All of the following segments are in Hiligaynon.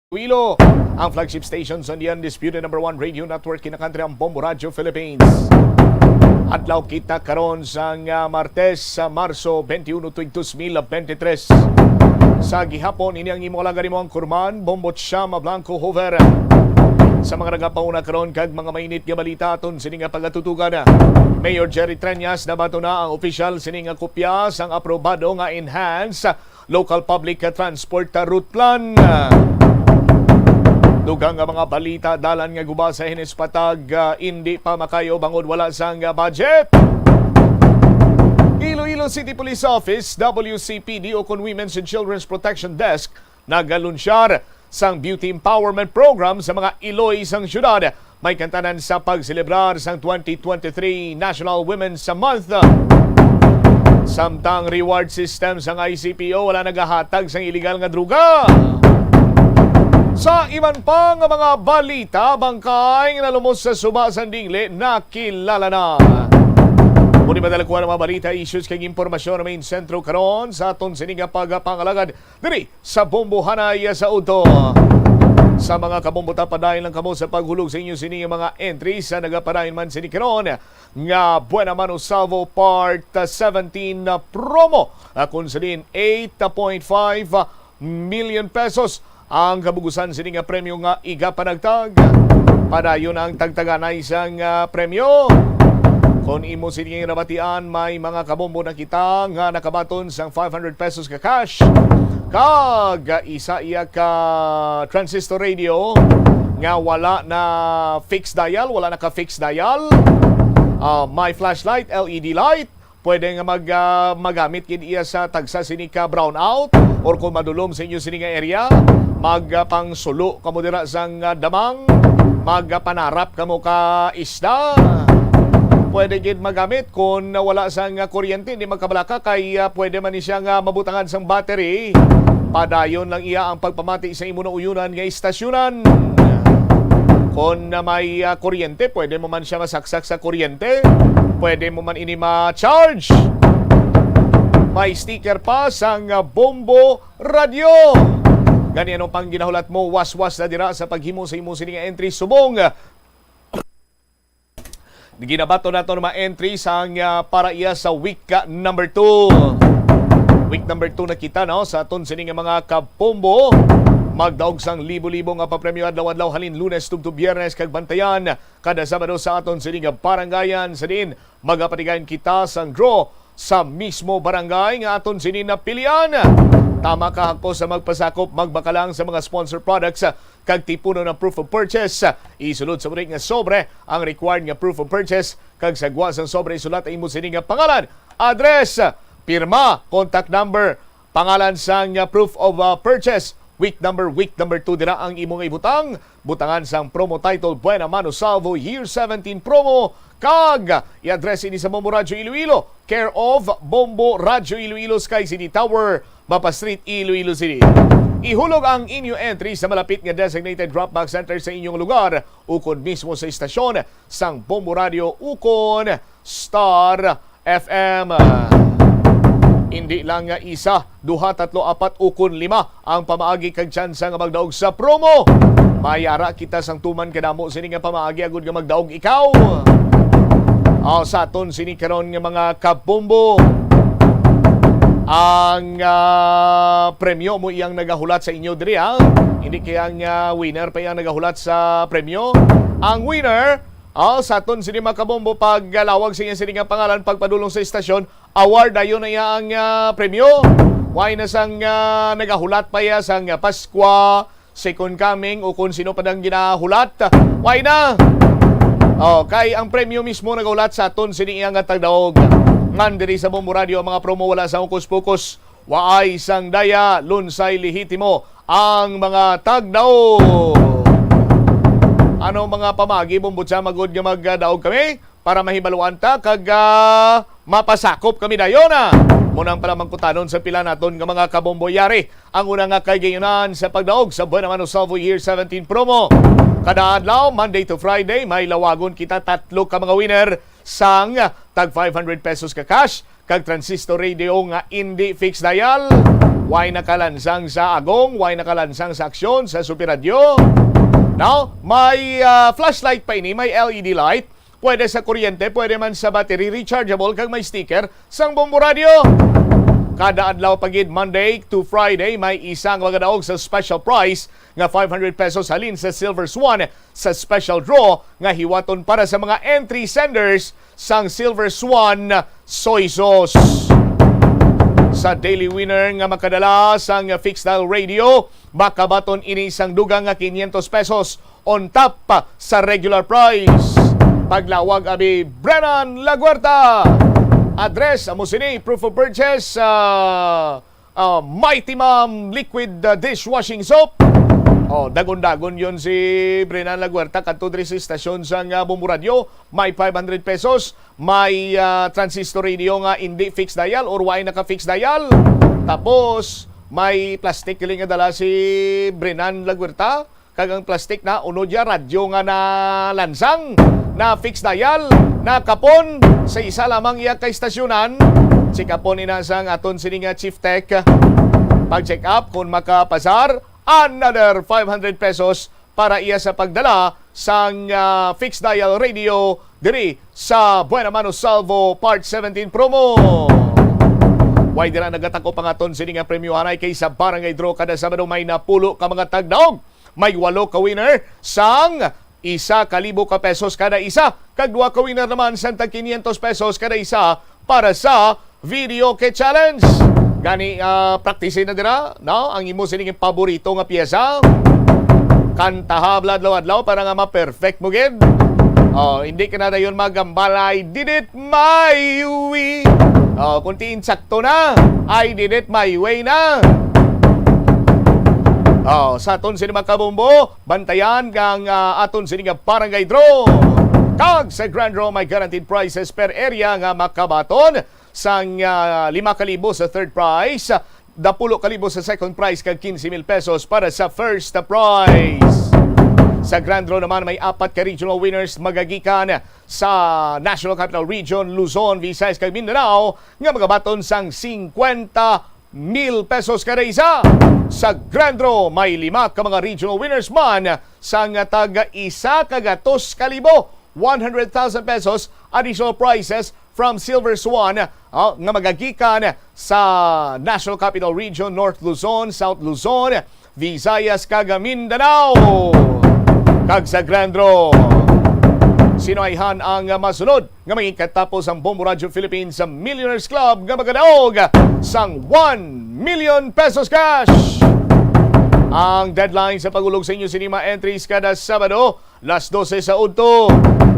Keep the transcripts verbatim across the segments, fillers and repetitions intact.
Iloilo, ang flagship station sa The Undisputed Number One Radio Network, kinakantri ang Bombo Radio Philippines. Adlaw kita karon sang, ah, Martes, sa Marso twenty-one, tuig dos mil bente tres. Sa gihapon, ini ang imo alagad, imo ang kurman, Bombo Chama Blanco Hover. Sa mga nagapauna karon kag mga mainit nga balita aton sini nga pagatutugan, Mayor Jerry Treñas nabaton na ang opisyal sini nga kopya sang aprobado nga enhanced Local Public Transport Route Plan. Dugang nga mga balita, dalan nga guba sa Henes Patag, ah, indi pa makayo bangod wala sang, ah, budget. Iloilo City Police Office, W C P D, ukon Women's and Children's Protection Desk, nagalunsyar sang Beauty Empowerment Program sa mga iloy sang syudad. May kantanan sa pagselebrar sang twenty twenty-three National Women's Month. Samtang reward system sang I C P O wala nagahatag sang iligal nga droga. Sa iban pa nga mga balita, bangkay nga nalumos sa suba sang dingli nakilala na. Muni madala ko ang mga balita, issues kag impormasyon na main sentro karon sa aton sini nga pagpangalagad diri sa Bombohanay sa udto. Sa mga kabombo, padayon lang kamo sa paghulog sa inyo sini nga mga entries. Sa nagapadayon man sini karon nga Buena Mano Salvo Part seventeen promo, ah, kung sa din eight point five million pesos ang kabugusan sini nga premyo nga igapanagtag. Padayon ang tagtaganay sang, ah, premyo. Kon imo sini nga nabatian, may mga kabombo na kita nga nakabaton sang five hundred pesos ka cash, kag isa iya ka transistor radio nga wala na fixed dial, wala na ka fixed dial. Ah, may flashlight, L E D light, pwede nga mag, ah, magamit gid iya sa tagsa sini ka brownout, or kung madulom sa inyo sini nga area, mag, ah, pangsulo kamo dira sang, ah, damang, mag, ah, panarap kamo ka isda. Pwede gid magamit kung wala sang, ah, kuryente, di magkabalaka kay, ah, pwede man ni siya nga mabutangan sang battery. Padayon lang iya ang pagpamati sa imo nauyonan nga istasyonan. Kon na may, ah, kuryente, pwede mo man siya masaksak sa kuryente. Pwede mo man ini ma-charge. May sticker pa sang, ah, Bombo Radio. Gani, ano pang ginahulat mo? Waswas na dira sa paghimo sa imo sini nga entry subong. Ginabaton nato ang mga entry sang, ah, para iya sa week, ah, number two. Week number two na kita, no, sa aton sini nga mga kabombo. Magdaog sang libo-libo nga papremyo adlaw-adlaw halin Lunes tubtob Biyernes, kag bantayan kada Sabado sa aton sini nga barangayan, sa diin magapatigayon kita sang draw sa mismo barangay nga aton sini napilian. Tama ka, hako sa magpasakop, magbakal lang sa mga sponsor products kag tipunon ang proof of purchase. Isulod sa buri nga sobre ang required nga proof of purchase, kag sa gwa sang sobre isulat ang imo sini nga pangalan, address, pirma, contact number, pangalan sang, ah, proof of, ah, purchase, week number, week number two dira ang imo nga ibutang. Butangan sang promo title Buena Mano Salvo Year seventeen Promo, kag i-address ini sa Bombo Radyo Iloilo, care of Bombo Radyo Iloilo, Sky City Tower, Mapa Street, Iloilo City. Ihulog ang inyo entry sa malapit nga designated drop-box center sa inyong lugar, ukon mismo sa istasyon sang Bombo Radio ukon Star F M. Indi lang nga isa, duha, tatlo, apat, ukon lima ang pamaagi kag tsansa nga magdaog sa promo. Mayara kita sang tuman kadamo sini nga pamaagi agud nga magdaog ikaw. Ah, sa aton sini karon nga mga kabombo, ang, ah, premyo mo iyang nagahulat sa inyo diri, ha? Hindi kaya ang, ah, winner pa iyang nagahulat sa premyo. Ang winner, ah, sa aton sini mga kabombo, paglalawag sa iya sini nga pangalan, pagpadulong sa istasyon, award dayon na iya ang, ah, premyo. Why na sang, ah, nagahulat pa iya sang, ah, Paskwa, Second Coming, o kung sino pa nang ginahulat? Why na? Oh, kay ang premyo mismo nagahulat sa aton sini iya nga tagdaog. Ngan diri sa Bombo Radio, ang mga promo wala sa ukos-pukos, waay sang daya, lunsay lehitimo ang mga tagdaog. Ano mga pamagi, Bombo Cha, magud nga magdaog kami? Para mahibaluan ta kag, ah, mapasakop kami dayon, ah. Mo nang pala mangkutanon sa pila naton nga mga kabombo yari ang una nga kahigayonan sa pagdaog sa Buena Mano Salvo Year seventeen Promo. Kada adlaw, Monday to Friday, may lawagon kita tatlo ka mga winner sang tag five hundred pesos ka cash kag transistor radio nga indi fixed dial. Way nakalansang sa agong, way nakalansang sa aksyon sa Super Radio. Now, may, ah, flashlight pa ini, may L E D light. Pwede sa kuryente, pwede man sa battery, rechargeable, kag may sticker sang Bombo Radio. Kada adlaw pa gid, Monday to Friday, may isa nga magadaog sa special prize nga five hundred pesos halin sa Silver Swan sa special draw nga hiwaton para sa mga entry senders sang Silver Swan Soy Sauce. Sa daily winner nga makadala sang fixed dial radio, makabaton ini sang dugang nga quinientos pesos on top sa regular price. Paglawag abi Brennan Laguerta. Address amo sini, proof of purchase, ah, ah, Mighty Mom liquid, ah, dishwashing soap. Oh, dagon-dagon yon si Brennan Laguerta kadto diri sa istasyon sang, ah, Bombo Radio. May five hundred pesos, may, ah, transistor radio nga indi fixed dial or way naka fixed dial. Tapos may plastic kini nga dala si Brennan Laguerta. Kag ang plastic na, unod ya, radyo nga nalansang, na fixed dial, na kapon sa isa lamang iya ka istasyonan. Check upon ina sang aton sini nga chief tech. Pag-check up kung makapasar, another five hundred pesos para iya sa pagdala sang, ah, fixed dial radio diri sa Buena Mano Salvo Part seventeen promo. Way dira nagatakop ang aton sini nga premyohanay kay sa Barangay Draw kada Sabado may napulo ka mga tagdaog. May walo ka winner sang isa ka libo ka pesos kada isa, kag duha ka winner naman sang tag quinientos pesos kada isa para sa Video Kit Challenge. Gani, ah, praktisin na dira, no? Ang imo sining paborito nga piyesa. Kantaha adlaw-adlaw para nga ma-perfect mo gid. Oh, hindi ka na dayon magambalay. Did it my way. Oh, kunti insakto na. I did it my way na. Oh, sa aton sini mga kabombo, bantayan ang, ah, aton sini nga barangay draw. Kag sa grand draw, may guaranteed prizes per area nga makabaton sang, ah, lima ka libo sa third prize, napulo ka libo sa second prize, kag quince mil pesos para sa first prize. Sa grand draw naman, may apat ka regional winners magagikan sa National Capital Region, Luzon, Visayas, kag Mindanao nga magabaton sang singkwenta mil pesos kada isa. Sa grand draw, may lima ka mga regional winners man sang tag isa ka gatos ka libo, one hundred thousand pesos additional prizes from Silver Swan, ah, nga magagikan sa National Capital Region, North Luzon, South Luzon, Visayas, kag Mindanao. Kag sa grand draw, sino ayhan ang masunod nga maging katapos ang Bombo Radio Philippines Millionaires Club nga magadaog sang one million pesos cash? Ang deadline sa pag-ulog sa inyo sini mga entries kada Sabado, las dose sa udto.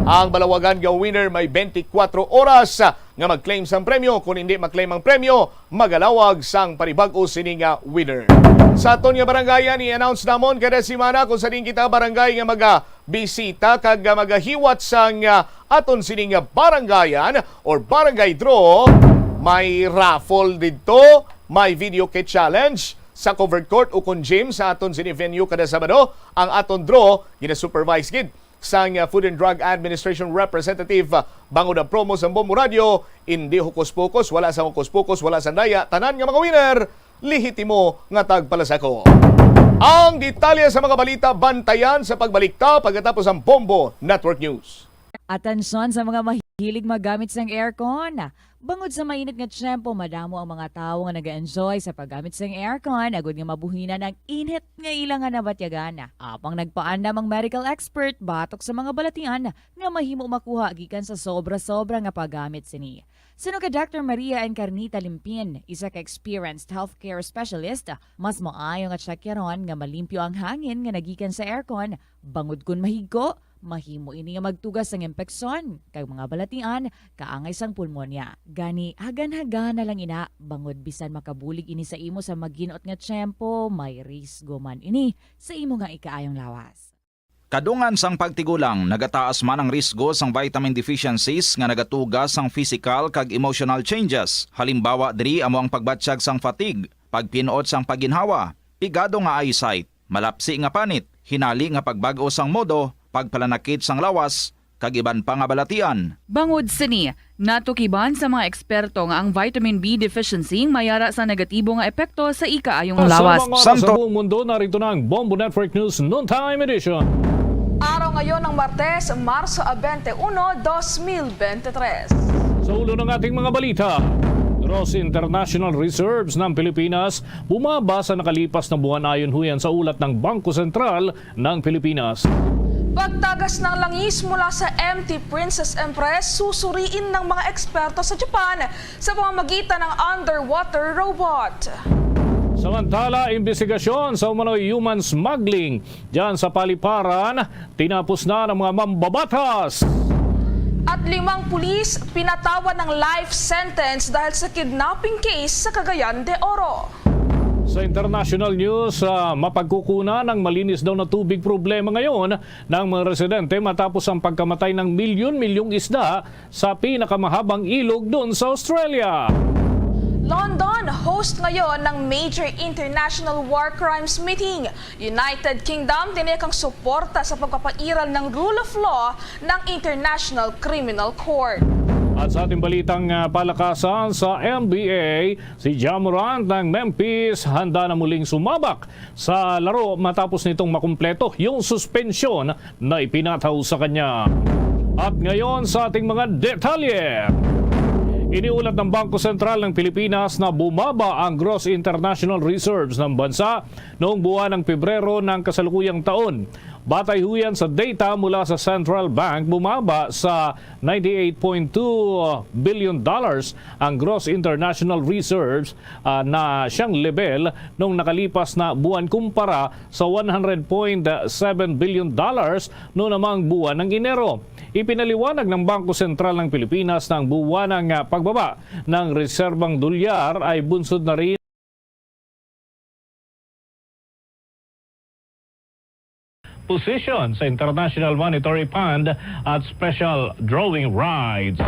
Ang malawagan nga winner may twenty-four oras nga mag-claim sang premyo. Kung hindi ma-claim ang premyo, magalawag sang panibag-o sini nga winner. Sa aton nga barangayan, i-announce namon kada semana kung sa diin kita barangay nga magabisita kag magahiwat sang, ah, aton sini nga barangayan or barangay draw. May raffle didto, may video kit challenge sa covered court o kon gym sa aton sini venue kada Sabado. Ang aton draw, gina-supervise gid sang, uh, Food and Drug Administration representative, uh, bangod ang promo sa Bombo Radio, indi hokus-pokus, wala sa hokus-pokus, wala sa daya, tanan nga mga winner, lehitimo nga tagpalasako. Ang detalye sa mga balita, bantayan sa pagbalik ta pagkatapos ang Bombo Network News. Atensyon sa mga mahilig maggamit sang aircon. Bangod sa mainit nga tiyempo, madamo ang mga tawo nga nag-enjoy sa paggamit sang aircon, agud nga mabuhinan ang init nga ila nga nabatyagan. Apang nagpaandam ang medical expert batok sa mga balatian nga mahimo makuha gikan sa sobra-sobra nga paggamit sini. Suno kay Doctor Maria Encarnita Limpin, isa ka experienced healthcare specialist, mas maayo nga tsakyaron nga malimpyo ang hangin nga nagikan sa aircon, bangod kon mahigko, mahimo ini nga magtugas sang impeksyon kag mga balatian kaangay sang pulmonya. Gani, hagan-hagana lang ina, bangod bisan makabulig ini sa imo sa maginot nga tiyempo, may risgo man ini sa imo nga ikaayong lawas. Kadungan sang pagtigulang, nagataas man ang risgo sang vitamin deficiencies nga nagatuga sang physical kag emotional changes. Halimbawa diri amo ang pagbatyag sang fatigue, pagpin-ot sang pagginhawa, pigado nga eyesight, malapsi nga panit, hinali nga pagbag-o sang modo, pagpalanakit sang lawas, kag iban pa nga balatian. Bangod sini, natukiban sa mga eksperto nga ang vitamin B deficiency mayara sa negatibo nga epekto sa ikaayong lawas. Sa mga oras sa buong mundo, narito na ang Bombo Network News Noontime Edition. Araw ngayon ng Martes, Marso twenty-one, twenty twenty-three. Sa ulo ng ating mga balita, gross international reserves ng Pilipinas bumaba sa nakalipas na buwan ayon huyan sa ulat ng Bangko Sentral ng Pilipinas. Pagtagas ng langis mula sa M T Princess Empress susuriin ng mga eksperto sa Japan sa pamamagitan ng underwater robot. Samantala, imbestigasyon sa umano'y human smuggling dyan sa Paliparan, tinapos na ng mga mambabatas. At limang pulis pinatawan ng life sentence dahil sa kidnapping case sa Cagayan de Oro. Sa international news, ah, mapagkukunan ang malinis daw na tubig problema ngayon ng mga residente matapos ang pagkamatay ng milyon-milyong isda sa pinakamahabang ilog doon sa Australia. London, host ngayon ng major international war crimes meeting. United Kingdom, tinayakang suporta sa pagpapairal ng rule of law ng International Criminal Court. At sa ating balitang, ah, palakasan, sa N B A, si Ja Morant ng Memphis handa na muling sumabak sa laro matapos nitong makumpleto yung suspensyon na ipinataw sa kanya. At ngayon sa ating mga detalye. Iniulat ng Bangko Sentral ng Pilipinas na bumaba ang gross international reserves ng bansa noong buwan ng Pebrero ng kasalukuyang taon. Batay huyan sa data mula sa Central Bank, bumaba sa ninety-eight point two billion dollars ang gross international reserves, ah, na siyang level nung nakalipas na buwan kumpara sa one hundred point seven billion dollars no namang buwan ng Enero. Ipinaliwanag ng Bangko Sentral ng Pilipinas na ang buwan ng, ah, pagbaba ng reserbang dolyar ay bunsod na rin position sa International Monetary Fund at special drawing rights.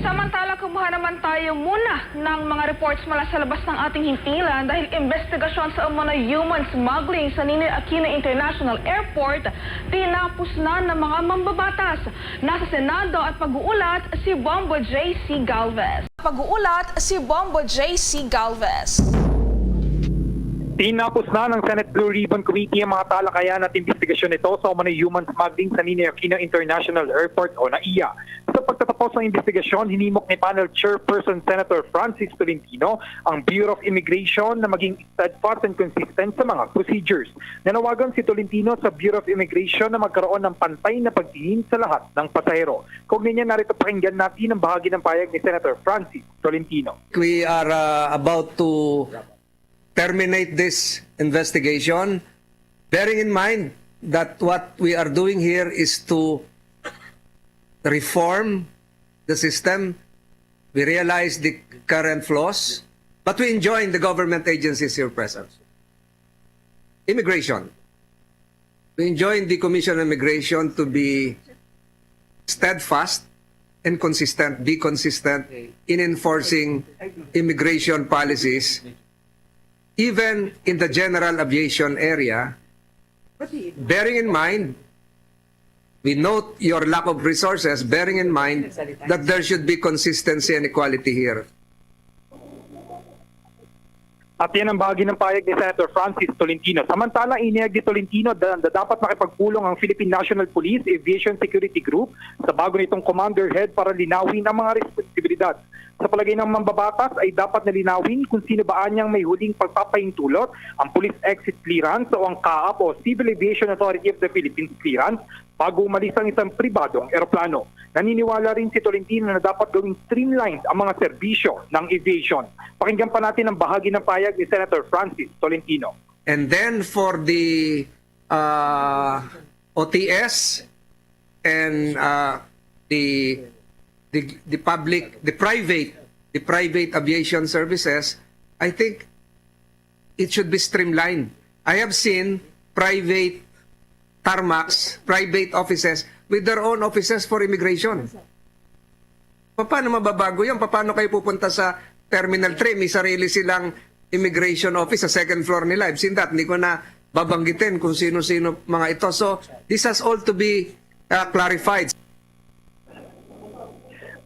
Samantala, kumuha naman tayo muna ng mga reports mula sa labas ng ating himpilan dahil investigasyon sa umano'y human smuggling sa Ninoy Aquino International Airport tinapos na ng mga mambabatas. Nasa Senado at pag-uulat si Bombo J C Galvez. Pag-uulat si Bombo J C Galvez. Tinapos na ng Senate Blue Ribbon Committee ang mga talakayan at investigasyon nito sa umano'y human smuggling sa Ninoy Aquino International Airport o NAIA. Sa pagtatapos ng investigasyon, hinimok ni Panel Chairperson Senator Francis Tolentino ang Bureau of Immigration na maging steadfast and consistent sa mga procedures. Nanawagan si Tolentino sa Bureau of Immigration na magkaroon ng pantay na pagtingin sa lahat ng pasahero. Kaugnay niya, narito, pakinggan natin ang bahagi ng pahayag ni Senator Francis Tolentino. We are, uh, about to terminate this investigation, bearing in mind that what we are doing here is to reform the system. We realize the current flaws, but we enjoin the government agencies here present. Immigration. We enjoin the Commission on Immigration to be steadfast and consistent, be consistent in enforcing immigration policies, even in the general aviation area, bearing in mind, we note your lack of resources, bearing in mind that there should be consistency and equality here. At yan ang bahagi ng pahayag ni Senator Francis Tolentino. Samantala, inihayag ni Tolentino da-, na dapat makipagpulong ang Philippine National Police Aviation Security Group sa bago nitong commander head para linawin ang mga responsibilidad. Sa palagay ng mambabatas ay dapat na linawin kung sino ba anyang may huling pagpapahintulot, ang police exit clearance o ang CAAP o Civil Aviation Authority of the Philippines clearance bago umalis ang isang pribadong eroplano. Naniniwala rin si Tolentino na dapat gawing streamlined ang mga serbisyo ng aviation. Pakinggan pa natin ang bahagi ng pahayag ni Senator Francis Tolentino. And then for the, uh, O T S and, uh, the, the, the public, the private, the private aviation services, I think it should be streamlined. I have seen private tarmacs, private offices with their own offices for immigration. Paano mababago yun? Paano kayo pupunta sa Terminal three? May sarili silang immigration office sa second floor nila. I've seen that. Hindi ko na babanggitin kung sino-sino mga ito. So, this has all to be, uh, clarified.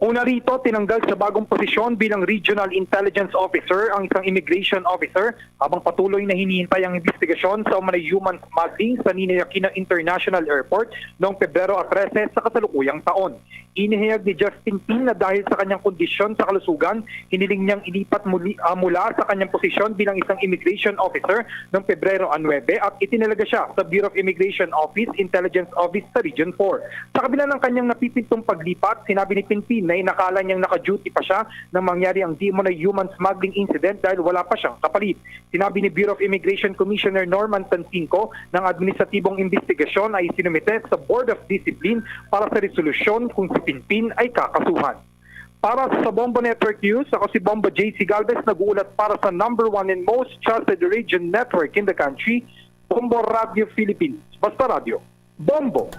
Una rito, tinanggal sa bagong posisyon bilang Regional Intelligence Officer ang isang immigration officer habang patuloy na hinihintay ang investigasyon sa umano'y human smuggling sa Ninoy Aquino International Airport noong Pebrero trese sa kasalukuyang taon. Inihayag ni Justin Pin na dahil sa kanyang kondisyon sa kalusugan, hiniling niyang ilipat muli, ah, mula sa kanyang posisyon bilang isang immigration officer noong Pebrero nuebe at itinalaga siya sa Bureau of Immigration Office, Intelligence Office sa Region four. Sa kabila ng kanyang napipintong paglipat, sinabi ni Pinpin na inakala niyang naka-duty pa siya nang mangyari ang di umano'y human smuggling incident dahil wala pa siyang kapalit. Sinabi ni Bureau of Immigration Commissioner Norman Tansinco na ang administratibong investigasyon ay isinumite sa Board of Discipline para sa resolusyon kung si Pinpin ay kakasuhan. Para sa Bombo Network News, ako si Bombo J C Galvez, nag-uulat para sa number one and most trusted radio network in the country, Bombo Radio Philippines. Basta Radio, Bombo!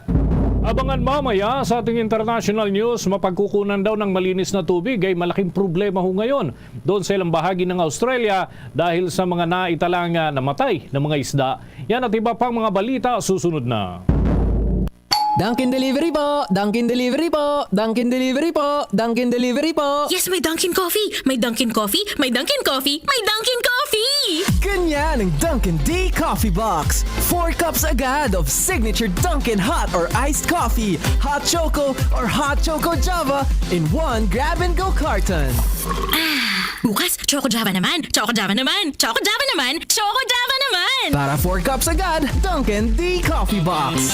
Abangan mamaya sa ating international news, mapagkukunan daw ng malinis na tubig ay malaking problema ho ngayon doon sa ilang bahagi ng Australia dahil sa mga naitalang, ah, namatay na mga isda. Yan at iba pang mga balita susunod na. Dunkin Delivery po! Dunkin Delivery po! Dunkin Delivery po! Dunkin Delivery po! Yes, may Dunkin Coffee! May Dunkin Coffee! May Dunkin Coffee! May Dunkin Coffee! Ganyan ang Dunkin D Coffee Box. Four cups agad of signature Dunkin hot or iced coffee, hot choco or hot choco Java in one grab-and-go carton. Ah, bukas, Choco Java naman! Choco Java naman! Choco Java naman! Choco Java naman! Para four cups agad, Dunkin D Coffee Box.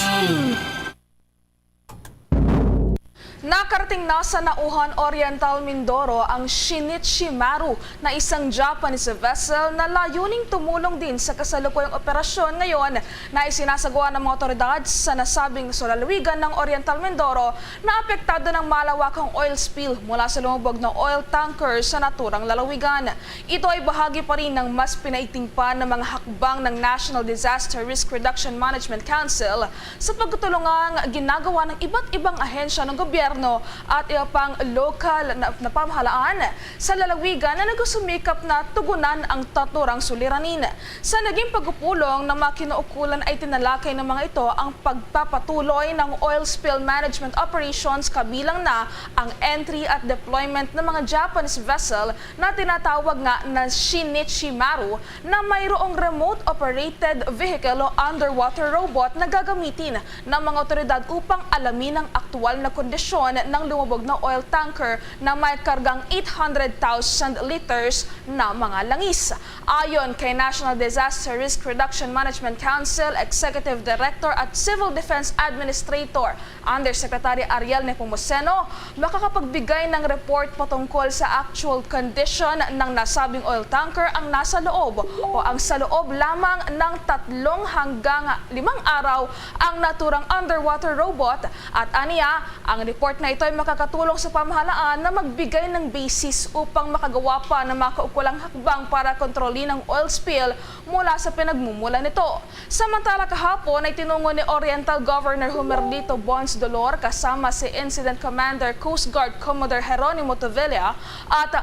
Nakarating na sa Nauhan, Oriental Mindoro ang Shinichi Maru na isang Japanese vessel na layuning tumulong din sa kasalukuyang operasyon ngayon na isinasagawa ng mga otoridad sa nasabing lalawigan ng Oriental Mindoro na apektado ng malawakang oil spill mula sa lumubog na oil tanker sa naturang lalawigan. Ito ay bahagi pa rin ng mas pinaigting pa na mga hakbang ng National Disaster Risk Reduction Management Council sa pagtulungang ginagawa ng iba't ibang ahensya ng gobyerno at iba pang lokal na, na pamahalaan sa lalawigan na nagsusumikap na tugunan ang naturang suliranin. Sa naging pagpupulong ng mga kinaukulan ay tinalakay ng mga ito ang pagpapatuloy ng oil spill management operations, kabilang na ang entry at deployment ng mga Japanese vessel na tinatawag nga na Shinichi Maru na mayroong remote-operated vehicle o underwater robot na gagamitin ng mga otoridad upang alamin ang aktual na kondisyon ng lumubog na oil tanker na may kargang eight hundred thousand liters na mga langis. Ayon kay National Disaster Risk Reduction Management Council Executive Director at Civil Defense Administrator Undersecretary Ariel Nepomuceno, makakapagbigay ng report patungkol sa actual condition ng nasabing oil tanker ang nasa loob o ang sa loob lamang ng tatlong hanggang limang araw ang naturang underwater robot, at aniya, ang report na ito ay makakatulong sa pamahalaan na magbigay ng basis upang makagawa pa ng mga kaukulang hakbang para kontrolin ang oil spill mula sa pinagmumula nito. Samantala, kahapon ay tinungo ni Oriental Governor Homerlito Bons Dolor kasama si Incident Commander Coast Guard Commodore Jeronimo Tuvilla at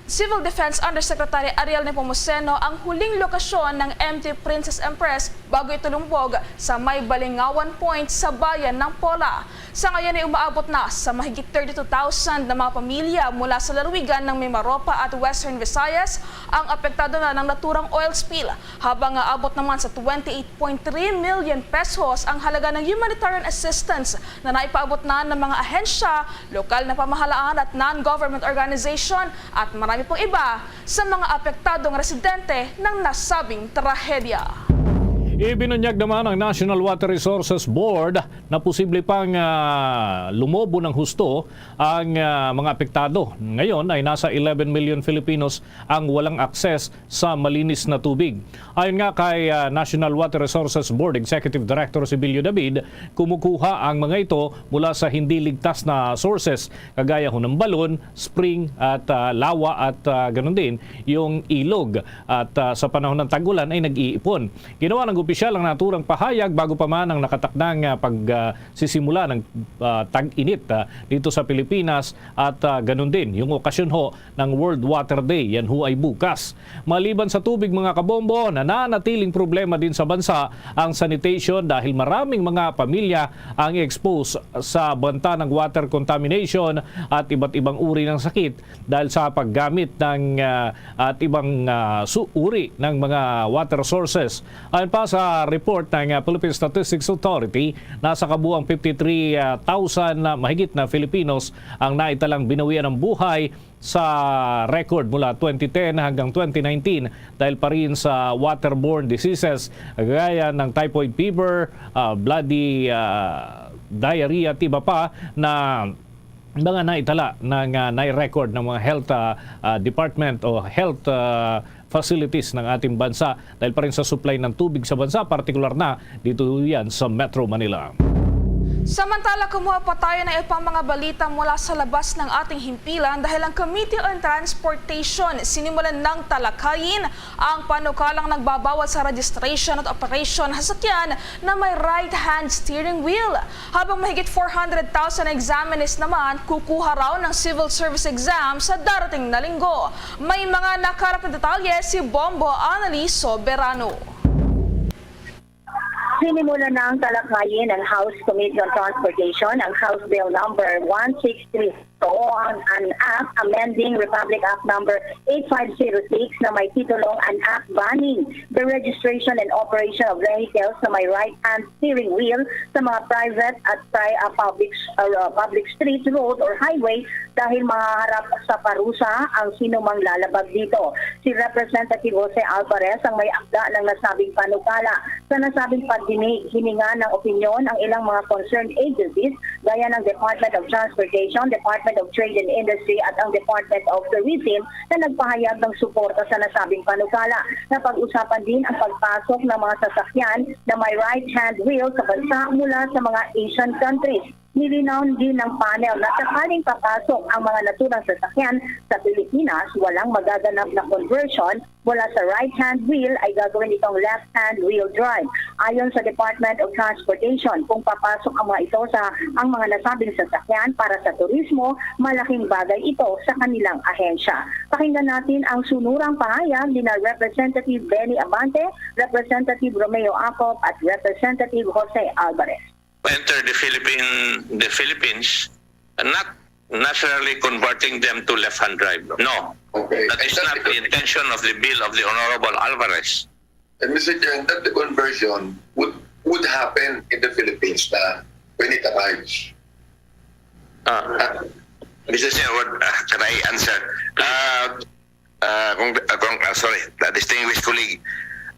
Civil Defense Undersecretary Ariel Nepomuceno ang huling lokasyon ng M T Princess Empress bago ito lumubog sa may Balingawan Point sa bayan ng Pola. Sa ngayon ay umaabot na sa mahigit thirty-two thousand na mga pamilya mula sa lalawigan ng Mimaropa at Western Visayas ang apektado na ng naturang oil spill, habang aabot naman sa twenty-eight point three million pesos ang halaga ng humanitarian assistance na naipaabot na ng mga ahensya, lokal na pamahalaan at non-government organization at marami pang iba sa mga apektadong residente ng nasabing trahedya. Ibinunyag naman ng National Water Resources Board na posible pang, ah, lumobo ng husto ang, ah, mga apektado. Ngayon ay nasa eleven million Filipinos ang walang akses sa malinis na tubig. Ayon nga kay, ah, National Water Resources Board Executive Director Sibilio David, kumukuha ang mga ito mula sa hindi ligtas na sources, kagaya ho ng balon, spring at, ah, lawa at, ah, ganun din yung ilog. At, ah, sa panahon ng tag-ulan ay nag-iipon. Ginawa ng Siya lang naturang pahayag bago pa man ang nakatakdang, ah, pag, ah, sisimula ng, ah, tag-init, ah, dito sa Pilipinas at, ah, ganun din yung okasyon ho ng World Water Day. Yan ho ay bukas. Maliban sa tubig, mga kabombo, nananatiling problema din sa bansa ang sanitation dahil maraming mga pamilya ang expose sa banta ng water contamination at iba't ibang uri ng sakit dahil sa paggamit ng, ah, at ibang, ah, su-, uri ng mga water sources. Ayon pa sa report ng, ah, Philippine Statistics Authority, nasa kabuang fifty-three thousand na mahigit na Filipinos ang naitalang binawian ng buhay sa record mula twenty ten hanggang twenty nineteen dahil pa rin sa waterborne diseases gaya ng typhoid fever, ah, bloody, ah, diarrhea at iba pa na mga naitala ng, ah, nai-record ng mga health, ah, ah, department o health, ah, facilities ng ating bansa dahil pa rin sa supply ng tubig sa bansa, partikular na dito yan sa Metro Manila. Samantala, kumuha pa tayo ng iba pang mga balita mula sa labas ng ating himpilan dahil ang Committee on Transportation sinimulan ng talakayin ang panukalang nagbabawal sa registration at operation ng sasakyan na may right-hand steering wheel. Habang mahigit four hundred thousand examinees naman kukuha raw ng civil service exam sa darating na linggo. May mga nakarap na detalye si Bombo Annalise Soberano. Sinimulan na ang talakayin ng House Committee on Transportation ang House Bill Number one six three o ang, an Act Amending Republic Act Number eight five zero six na may titulong An Act Banning the Registration and Operation of Vehicles na may Right-Hand Steering Wheel sa mga private at pri-, ah, public, ah, public street, road or highway dahil mahaharap sa parusa ang sinumang lalabag dito. Si Representative Jose Alvarez ang may akda ng nasabing panukala. Sa nasabing pagdinig, hiningan ng opinyon ang ilang mga concerned agencies gaya ng Department of Transportation, Department of Trade and Industry at ang Department of Tourism na nagpahayag ng suporta sa nasabing panukala. Napag-usapan din ang pagpasok ng mga sasakyan na may right-hand wheel sa bansa mula sa mga Asian countries. Nilinaw din ng panel na sakaling papasok ang mga naturang sasakyan sa Pilipinas, walang magaganap na conversion mula sa right-hand wheel ay gagawin itong left-hand wheel drive. Ayon sa Department of Transportation, kung papasok ang mga ito sa ang mga nasabing sasakyan para sa turismo, malaking bagay ito sa kanilang ahensya. Pakinggan natin ang sunurang pahayag nina Representative Benny Abante, Representative Romeo Acop at Representative Jose Alvarez. Enter the Philippine, the Philippines, and not necessarily converting them to left-hand drive. No. Okay. That is not the intention of the bill of the Honorable Alvarez. And Mister Chair, that the conversion would, would happen in the Philippines na when it arrives. Ah, ah, Mister Chair, what, ah, can I answer? Ah, uh, kung, uh, kung, uh, sorry, the distinguished colleague,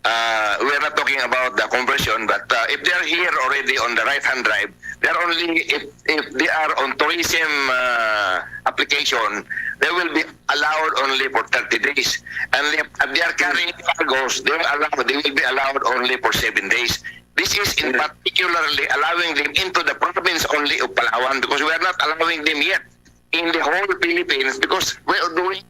uh, we are not talking about the conversion, but, uh, if they are here already on the right-hand drive, they are only, if, if they are on tourism, uh, application, they will be allowed only for thirty days. And if, if they are carrying cargoes, they will allow, they will be allowed only for seven days. This is in particularly allowing them into the province only of Palawan because we are not allowing them yet in the whole Philippines because we are doing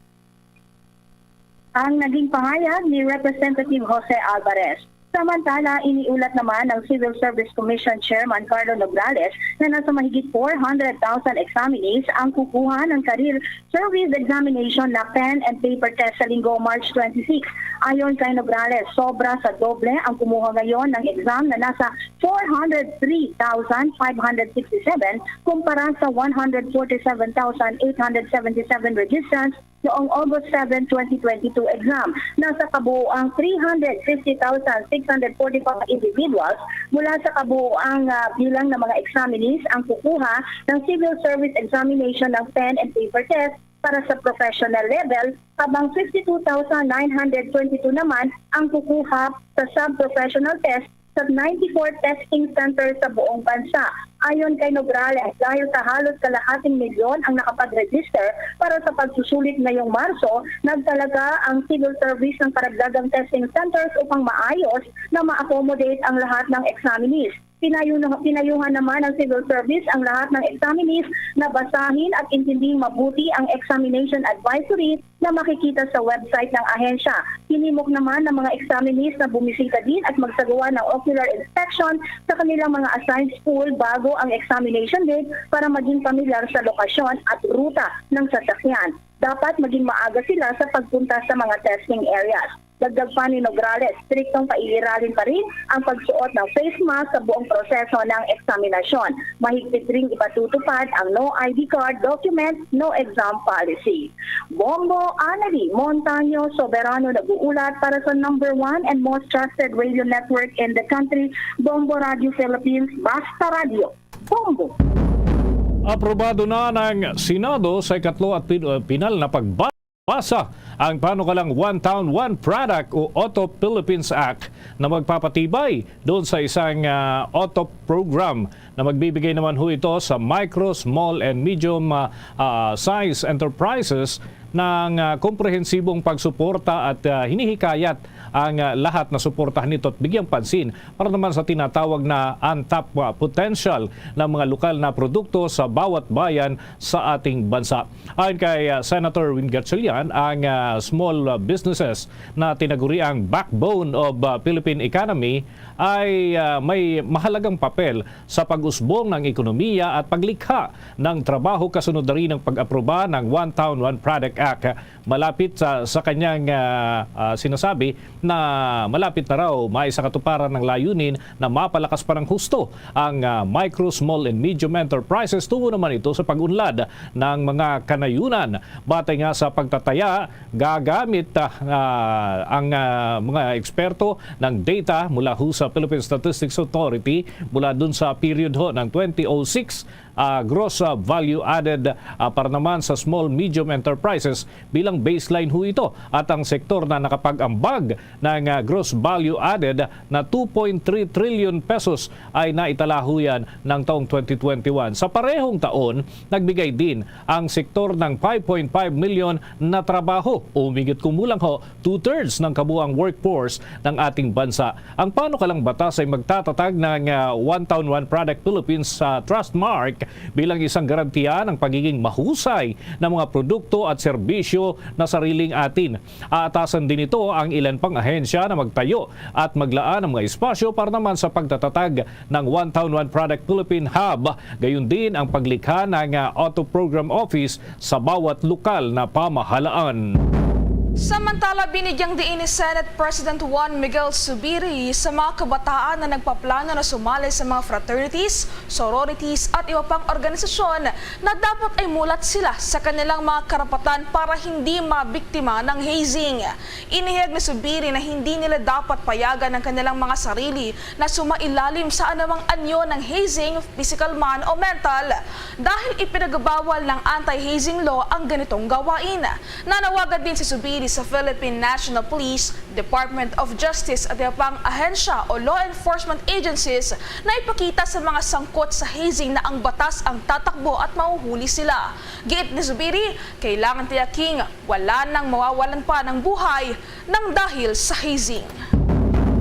Ang naging pahayag ni Representative Jose Alvarez. Samantala, iniulat naman ng Civil Service Commission Chairman Carlo Nograles na nasa mahigit four hundred thousand examinees ang kukuha ng Career Service Examination na pen and paper test sa linggo, March twenty-six. Ayon kay Nograles, sobra sa doble ang kumuha ngayon ng exam na nasa four hundred three thousand five hundred sixty-seven kumpara sa one hundred forty-seven thousand eight hundred seventy-seven registrants noong August seven, twenty twenty-two exam. Nasa kabuoang three hundred fifty thousand six hundred forty-five individuals mula sa kabuoang, ah, bilang ng mga examinees ang kukuha ng civil service examination ng pen and paper test para sa professional level, habang fifty-two thousand nine hundred twenty-two naman ang kukuha sa sub-professional test sa ninety-four testing centers sa buong bansa. Ayon kay Nograles, dahil sa halos kalahating milyon ang nakapag-register para sa pagsusulit ngayong Marso, nagtalaga ang civil service ng karagdagang testing centers upang maayos na ma-accommodate ang lahat ng examinees. Pinayuno-, pinayuhan naman ng civil service ang lahat ng examinees na basahin at intinding mabuti ang examination advisory na makikita sa website ng ahensya. Hinimok naman ng mga examinees na bumisita din at magsagawa ng ocular inspection sa kanilang mga assigned school bago ang examination date para maging pamilyar sa lokasyon at ruta ng sasakyan. Dapat maging maaga sila sa pagpunta sa mga testing areas. Dagdag pa ni Nograles, striktong paiiralin pa rin ang pagsuot ng face mask sa buong proseso ng eksaminasyon. Mahigpit ring ipatutupad ang no I D card, document, no exam policy. Bombo Anali Montaño Soberano nag-uulat para sa number one and most trusted radio network in the country, Bombo Radio Philippines, Basta Radio. Bombo. Aprobado na ng Senado sa ikatlo at pin-, uh, pinal na pagbasa ang panukalang One Town, One Product o Auto Philippines Act na magpapatibay doon sa isang, ah, auto program na magbibigay naman ho ito sa micro, small, and medium, ah, ah, size enterprises ng, ah, komprehensibong pagsuporta at, ah, hinihikayat ang, ah, lahat na suportahan ito at bigyang pansin para naman sa tinatawag na untapped, ah, potential ng mga lokal na produkto sa bawat bayan sa ating bansa. Ayon kay, ah, Senator Win Gatchalian, ang, ah, small, ah, businesses na tinaguriang backbone of, ah, Philippine economy ay, ah, may mahalagang papel sa pag-usbong ng ekonomiya at paglikha ng trabaho kasunod na rin ng pag-aproba ng One Town, One Product Act. Malapit sa, sa kanyang, ah, ah, sinasabi na malapit na raw maisakatuparan ng layunin na mapalakas pa ng husto ang, ah, micro, small, and medium enterprises tungo naman ito sa pag-unlad ng mga kanayunan. Batay nga sa pagtataya, gagamit, ah, ah, ang, ah, mga eksperto ng data mula ho sa Philippine Statistics Authority mula dun sa period ho ng twenty oh six, ah, gross, ah, value added, ah, para naman sa small, medium enterprises bilang baseline ho ito at ang sektor na nakapag-ambag ng, ah, gross value added na two point three trillion pesos ay naitala ho yan ng taong twenty twenty-one. Sa parehong taon, nagbigay din ang sektor ng five point five million na trabaho o humigit kumulang ho two-thirds ng kabuang workforce ng ating bansa. Ang panukalang batas ay magtatatag ng, ah, One Town, One Product Philippines, ah, Trust Mark bilang isang garantiya ng pagiging mahusay ng mga produkto at serbisyo na sariling atin. Aatasan din ito ang ilan pang ahensya na magtayo at maglaan ng mga espasyo para naman sa pagtatatag ng One Town, One Product Philippine Hub, gayon din ang paglikha ng, ah, Auto Program Office sa bawat lokal na pamahalaan. Samantala, binigyang diin ni Senate President Juan Miguel Zubiri sa mga kabataan na nagpaplano na sumali sa mga fraternities, sororities at iba pang organisasyon na dapat ay mulat sila sa kanilang mga karapatan para hindi mabiktima ng hazing. Inihayag ni Zubiri na hindi nila dapat payagan ang kanilang mga sarili na sumailalim sa anumang anyo ng hazing, physical man o mental, dahil ipinagbabawal ng anti-hazing law ang ganitong gawain. Nanawagan din si Zubiri sa Philippine National Police, Department of Justice at iba pang ahensya o law enforcement agencies na ipakita sa mga sangkot sa hazing na ang batas ang tatakbo at mahuhuli sila. Giit ni Zubiri, kailangan tiyaking wala nang mawawalan pa ng buhay nang dahil sa hazing.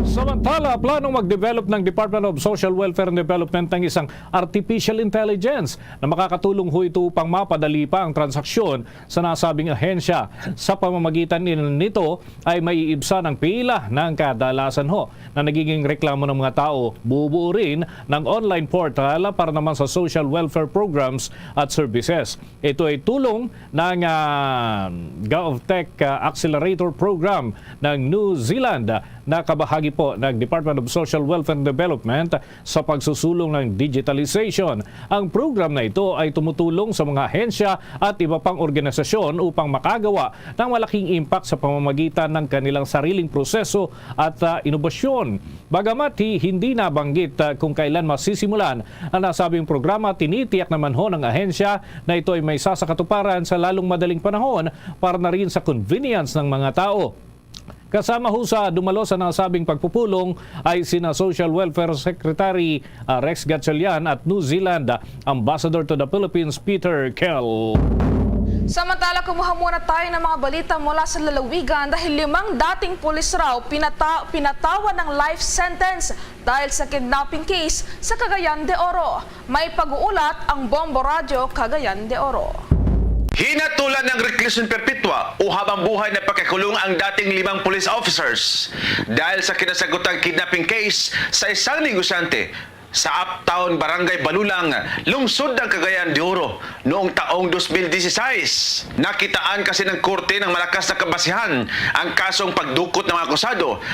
Samantala, planong mag-develop ng Department of Social Welfare and Development ng isang artificial intelligence na makakatulong ho ito upang mapadali pa ang transaksyon sa nasabing ahensya. Sa pamamagitan nito ay maiibsan ang pila ng kadalasan ho na nagiging reklamo ng mga tao, bubuo rin ng online portal para naman sa social welfare programs at services. Ito ay tulong ng, ah, GovTech, ah, Accelerator Program ng New Zealand, ah, na kabahagi po ng Department of Social Welfare and Development sa pagsusulong ng digitalization. Ang program na ito ay tumutulong sa mga ahensya at iba pang organisasyon upang makagawa ng malaking impact sa pamamagitan ng kanilang sariling proseso at, ah, inobasyon. Bagamat hi-, hindi nabanggit, ah, kung kailan masisimulan ang nasabing programa, tinitiyak naman ho ng ahensya na ito ay maisasakatuparan sa lalong madaling panahon para na rin sa convenience ng mga tao. Kasama ho sa dumalo sa nasabing pagpupulong ay sina Social Welfare Secretary, ah, Rex Gatchalian at New Zealand, ah, Ambassador to the Philippines, Peter Khel. Samantala, kumuha muna tayo ng mga balita mula sa lalawigan dahil limang dating pulis raw pinata-, pinatawan ng life sentence dahil sa kidnapping case sa Cagayan de Oro. May pag-uulat ang Bombo Radyo Cagayan de Oro. Hinatulan ng reclusion perpetua o habang buhay na pakikulong ang dating limang police officers dahil sa kinasagutang kidnapping case sa isang negosyante sa Uptown, Barangay Balulang, lungsod ng Cagayan de Oro, noong taong dos mil dieciséis. Nakitaan kasi ng korte ng malakas na kabasihan ang kasong pagdukot ng mga akusado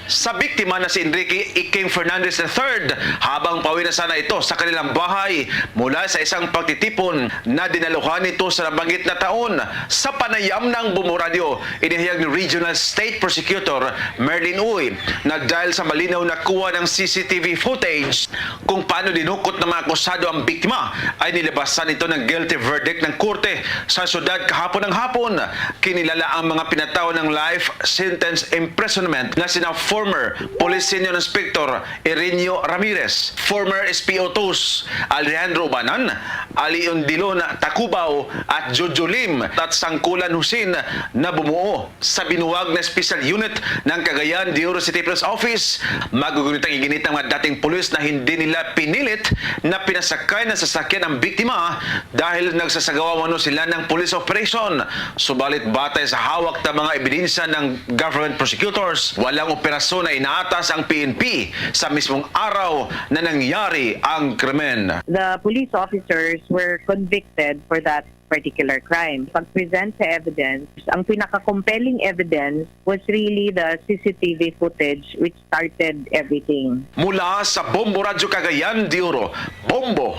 sa biktima na si Enrique Iking Fernandez the third, habang pauwi na sana ito sa kanilang bahay mula sa isang pagtitipon na dinaluhan nito sa nabanggit na taon. Sa panayam ng Bombo Radyo, inihayag ni Regional State Prosecutor Merlin Uy na dahil sa malinaw na kuha ng C C T V footage kung paano dinukot ng mga akusado ang biktima, ay nilabasan ito ng guilty verdict ng korte sa syudad kahapon ng hapon. Kinilala ang mga pinataw ng life sentence imprisonment na sina former Police Senior Inspector Irenio Ramirez, former S P O Tos Alejandro Ubanan, Alion Dilon Tacubaw at Jojo Lim at Sangkulan Husin na bumuo sa binuwag na special unit ng Cagayan de Oro City Police Office. Magugunit ang iginit ng mga dating pulis na hindi nila pinilit na pinasakay ng sasakyan ang biktima dahil nagsasagawa umano sila ng police operation. Subalit, batay sa hawak na mga ebidensya ng government prosecutors, walang operasyon na inaatas ang P N P sa mismong araw na nangyari ang krimen. The police officers were convicted for that particular crime. Pag-present sa evidence, ang pinaka-compelling evidence was really the C C T V footage which started everything. Mula sa Bombo Radyo Cagayan de Oro, Bombo,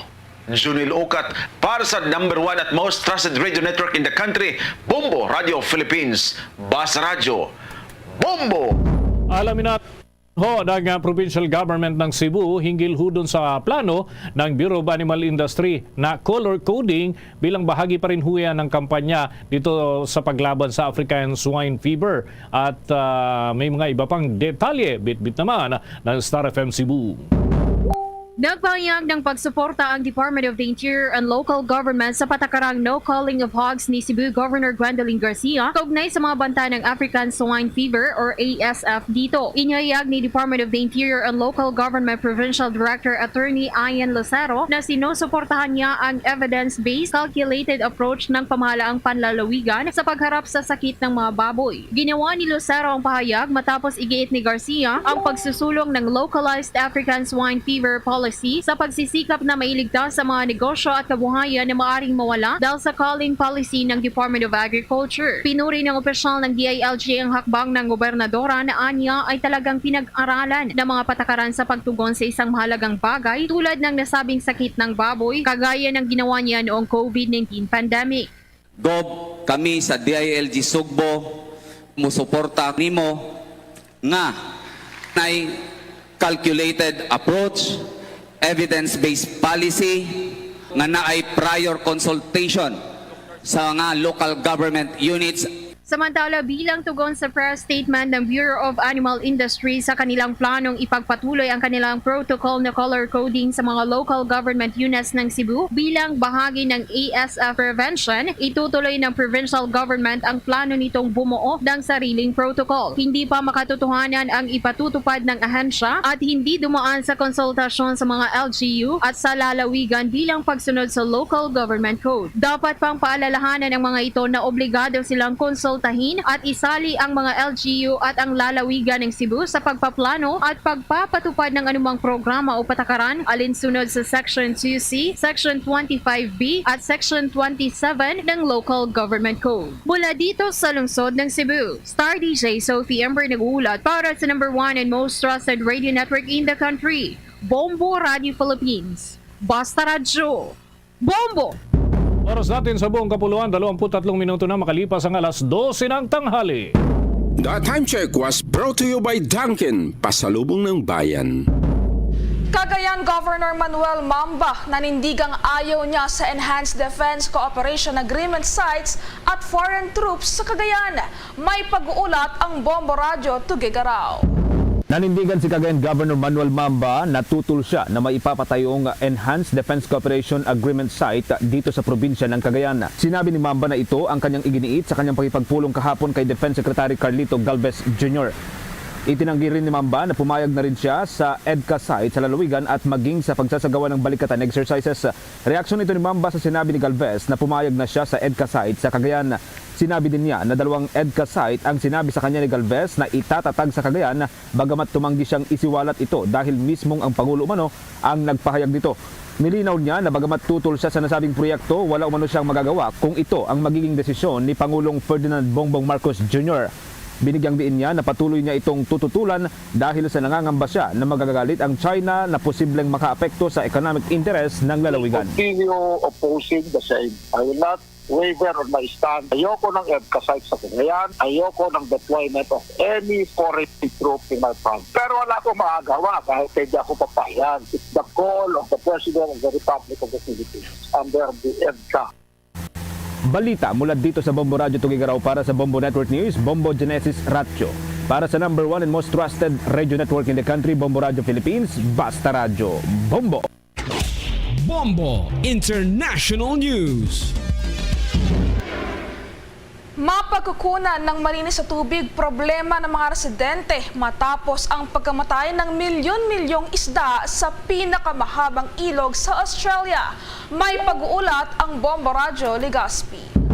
Junil Ukat, para sa number one at most trusted radio network in the country, Bombo Radio Philippines, Basta Radyo, Bombo! Alamin natin ho ng, ah, provincial government ng Cebu hinggil ho dun sa plano ng Bureau of Animal Industry na color coding bilang bahagi pa rin ho yan ng kampanya dito sa paglaban sa African Swine Fever. At, ah, may mga iba pang detalye, bitbit naman ng Star F M Cebu. Nagpahayag ng pagsuporta ang Department of the Interior and Local Government sa patakarang No Culling of Hogs ni Cebu Governor Gwendolyn Garcia kaugnay sa mga banta ng African Swine Fever or A S F dito. Inihayag ni Department of the Interior and Local Government Provincial Director Attorney Ian Lucero na sinusuportahan niya ang evidence-based, calculated approach ng pamahalaang panlalawigan sa pagharap sa sakit ng mga baboy. Ginawa ni Lucero ang pahayag matapos igiit ni Garcia ang pagsusulong ng Localized African Swine Fever Policy sa pagsisikap na mailigtas sa mga negosyo at kabuhayan na maaring mawala dahil sa culling policy ng Department of Agriculture. Pinuri ng opisyal ng D I L G ang hakbang ng gobernadora na anya ay talagang pinag-aralan ng mga patakaran sa pagtugon sa isang mahalagang bagay tulad ng nasabing sakit ng baboy, kagaya ng ginawa niya noong COVID nineteen pandemic. Gov, kami sa D I L G Sugbo musuporta nimo nga naay calculated approach, evidence-based policy nga naay prior consultation sa mga local government units. Samantala, bilang tugon sa press statement ng Bureau of Animal Industry sa kanilang planong ipagpatuloy ang kanilang protocol na color coding sa mga local government units ng Cebu bilang bahagi ng A S F prevention, itutuloy ng provincial government ang plano nitong bumuo ng sariling protocol. Hindi pa makatotohanan ang ipatutupad ng ahensya at hindi dumaan sa konsultasyon sa mga L G U at sa lalawigan bilang pagsunod sa local government code. Dapat pang paalalahanan ang mga ito na obligado silang konsultahin at isali ang mga L G U at ang lalawigan ng Cebu sa pagpaplano at pagpapatupad ng anumang programa o patakaran alinsunod sa Section two C, Section twenty-five B at Section twenty-seven ng Local Government Code. Mula dito sa lungsod ng Cebu, Star D J Sophie Ember nag-uulat para sa number one and most trusted radio network in the country, Bombo Radio Philippines. Basta Radyo, Bombo! Oras natin sa buong kapuluan, dalawampu't tatlong minuto na makalipas ang alas dose ng tanghali. The time check was brought to you by Dunkin, pasalubong ng bayan. Cagayan Governor Manuel Mamba nanindigang ayaw niya sa Enhanced Defense Cooperation Agreement sites at foreign troops sa Cagayan. May pag-uulat ang Bombo Radyo Tugigarao. Nanindigan si Cagayan Governor Manuel Mamba na tutol siya na may ipapatayong Enhanced Defense Cooperation Agreement site dito sa probinsya ng Cagayan. Sinabi ni Mamba na ito ang kanyang iginiit sa kanyang pakipagpulong kahapon kay Defense Secretary Carlito Galvez Junior. Itinanggi rin ni Mamba na pumayag na rin siya sa EDCA site sa lalawigan at maging sa pagsasagawa ng balikatan exercises. Reaksyon ito ni Mamba sa sinabi ni Galvez na pumayag na siya sa EDCA site sa Cagayan. Sinabi din niya na dalawang EDCA site ang sinabi sa kanya ni Galvez na itatatag sa Cagayan, bagamat tumanggi siyang isiwalat ito dahil mismong ang Pangulo umano ang nagpahayag nito. Nilinaw niya na bagamat tutol siya sa nasabing proyekto, wala umano siyang magagawa kung ito ang magiging desisyon ni Pangulong Ferdinand Bongbong Marcos Junior. Binigyang diin niya na patuloy niya itong tututulan dahil sa nangangamba siya na magagagalit ang China na posibleng makaapekto sa economic interest ng lalawigan. Continue opposing the same. I will not waver on my stand. Ayoko ng EDCA site sa Cagayan. Ayoko ng deployment of any foreign troop in my front. Pero wala akong magagawa kahit hindi ako papayag. It's the call of the President of the Republic of the Philippines under the EDCA. Balita mula dito sa Bombo Radyo Tugigarao para sa Bombo Network News, Bombo Genesis Ratio. Para sa number one and most trusted radio network in the country, Bombo Radyo Philippines, Basta Radyo Bombo. Bombo International News. Mapagkukunan ng malinis na tubig problema ng mga residente matapos ang pagkamatay ng milyon-milyong isda sa pinakamahabang ilog sa Australia. May pag-uulat ang Bombo Radyo Legazpi.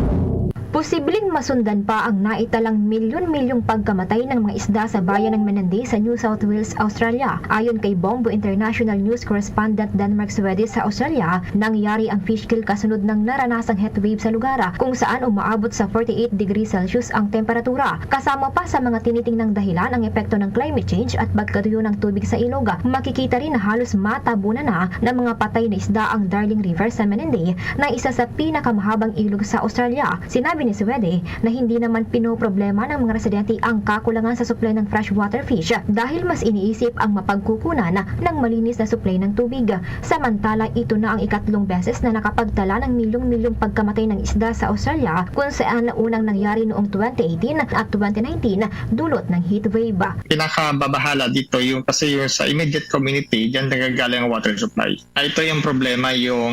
Posibleng masundan pa ang naitalang milyon-milyong pagkamatay ng mga isda sa bayan ng Menindee sa New South Wales, Australia. Ayon kay Bombo International News correspondent Denmark Swede sa Australia, nangyari ang fish kill kasunod ng naranasang heat wave sa lugar, kung saan umaabot sa forty-eight degrees Celsius ang temperatura. Kasama pa sa mga tinitingnang dahilan ang epekto ng climate change at pagkatuyo ng tubig sa ilog. Makikita rin na halos matabunan na ng mga patay na isda ang Darling River sa Menindee, na isa sa pinakamahabang ilog sa Australia. Sinabi ni Swede na hindi naman pinoproblema ng mga residente ang kakulangan sa supply ng freshwater fish dahil mas iniisip ang mapagkukunan ng malinis na supply ng tubig. Samantala, ito na ang ikatlong beses na nakapagtala ng milyong-milyong pagkamatay ng isda sa Australia, kung saan unang nangyari noong twenty eighteen at twenty nineteen dulot ng heat wave. Pinakababahala dito yung, kasi yung sa immediate community, diyan nagagaling ang water supply. Ah, ito yung problema, yung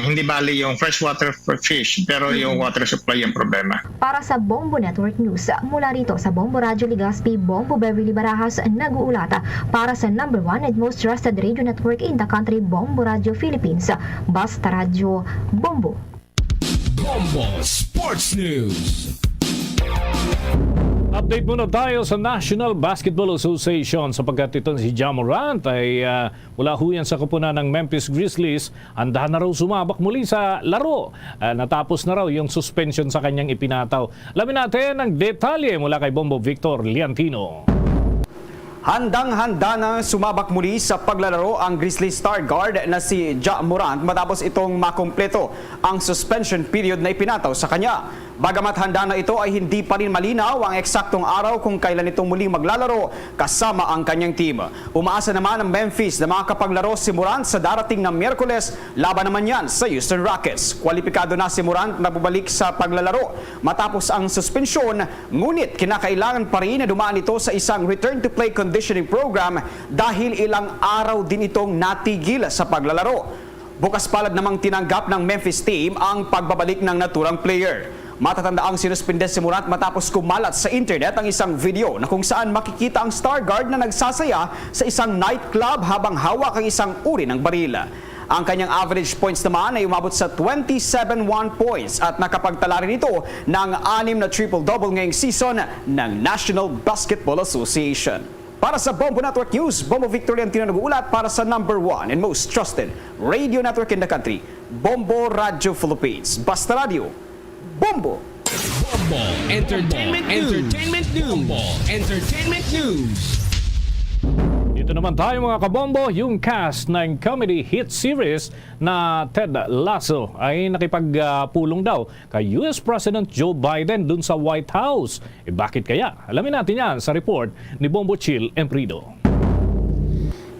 hindi bali yung freshwater for fish, pero yung Mm. water supply yung problema. Para sa Bombo Network News, mula rito sa Bombo Radyo Legazpi, Bombo Beverly Barajas nag-uulat. Para sa number one and most trusted radio network in the country, Bombo Radyo Philippines, Basta Radyo Bombo. Bombo Sports News. Update muna tayo sa National Basketball Association, sapagkat ito si Ja Morant ay, ah, mula ho yan sa koponan ng Memphis Grizzlies, handa na raw sumabak muli sa laro. Ah, natapos na raw yung suspension sa kanyang ipinataw. Alamin natin ang detalye mula kay Bombo Victor Liantino. Handang-handa na sumabak muli sa paglalaro ang Grizzlies star guard na si Ja Morant matapos itong makumpleto ang suspension period na ipinataw sa kanya. Bagamat handa na ito, ay hindi pa rin malinaw ang eksaktong araw kung kailan ito muli maglalaro kasama ang kanyang team. Umaasa naman ang Memphis na makakapaglaro si Morant sa darating na Miyerkules laban naman yan sa Houston Rockets. Kwalipikado na si Morant na bumalik sa paglalaro matapos ang suspensyon, ngunit kinakailangan pa rin na dumaan ito sa isang return-to-play conditioning program dahil ilang araw din itong natigil sa paglalaro. Bukas palad namang tinanggap ng Memphis team ang pagbabalik ng naturang player. Matatandaang sinuspinde si Morant matapos kumalat sa internet ang isang video na kung saan makikita ang star guard na nagsasaya sa isang nightclub habang hawak ang isang uri ng baril. Ang kanyang average points naman ay umabot sa twenty-seven one points at nakapagtala rin ito ng anim na triple-double ngayong season ng National Basketball Association. Para sa Bombo Network News, Bombo Victor Leontino nag-uulat para sa number one and most trusted radio network in the country, Bombo Radyo Philippines. Basta Radyo, Bombo! Bombo Entertainment News. Entertainment News. Bombo Entertainment News. Dito naman tayo, mga kabombo, yung cast ng comedy hit series na Ted Lasso ay nakipagpulong daw kay U S President Joe Biden dun sa White House. Eh, bakit kaya? Alamin natin yan sa report ni Bombo Chill Emprido.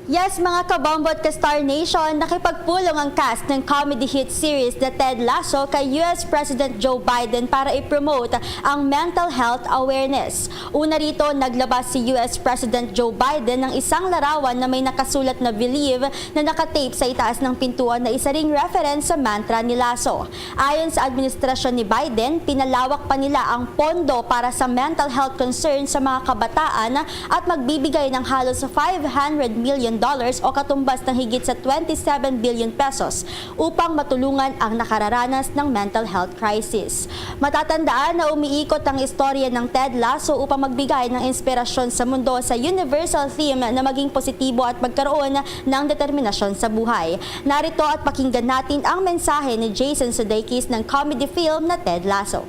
Yes, mga kabombo at ka-Star Nation, nakipagpulong ang cast ng comedy hit series na Ted Lasso kay U S President Joe Biden para i-promote ang mental health awareness. Una rito, naglabas si U S President Joe Biden ng isang larawan na may nakasulat na "Believe" na nakatape sa itaas ng pintuan, na isa ring reference sa mantra ni Lasso. Ayon sa administrasyon ni Biden, pinalawak pa nila ang pondo para sa mental health concern sa mga kabataan at magbibigay ng halos five hundred million dollars o katumbas ng higit sa twenty-seven billion pesos upang matulungan ang nakararanas ng mental health crisis. Matatandaan na umiikot ang istorya ng Ted Lasso upang magbigay ng inspirasyon sa mundo sa universal theme na maging positibo at magkaroon ng determinasyon sa buhay. Narito at pakinggan natin ang mensahe ni Jason Sudeikis ng comedy film na Ted Lasso.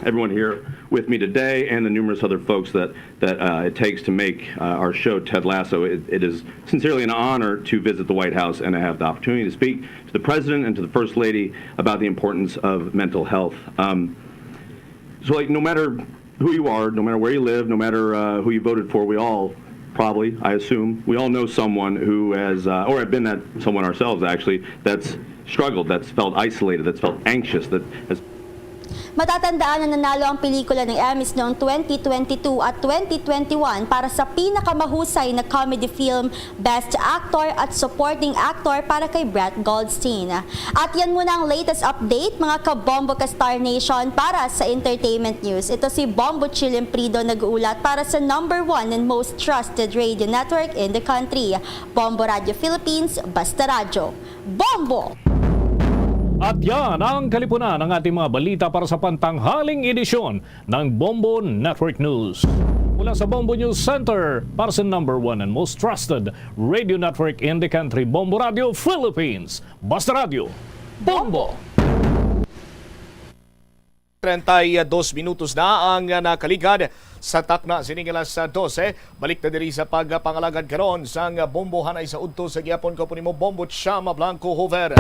Everyone here with me today and the numerous other folks that, that uh, it takes to make uh, our show Ted Lasso. It, it is sincerely an honor to visit the White House and to have the opportunity to speak to the President and to the First Lady about the importance of mental health. Um, so, like, no matter who you are, no matter where you live, no matter uh, who you voted for, we all probably, I assume, we all know someone who has, uh, or have been that someone ourselves actually, that's struggled, that's felt isolated, that's felt anxious, that has Matatandaan na nanalo ang pelikula ng Emmys noong twenty twenty-two at twenty twenty-one para sa pinakamahusay na comedy film, Best Actor at Supporting Actor para kay Brett Goldstein. At yan muna ang latest update, mga kabombo ka Star Nation, para sa entertainment news. Ito si Bombo Chilimprido nag-uulat para sa number one and most trusted radio network in the country, Bombo Radio Philippines, Basta Radyo. Bombo! At yan ang kalipunan ng ating mga balita para sa pantanghaling edisyon ng Bombo Network News. Mula sa Bombo News Center, para sa number one and most trusted radio network in the country, Bombo Radio Philippines. Basta Radio, Bombo! Treinta y dos minutos na ang nakaligad sa takna sining alas dose. Balik ta diri sa pagpangalagad karon sang Bombo, hanay sa udto sa gihapon. Kaupo nimo, Bombo Chama Blanco Hoover.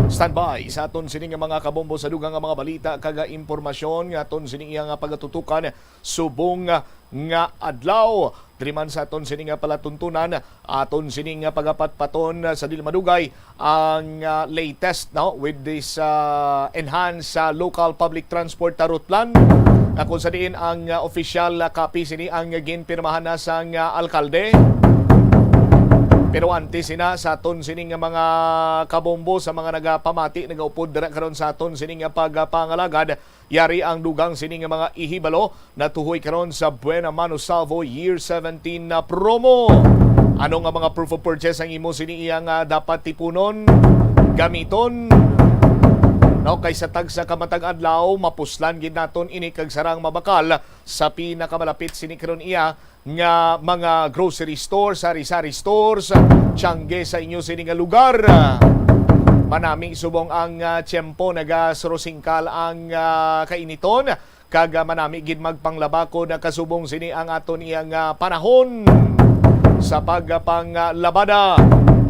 Standby sa aton sini nga mga kabombo sa dugang nga mga balita kag impormasyon nga aton sini iya nga pagatutukan subong nga adlaw. Diri man sa aton sini nga palatuntunan, aton sini nga pagapatpaton sa dili madugay ang ah, latest, no, with this ah, enhanced ah, local public transport route plan, nga kung sa diin ang ah, official ah, copy sini ang ginpirmahan na sang ah, alkalde. Pero antes sina, sa aton sini nga mga kabombo, sa mga nagapamati, nagaupod dira karon sa aton sini nga pagpangalagad, yari ang dugang sini nga mga ihibalo natuhoy karon sa Buena Mano Salvo Year seventeen na promo. Ano nga mga proof of purchase ang imo sini iya nga dapat tipunon, gamiton? No, kay sa tagsa ka matag adlaw, mapuslan gid naton ini kag sarang mabakal sa pinakamalapit sini karon iya nga mga grocery store, sari-sari stores, tiyangge sa inyo sini nga lugar. Manami subong ang ah, tiyempo, nagasrosingkal ang ah, kainiton, kag ah, manami gid magpanglabakon kasubong sini ang aton iya nga panahon sa pagpanglabada.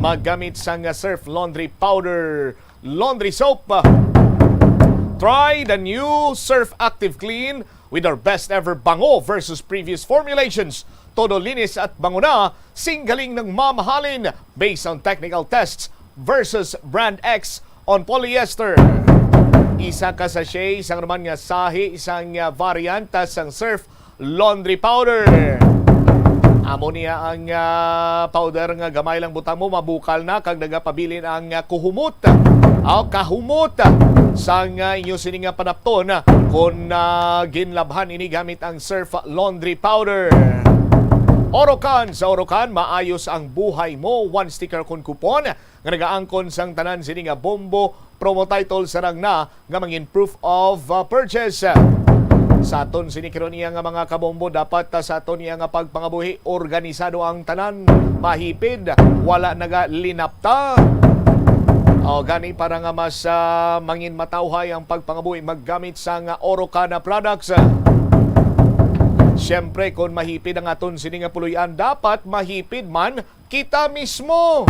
Maggamit sang Surf Laundry Powder Laundry Soap. Try the new Surf Active Clean with our best ever bango versus previous formulations. Todo linis at bango na, sing galing ng mamahalin based on technical tests versus brand X on polyester. Isa ka sachet, isang naman nga sahi, isang ah, variant ah, sang Surf Laundry Powder. Amo niya ang ah, powder nga gamay lang butang mo, mabukal na kag nagapabilin ang ah, kuhumot. Aw, kahumot sang ah, inyo sini nga panapton, ah, kon ah, ginlabhan ini gamit ang Surf Laundry Powder. Orocan, sa Orocan, maayos ang buhay mo. One sticker kon coupon nga nagaangkon sang tanan sini nga bombo promo title, sarang na nga mangin proof of uh, purchase. Sa aton sini karon iya nga mga kabombo, dapat uh, sa aton iya nga pagpangabuhi, organisado ang tanan, mahipid, wala nagalinapta. O gani, para nga mas uh, mangin matawhay ang pagpangabuhi, maggamit sa nga Orocan products. Siyempre, kung mahipid ang aton sini nga puloy-an, dapat mahipid man kita mismo.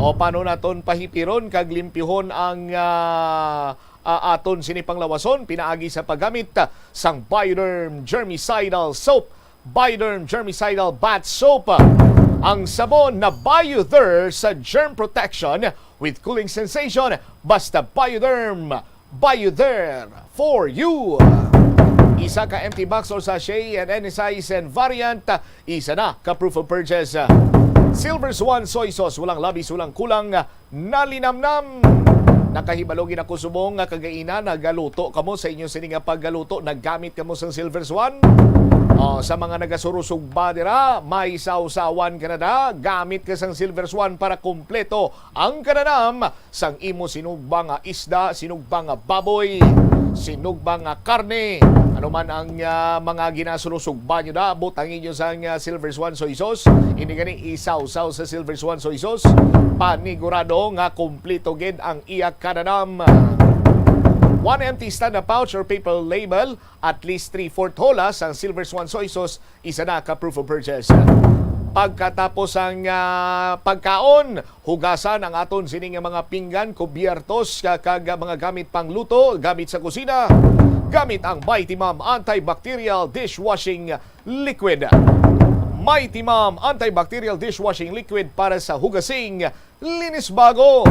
O paano naton pahipiron kag limpyuhon ang ah, ah, aton sini panglawason pinaagi sa paggamit sang Bioderm Germicidal Soap, Bioderm Germicidal Bath Soap, Ang sabon na Biother sa germ protection with cooling sensation, basta Bioderm, Biother for you. Isa ka empty box or sachet and any size and variant, isa na ka proof of purchase. Silver Swan Soy Sauce, walang labis, walang kulang, nalinamnam. Nakahibalo gid ako subong nga kagaina nagaluto kamo sa inyo sini nga paggaluto, naggamit kamo sang Silver Swan. Oh, sa mga nagasurusugba dira, may sawsawan ka na da, gamit ka sang Silver Swan para kompleto ang kananam sang imo sinugba nga isda, sinugba nga baboy, sinugba nga karne, ano man ang, ah, mga ginasurusugba nyo da, butangi nyo sang, ah, Silver Swan Soy Sauce. Ini gani isawsaw sa Silver Swan Soy Sauce. Panigurado nga kumplito gid ang iya kananam. One empty stand-up pouch or paper label, at least three-fourth hola sang Silver Swan Soy Sauce, isa na ka proof of purchase. Pagkatapos ang, ah, pagkaon, hugasan ang aton sini nga mga pinggan, kubyertos, ka-, kag mga gamit pangluto, gamit sa kusina, gamit ang Mighty Mom Antibacterial Dishwashing Liquid. Mighty Mom Antibacterial Dishwashing Liquid para sa hugasing linis bago.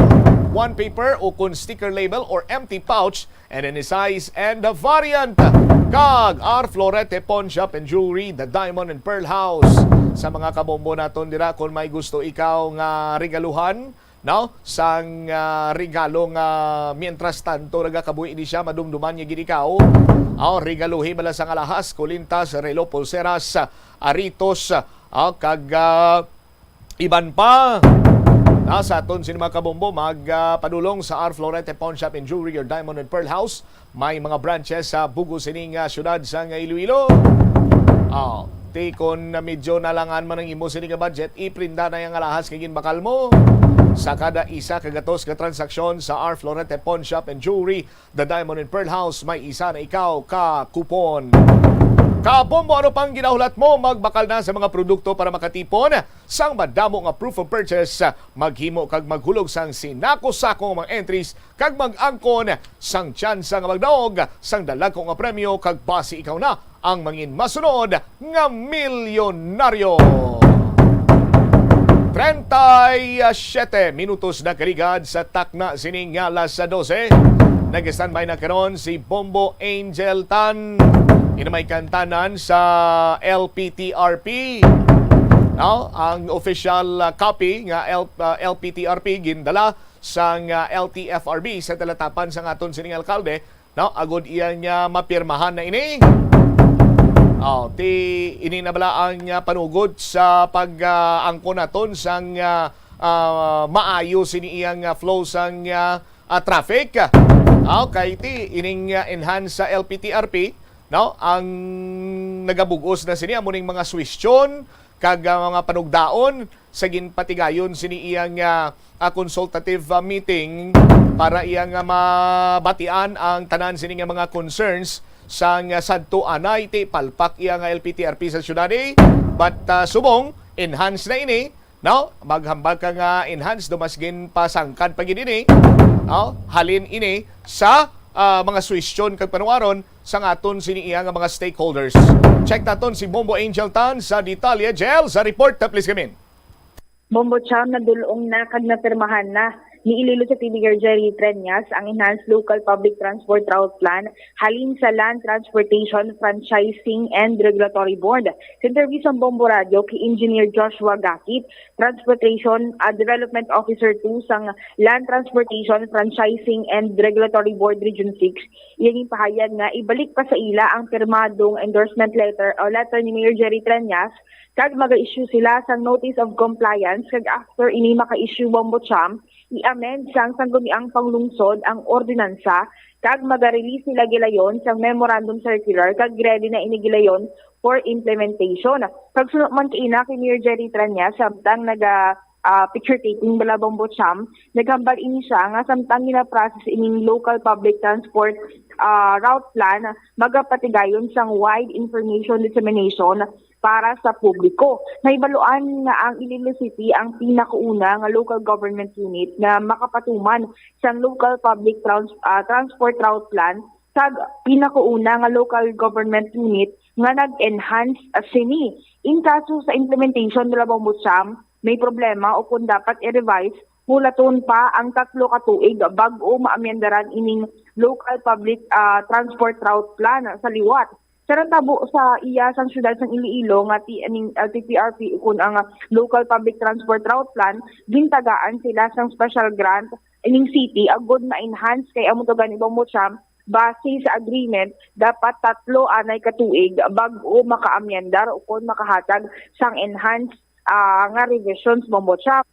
One paper o kun sticker label or empty pouch and any size and variant. Kag R Florete Pawn Shop and Jewelry, The Diamond and Pearl House. Sa mga kabombo naton dira, kung may gusto ikaw nga regaluhan, no? Sang, ah, regalo nga mientras tanto nagakabuhi ni siya, madumduman niya gid ikaw. Oh, regaluhi bala sang alahas, kulintas, relo, pulseras, aritos, oh, kag, ah, iban pa. Na sa aton sini mga kabombo, mag, ah, padulong sa R Florete Pawn Shop and Jewelry, your Diamond and Pearl House. May mga branches sa bug-os sini nga syudad sang Iloilo. Oh, ti kon medyo nalangan man ang imo sini nga budget, iprinda na yang alahas nga ginbakal mo. Sa kada isa ka gatos nga transaksyon sa R Florete Pawn Shop and Jewelry, The Diamond and Pearl House, may isa na ikaw ka kupon. Kabombo, ano pang ginahulat mo? Magbakal na sa mga produkto para makatipon sang madamo nga proof of purchase. Maghimo kag maghulog sang sinako-sako nga mga entries kag mag-angkon sang tsansa nga magdaog sang dalagko nga premyo, kag basi ikaw na ang mangin masunod nga milyonaryo. Treinta y siete minutos na kaligad sa takna sining alas dose. Nag-standby na karon si Bombo Angel Tan. Ina may kantanan sa L P T R P. No? Ang official, ah, copy nga L-, ah, L P T R P gindala sang, ah, L T F R B sa talatapan sang aton sining alkalde, no? Agod iya nga mapirmahan na ini. Oh, ti ini na bala ang, ah, panugot sa pag, ah, angkon naton sang, ah, ah, maayo sini iyang, ah, flow sang, ah, ah, traffic. Ah, kay ti ining, ah, enhance sa L P T R P, no? Ang nagabug-os na sini amo ning mga suwestyon kag, ah, mga panugdaon sa ginpatigayon sini iyang, ah, ah, consultative, ah, meeting para iya nga mabatian ang tanan sini nga mga concerns sang, ah, sadto anay ti palpak iya nga L P T R P sa syudad, eh. But, ah, subong, enhance na ini, no? Maghambal ka nga enhance, do mas ginpasangkad pa gid ini, no? Halin ini sa, ah, mga suwestyon kag panuwaron sang aton sini iya nga mga stakeholders. Check naton si Bombo Angel Tan sa detalye. Jel, sa report, please come in. Bombo Cham, nadul-ong na kag napirmahan na ni Iloilo City Mayor Jerry Treñas ang Enhanced Local Public Transport Route Plan halin sa Land Transportation Franchising and Regulatory Board. Sa interview sa Bombo Radio kay Engineer Joshua Gakit, Transportation, ah, Development Officer two sang Land Transportation Franchising and Regulatory Board Region six, iya ginpahayag nga ibalik pa sa ila ang pirmadong endorsement letter o letter ni Mayor Jerry Treñas, kag maga-issue sila sang notice of compliance, kag after ini maka-issue, Bombo Cham, i-amend sang sangguniang panglungsod ang ordinansa, kag maga-release sila gilayon sang memorandum circular, kag ready na ini gilayon for implementation. Kag suno man kaina kay Mayor Jerry Treñas, samtang naga, ah, picture taking bala, Bombo Cham, naghambal ini siya nga samtang gina-process ining local public transport, ah, route plan, magapatigayon sang wide information dissemination para sa publiko. Nahibaluan nga ang Iloilo City ang pinakauna nga local government unit nga makapatuman sang local public trans-, ah, transport route plan, kag pinakauna nga local government unit nga nag-enhance, ah, sini. In kaso sa implementation, Bala Bambucham, may problema o kung dapat i-revise, hulaton pa ang tatlo ka tuig bag-o maamyandaran ining Local Public, ah, Transport Route Plan sa liwat. Sa natabo sa iya sang siyudad sang Iloilo nga ti-, aning L T P R P ukon ang Local Public Transport Route Plan, gintagaan sila sang special grant ining city agod ma-enhance kay amo to gani, Bambucham, base sa agreement, dapat tatlo anay ka tuig bag-o makaamyandar ukon makahatag sang enhanced, ah, nga revisions, Bambucham.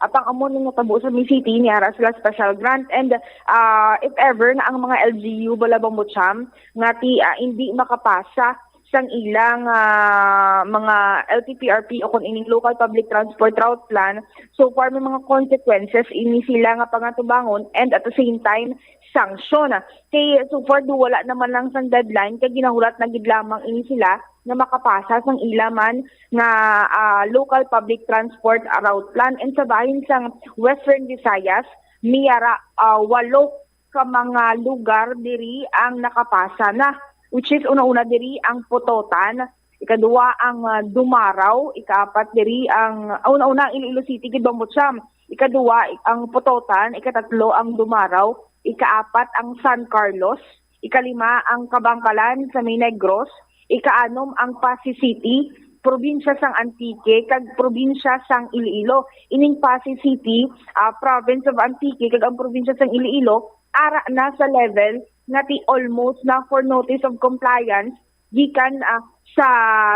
Apang amo ning natabo sa aming city, niara sila special grant. And, ah, if ever nga ang mga L G U, Bala Bambucham, nga ti, ah, hindi makapasa sang ilang, ah, mga L T P R P o kung ining Local Public Transport Route Plan, so far may mga consequences ini sila nga pangatubangon and at the same time, sanction. Kay so far do wala naman lang sang deadline, kay ginahulat na gid lamang ini sila nga makapasa sang ila man nga, ah, Local Public Transport Route Plan. And sa bahin sang Western Visayas, may ara, ah, walo ka mga lugar diri ang nakapasa na, which is una-una diri ang Pototan, ikaduha ang, ah, Dumaraw, ikaapat diri ang, ah, una-una ang Iloilo City, gid, Bambucham, ikaduha ang Pototan, ikatatlo ang Dumaraw, ikaapat ang San Carlos, ikalima ang Kabankalan sa may Negros, ikaanom ang Passi City, probinsya sang Antique, kag probinsya sang Iloilo. Ining Passi City, ah, province of Antique, kag ang probinsya sang Iloilo, ara na sa level nga ti almost na for notice of compliance gikan, ah, sa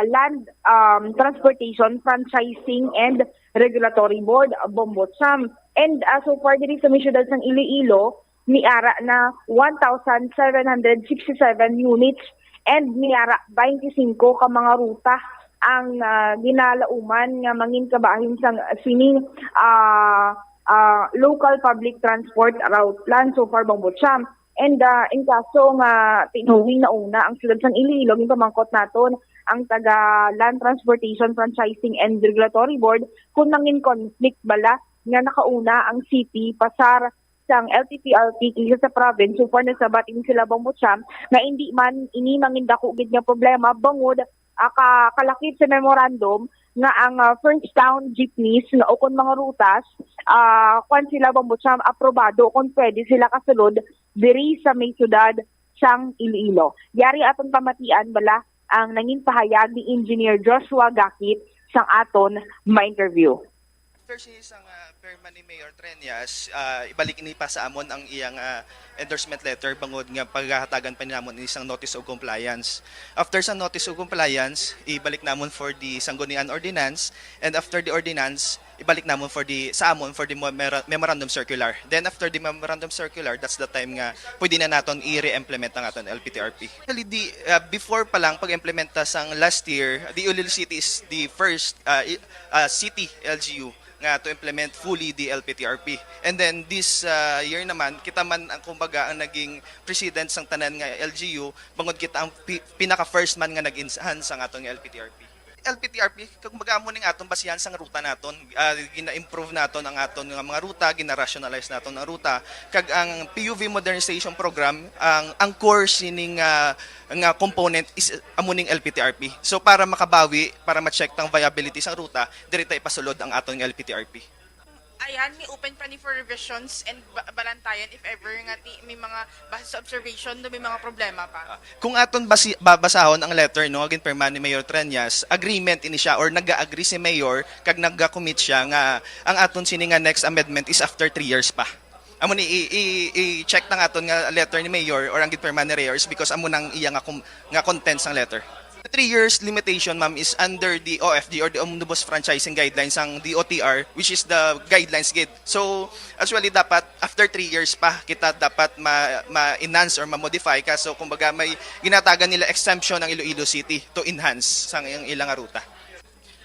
Land, um, Transportation, Franchising, and Regulatory Board, Bambucham. And, ah, so far diri sa may siyudad sang Iloilo, niara na one thousand seven hundred sixty-seven units and niara twenty-five ka mga ruta ang, ah, ginalauman nga mangin kabahin sang sining, ah, ah, Local Public Transport Route Plan so far, Bambucham. And, ah, in kaso nga tinuhing nauna ang siyudad sang Iloilo, ginpamangkot naton ang taga Land Transportation Franchising and Regulatory Board kung nangin conflict bala nga nakauna ang city pasar sang L T P R P kaysa sa province. So far, nasabat ini sila, Bambucham, nga indi man ini mangin dako gid nga problema bangod, ah, ka-, kalakip sa memorandum nga ang, ah, first town jeepneys nga ukon mga rutas, ah, kwan sila, Bambucham, aprobado kung pwede sila kasulod diri sa may siyudad sang Iloilo. Yari aton pamatian bala ang nangin pahayag ni Engineer Joshua Gakit sang aton ma-interview. After sini sang, ah, pirma ni Mayor Treñas, ah, ibalik ini pa sa amon ang iyang, ah, endorsement letter bangod nga pagahatagan pa ni namon ini sang notice of compliance. After sa notice of compliance, ibalik namon for the Sanggunian Ordinance, and after the ordinance, ibalik namon for the, sa amon for the memora-, memorandum circular. Then after the memorandum circular, that's the time nga pwede na naton i-re-implement ang aton L P T R P. Actually, di, ah, before pa lang pag-implementa sang last year, the Iloilo City is the first, ah, i-, ah, city L G U nga to implement fully the L P T R P. And then this, ah, year naman, kita man ang, kumbaga, ang naging president sang tanan nga L G U, bangod kita ang pi-, pinaka first man nga nag-enhance sang aton nga L P T R P. L P T R P, kumbaga, amo ning aton basihan sang ruta naton. Ah, gina-improve naton ang aton nga mga ruta, gina-rationalize naton ang ruta. Kag ang P U V modernization program, ang, ang core sining, ah, nga component is amo ning L P T R P. So, para makabawi, para ma-check tang viability sang ruta, diri ta ipasulod ang aton nga L P T R P. Ayan, may open pa ni for revisions and ba-, balantayan if ever nga ti-, may mga base sa observation do may mga problema pa. Ah, kung aton basi-, babasahon ang letter, no, ginpirma ni Mayor Treñas, agreement ini siya or nag-agree si Mayor kag nag-commit siya nga ang aton sini nga next amendment is after three years pa. Amo ni i-, i-, i-check na nga aton nga letter ni Mayor or ang ginpirma ni Mayor is because amo nang iya nga com-, nga content sang letter. The three years limitation, ma'am, is under the O F G or the Omnibus Franchising Guidelines sang D O T R, which is the guidelines gid. So, actually, dapat after three years pa kita dapat ma-, ma-enhance or ma-modify. Kaso, kumbaga, may ginatagan nila exemption ang Iloilo City to enhance sang iyang ilang ruta.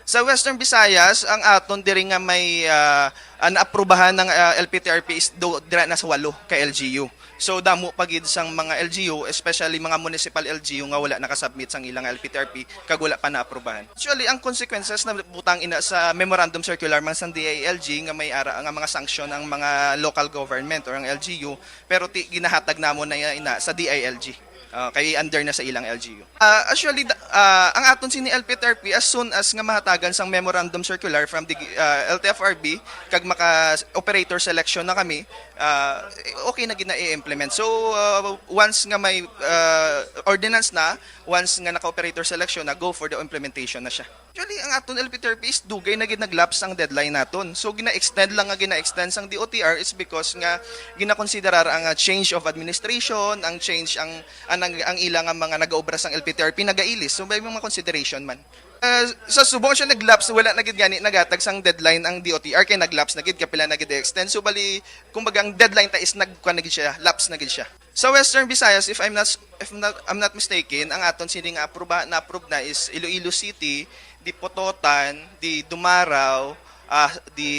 Sa Western Visayas, ang aton diri nga may, ah, ah, naaprubahan ng, ah, L P T R P is do, dira na sa walo ka L G U. So, damo pa gid sang mga L G U, especially mga municipal L G U nga wala nakasubmit sang ilang L P T R P kag wala pa naaprubahan. Actually, ang consequences na butang ina sa memorandum circular man sang D I L G nga may ara nga mga sanction ang mga local government or ang L G U, pero ti ginahatag namon na ina sa D I L G. Ah, kay under na sa ilang L G U. Ah, actually, da- ah, ang aton sini L P T R P, as soon as nga mahatagan sang memorandum circular from the ah, L T F R B kag maka operator selection na kami, ah, okay na gid na i-implement. So ah, once nga may ah, ordinance na, once nga naka-operator selection na, go for the implementation na siya. Actually, ang aton L P T R P is dugay na gid nag-lapse ang deadline naton. So gina-extend lang nga gina-extend sang D O T R is because nga ginakonsiderar ang ah, change of administration, ang change ang ang, ang ila nga mga nagaobra sang L P T R P nagailis. So may mga consideration man. Ah, sa subong siya nag-lapse, wala na gid gani nagatag sang deadline ang D O T R kay nag-lapse na gid, kapila na gid i-extend. So bali, kumbaga ang deadline ta is nagkuan na gid siya, lapse na gid siya. Sa Western Visayas, if I'm not if not, I'm not mistaken, ang aton sini nga apruba na approve na is Iloilo City, di Pototan, di Dumarao, ah, di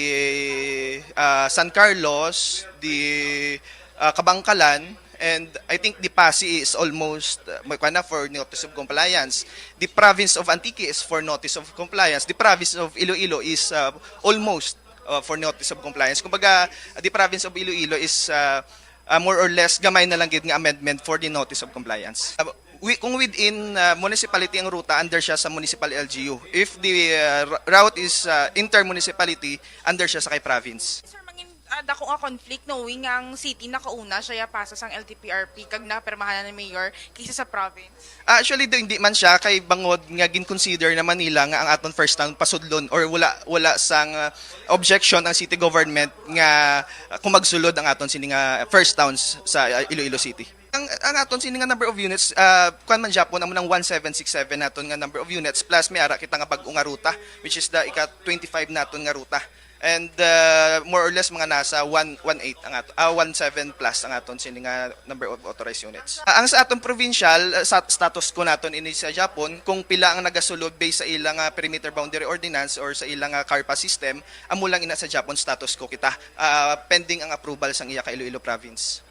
ah, San Carlos, di ah, Kabankalan, and I think di Passi is almost uh, may kuwan na for notice of compliance. The province of Antique is for notice of compliance. The province of Iloilo is uh, almost uh, for notice of compliance. Kumbaga, the province of Iloilo is uh, uh, more or less gamay na lang gid nga amendment for the notice of compliance. Uh, wi- kung within uh, municipality ang ruta, under siya sa municipal L G U. If the uh, r- route is uh, inter-municipality, under siya sa kay province. Sir, mangin ah, dako nga conflict, knowing nga ang city nakauna siya ya pasa sang L T P R P kag napirmahan na ni Mayor kaysa sa province? Ah, actually, do, hindi man siya kay bangod nga gin-consider na Manila nga ang aton first town pasudlon or wala wala sang uh, objection ang city government nga uh, kung magsulod ang aton sini nga first towns sa uh, Iloilo City. Ang, ang aton sini nga number of units, uh, kuan man gyapon, amo nang one seven six seven naton nga number of units, plus may ara kita nga bag-o nga ruta, which is the ika twenty-five naton nga ruta. And uh, more or less mga nasa one one eight ang ato, ah, one seven plus ang aton sini nga number of authorized units. Ah, ang sa aton provincial uh, sa status quo naton ini sa Japon, kung pila ang nagasulod based sa ilang uh, perimeter boundary ordinance or sa ilang uh, CARPA system, amo lang ina sa Japon status quo kita, uh, pending ang approval sang iya ka Iloilo province.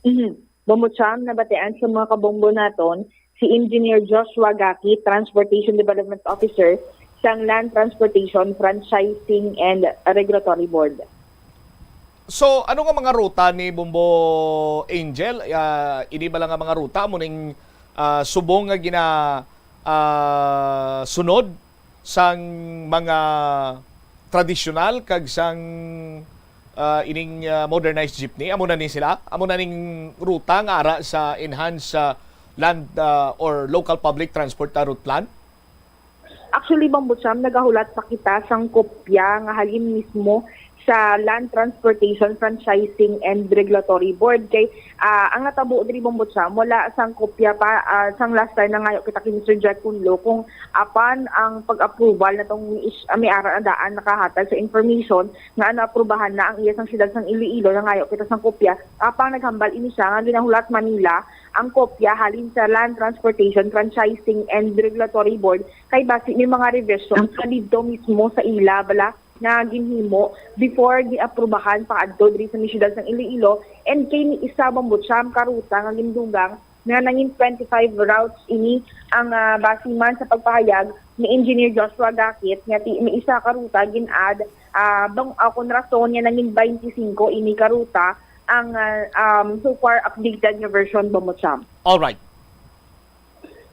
Mhm. Bombo Cham, nabatian sa mga kabombo naton si Engineer Joshua Gaki, Transportation Development Officer sang Land Transportation Franchising and Regulatory Board. So, ano nga mga ruta ni Bombo Angel? Uh, ini ba lang nga mga ruta mo ning uh, subong nga gina uh, sunod sang mga tradisyonal kag sang uh, ining uh, modernized jeepney? Amo na ni sila? Amo na ning ruta nga ara sa enhanced uh, land uh, or local public transport uh, route plan? Actually, Bambucham, nagahulat pa kita sang kopya nga halin mismo sa Land Transportation Franchising and Regulatory Board. Kay uh, ang natabo diri, Bambucham, wala sang kopya pa uh, sang last time nangayo kita kay Mister Jack Kunlo kung apan ang pag-approval natong uh, may ara na daan nakahatag sa information nga naaprubahan na ang iya sang siyudad sang Iloilo. Nangayo kita sang kopya, apang naghambal ini siya nga ginahulat man nila ang kopya halin sa Land Transportation Franchising and Regulatory Board kay basi may mga revisions nga didto mismo sa ila bala nga ginhimo before giaprubahan pa adto diri sa may siyudad sang Iloilo. And kay ni isa, Bambucham, ka ruta nga gindugang nga nangin twenty-five routes ini ang uh, basi man sa pagpahayag ni Engineer Joshua Gakit nga ti may isa ka ruta gin-add uh, bang uh, kon rason nga nangin twenty-five ini ka ruta ang uh, um, so far updated nga version, Bambucham. All right.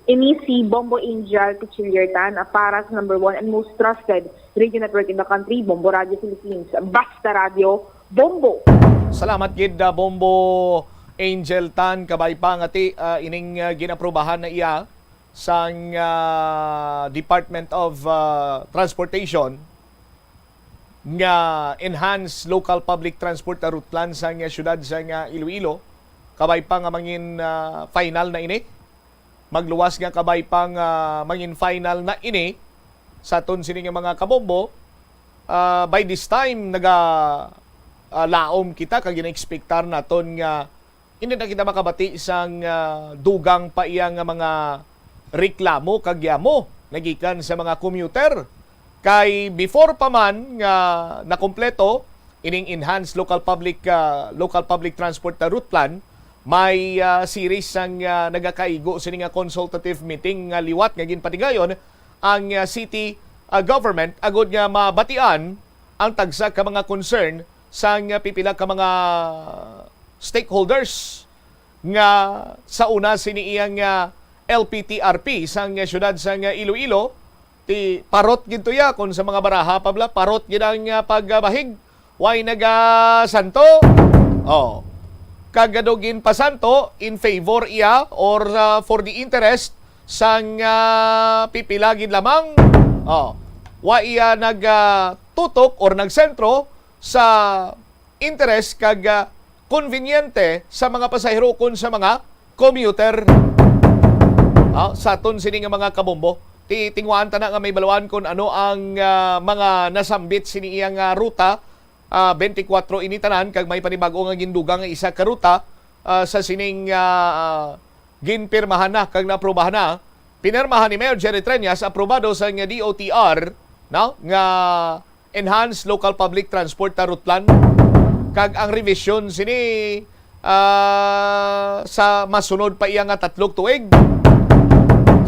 Ini si Bombo Angel Pichiliertan para sa number one and most trusted radio network in the country, Bombo Radio Philippines. Basta Radio, Bombo! Salamat gid uh, Bombo Angel Tan, kabay pa nga ti uh, ining uh, ginaprubahan na iya sang uh, Department of uh, Transportation nga enhanced local public transport route plan sang uh, siyudad sang uh, Iloilo. Kabay pa nga mangin uh, final na ini. Magluwas nga kabay pa nga mangin final na ini sa aton sini nga mga kabombo. Uh, by this time naga uh, laom kita kag ginaekspektar naton nga hindi na kita makabati sang uh, dugang pa iya nga mga reklamo kag yamo nagikan sa mga commuter. Kay before pa man nga nakompleto ining enhanced local public uh, local public transport route plan, may uh, series sang uh, nagakaigo sini nga consultative meeting nga liwat nga ginpatigayon ang uh, city uh, government agud nga mabatian ang tagsa ka mga concern sang uh, pipila ka mga stakeholders. nga sa una sini iyang, ah, L P T R P sang siyudad sang Iloilo, ti parot gid to ya, kung sa mga baraha pa bala, parot gid ang, ah, pagbahig. Way nagasanto. Oh. Kag ado ginpasanto in favor iya or, ah, for the interest sang, ah, pipila gid lamang. Oh. Wa iya nag, ah, tutok or nagsentro sa interes kag, ah, konbinyente sa mga pasahero kon sa mga commuter. Ah, sa aton sini nga mga kabombo, ti-, tingwaan ta na nga may baluan kon ano ang, ah, mga nasambit sini iya nga ruta, ah, twenty-four ini tanan, kag may panibag-o nga gindugang nga isa ka ruta, ah, sa sining, ah, ginpirmahan na kag naaprubahan na. Pinirmahan ni Mayor Jerry Treñas, aprobado sa nga D O T R, no, nga Enhanced Local Public Transport Tarutlan, kag ang revision sini, ah, sa masunod pa iya nga tatlog tuig.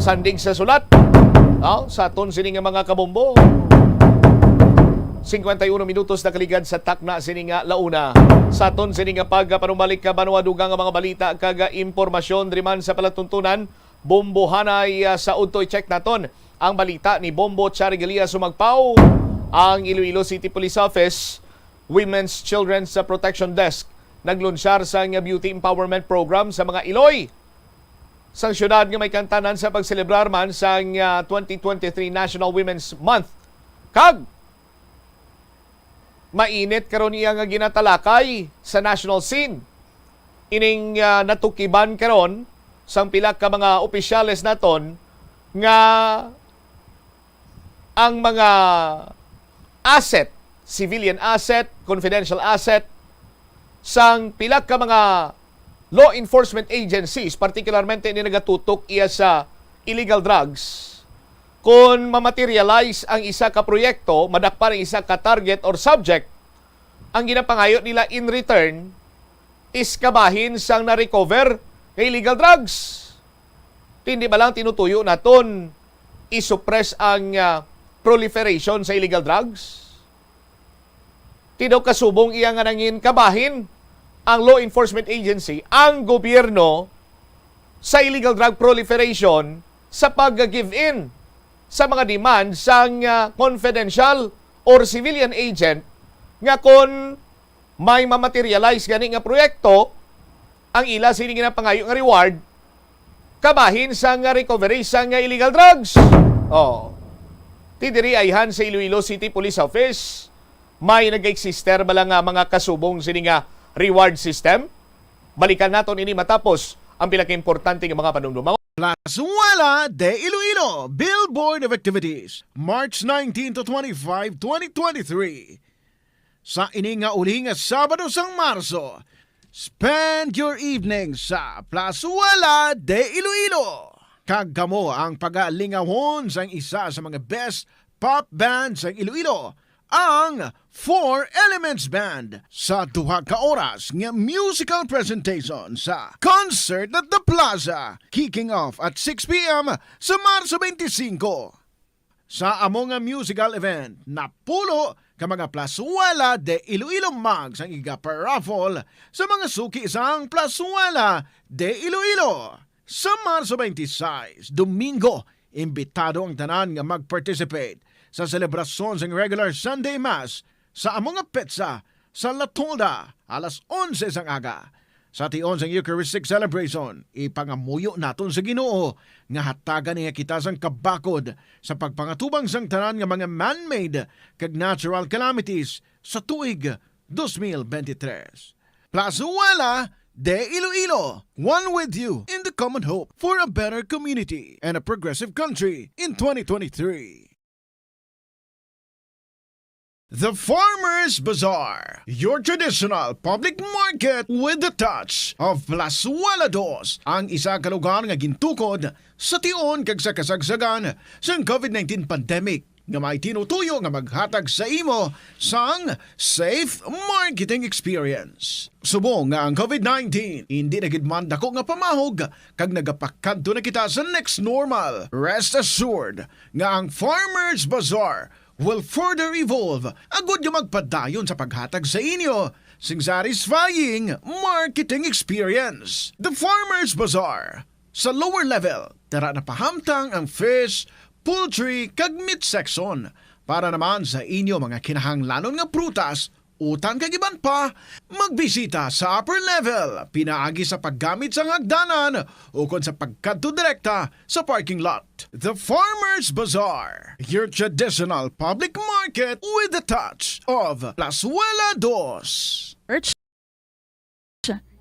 Sandig sa sulat, no, sa aton sini nga mga kabombo. Cincuenta y uno minutos nakaligad sa takna sini nga launa. Sa aton sini nga pagpanumbalik ka banwa, dugang nga mga balita kag impormasyon diri man sa palatuntunan, Bombohanay, ah, sa udto, i-check naton ang balita ni Bombo Charigalia Sumagpao. Ang Iloilo City Police Office Women's Children's Protection Desk naglunsyar sang Beauty Empowerment Program sa mga iloy sang syudad nga may kaangtanan sa pagselebrar man sang, ah, twenty twenty-three National Women's Month. Kag mainit karon iya nga ginatalakay sa national scene. Ining, ah, natukiban karon sang pila ka mga opisyales naton nga ang mga asset, civilian asset, confidential asset, sang pila ka mga law enforcement agencies, particularmente ini nagatutok iya sa illegal drugs, kon ma-materialize ang isa ka proyekto, madakpan ang isa ka target or subject, ang ginapangayo nila in return is kabahin sang na-recover nga illegal drugs. Ti indi ba lang tinutuyo naton i-suppress ang, ah, proliferation sa illegal drugs? Ti daw kasubong iya nga nangin kabahin ang law enforcement agency, ang gobyerno, sa illegal drug proliferation sa pag-give in sa mga demand sang, ah, confidential or civilian agent nga kon may ma-materialize gani nga proyekto, ang ila sini ginapangayo nga reward kabahin sang recovery sang illegal drugs. Oh. Ti diri ayhan sa Iloilo City Police Office, may nag-existe bala nga mga kasubong sini nga reward system? Balikan naton ini matapos ang pila ka importante nga mga panumdum. Plazuela de Iloilo, Billboard of Activities, March nineteen to twenty-five, twenty twenty-three. Sa ini nga uli nga Sabado sang Marso, spend your evening sa Plazuela de Iloilo. Kag kamo ang pagalingawon sang isa sa mga best pop band sang Iloilo, ang Four Elements Band, sa duha ka oras nga musical presentation sa Concert at the Plaza, kicking off at six p m sa Marso twenty-five. Sa amo nga musical event, napulo ka mga Plazuela de Iloilo mugs ang iga-paraffle sa mga suki sang Plazuela de Iloilo. Sa Marso twenty-six, Domingo, imbitado ang tanan nga mag-participate sa selebrasyon sang regular Sunday Mass sa amo nga petsa sa La Tolda alas onse sang aga. Sa tion sang Eucharistic celebration, ipangamuyo naton sa Ginoo nga hatagan niya kita sang kabakod sa pagpangatubang sang tanan nga mga man-made kag natural calamities sa tuig dos mil benti tres. Plazuela de Iloilo, one with you in the common hope for a better community and a progressive country in twenty twenty-three. The Farmers Bazaar, your traditional public market with the touch of Plazuela Dos, ang isa ka lugar nga gintukod sa tion kag sa kasagsagan sang covid nineteen pandemic, nga may tinutuyo nga maghatag sa imo sang safe marketing experience. Subong nga ang covid nineteen indi na gid man dako nga pamahog kag nagapakadto na kita sa next normal, rest assured nga ang Farmers Bazaar will further evolve agud nga magpadayon sa paghatag sa inyo sing satisfying marketing experience. The Farmers Bazaar. Sa lower level, dara na pahamtang ang fish, poultry, kag meat section. Para naman sa inyo mga kinahanglanon nga prutas, utan kag iban pa, magbisita sa upper level pinaagi sa paggamit sang hagdanan ukon sa pagkadto direkta sa parking lot. The Farmers Bazaar, your traditional public market with a touch of Plazuela Dos. Church.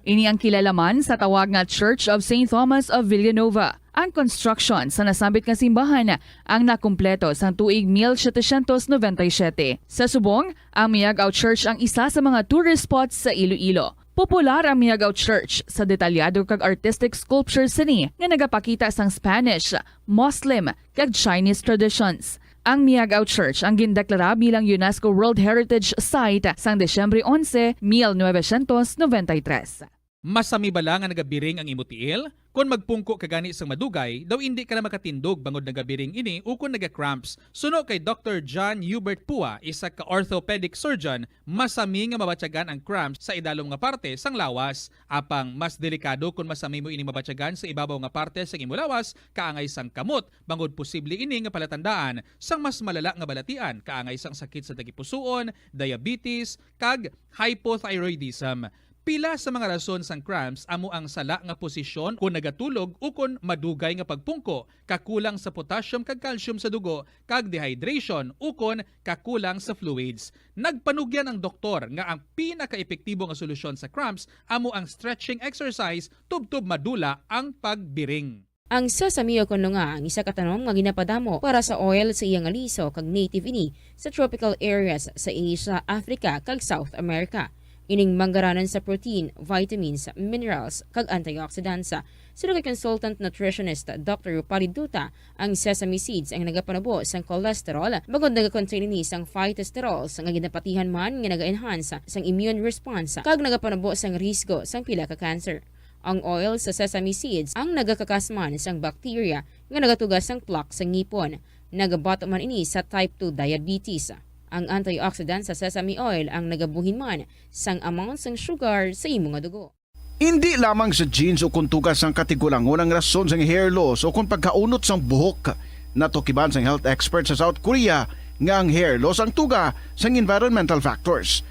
Ini ang kilalaman sa tawag nga Church of Saint Thomas of Villanova. Ang construction sa nasambit nga simbahan ang nakumpleto sang tuig mil setecientos noventa y siete. Sa subong, ang Miagao Church ang isa sa mga tourist spots sa Iloilo. Popular ang Miagao Church sa detalyado kag artistic sculptures sini nga nagapakita sang Spanish, Muslim, kag Chinese traditions. Ang Miagao Church ang gindeklara bilang UNESCO World Heritage Site sang Disyembre onse, mil novecientos noventa y tres. Masami bala nga nagabiring ang imo tiil? Kon magpungko ka gani sang madugay, daw indi ka na makatindog bangod nagabiring ini ukon naga-cramps. Suno kay Doktor John Hubert Pua, isa ka orthopedic surgeon, masami nga mabatyagan ang cramps sa idalom nga parte sang lawas. Apang mas delikado kon masami mo ini mabatyagan sa ibabaw nga parte sang imo lawas, kaangay sang kamot, bangod posible ini nga palatandaan sang mas malala nga balatian, kaangay sang sakit sa tagipusoon, diabetes, kag hypothyroidism. Pila sa mga rason sang cramps amo ang sala nga posisyon kon nagatulog ukon madugay nga pagpungko, kakulang sa potassium kag calcium sa dugo, kag dehydration ukon kakulang sa fluids. Nagpanugyan ang doktor nga ang pinakaepektibo nga solusyon sa cramps amo ang stretching exercise tubtob madula ang pagbiring. Ang sesame o kon nga ang isa ka tanom nga ginapadamo para sa oil sa iya nga liso kag native ini sa tropical areas sa Asia, Africa, kag South America. Ining manggaranan sa protein, vitamins, minerals, kag antioxidants. Suno kay consultant nutritionist Doctor Rupali Duta, ang sesame seeds ang nagapanubo sang cholesterol, bangod nagakontain ini sang phytosterols nga ginapatihan man nga naga-enhance sang immune response kag nagapanubo sang risgo sang pila ka cancer. Ang oil sa sesame seeds ang nagakakas man sang bacteria nga nagatuga sang plaque sa ngipon. Nagabato man ini sa type two diabetes. Ang antioxidant sa sesame oil ang nagabuhin man sang amount sang sugar sa imo nga dugo. Indi lamang sa genes o kon tuga sang katigulangon ang rason sang hair loss o kon pagkaunot sang buhok. Natukiban sang health expert sa South Korea nga ang hair loss ang tuga sang environmental factors.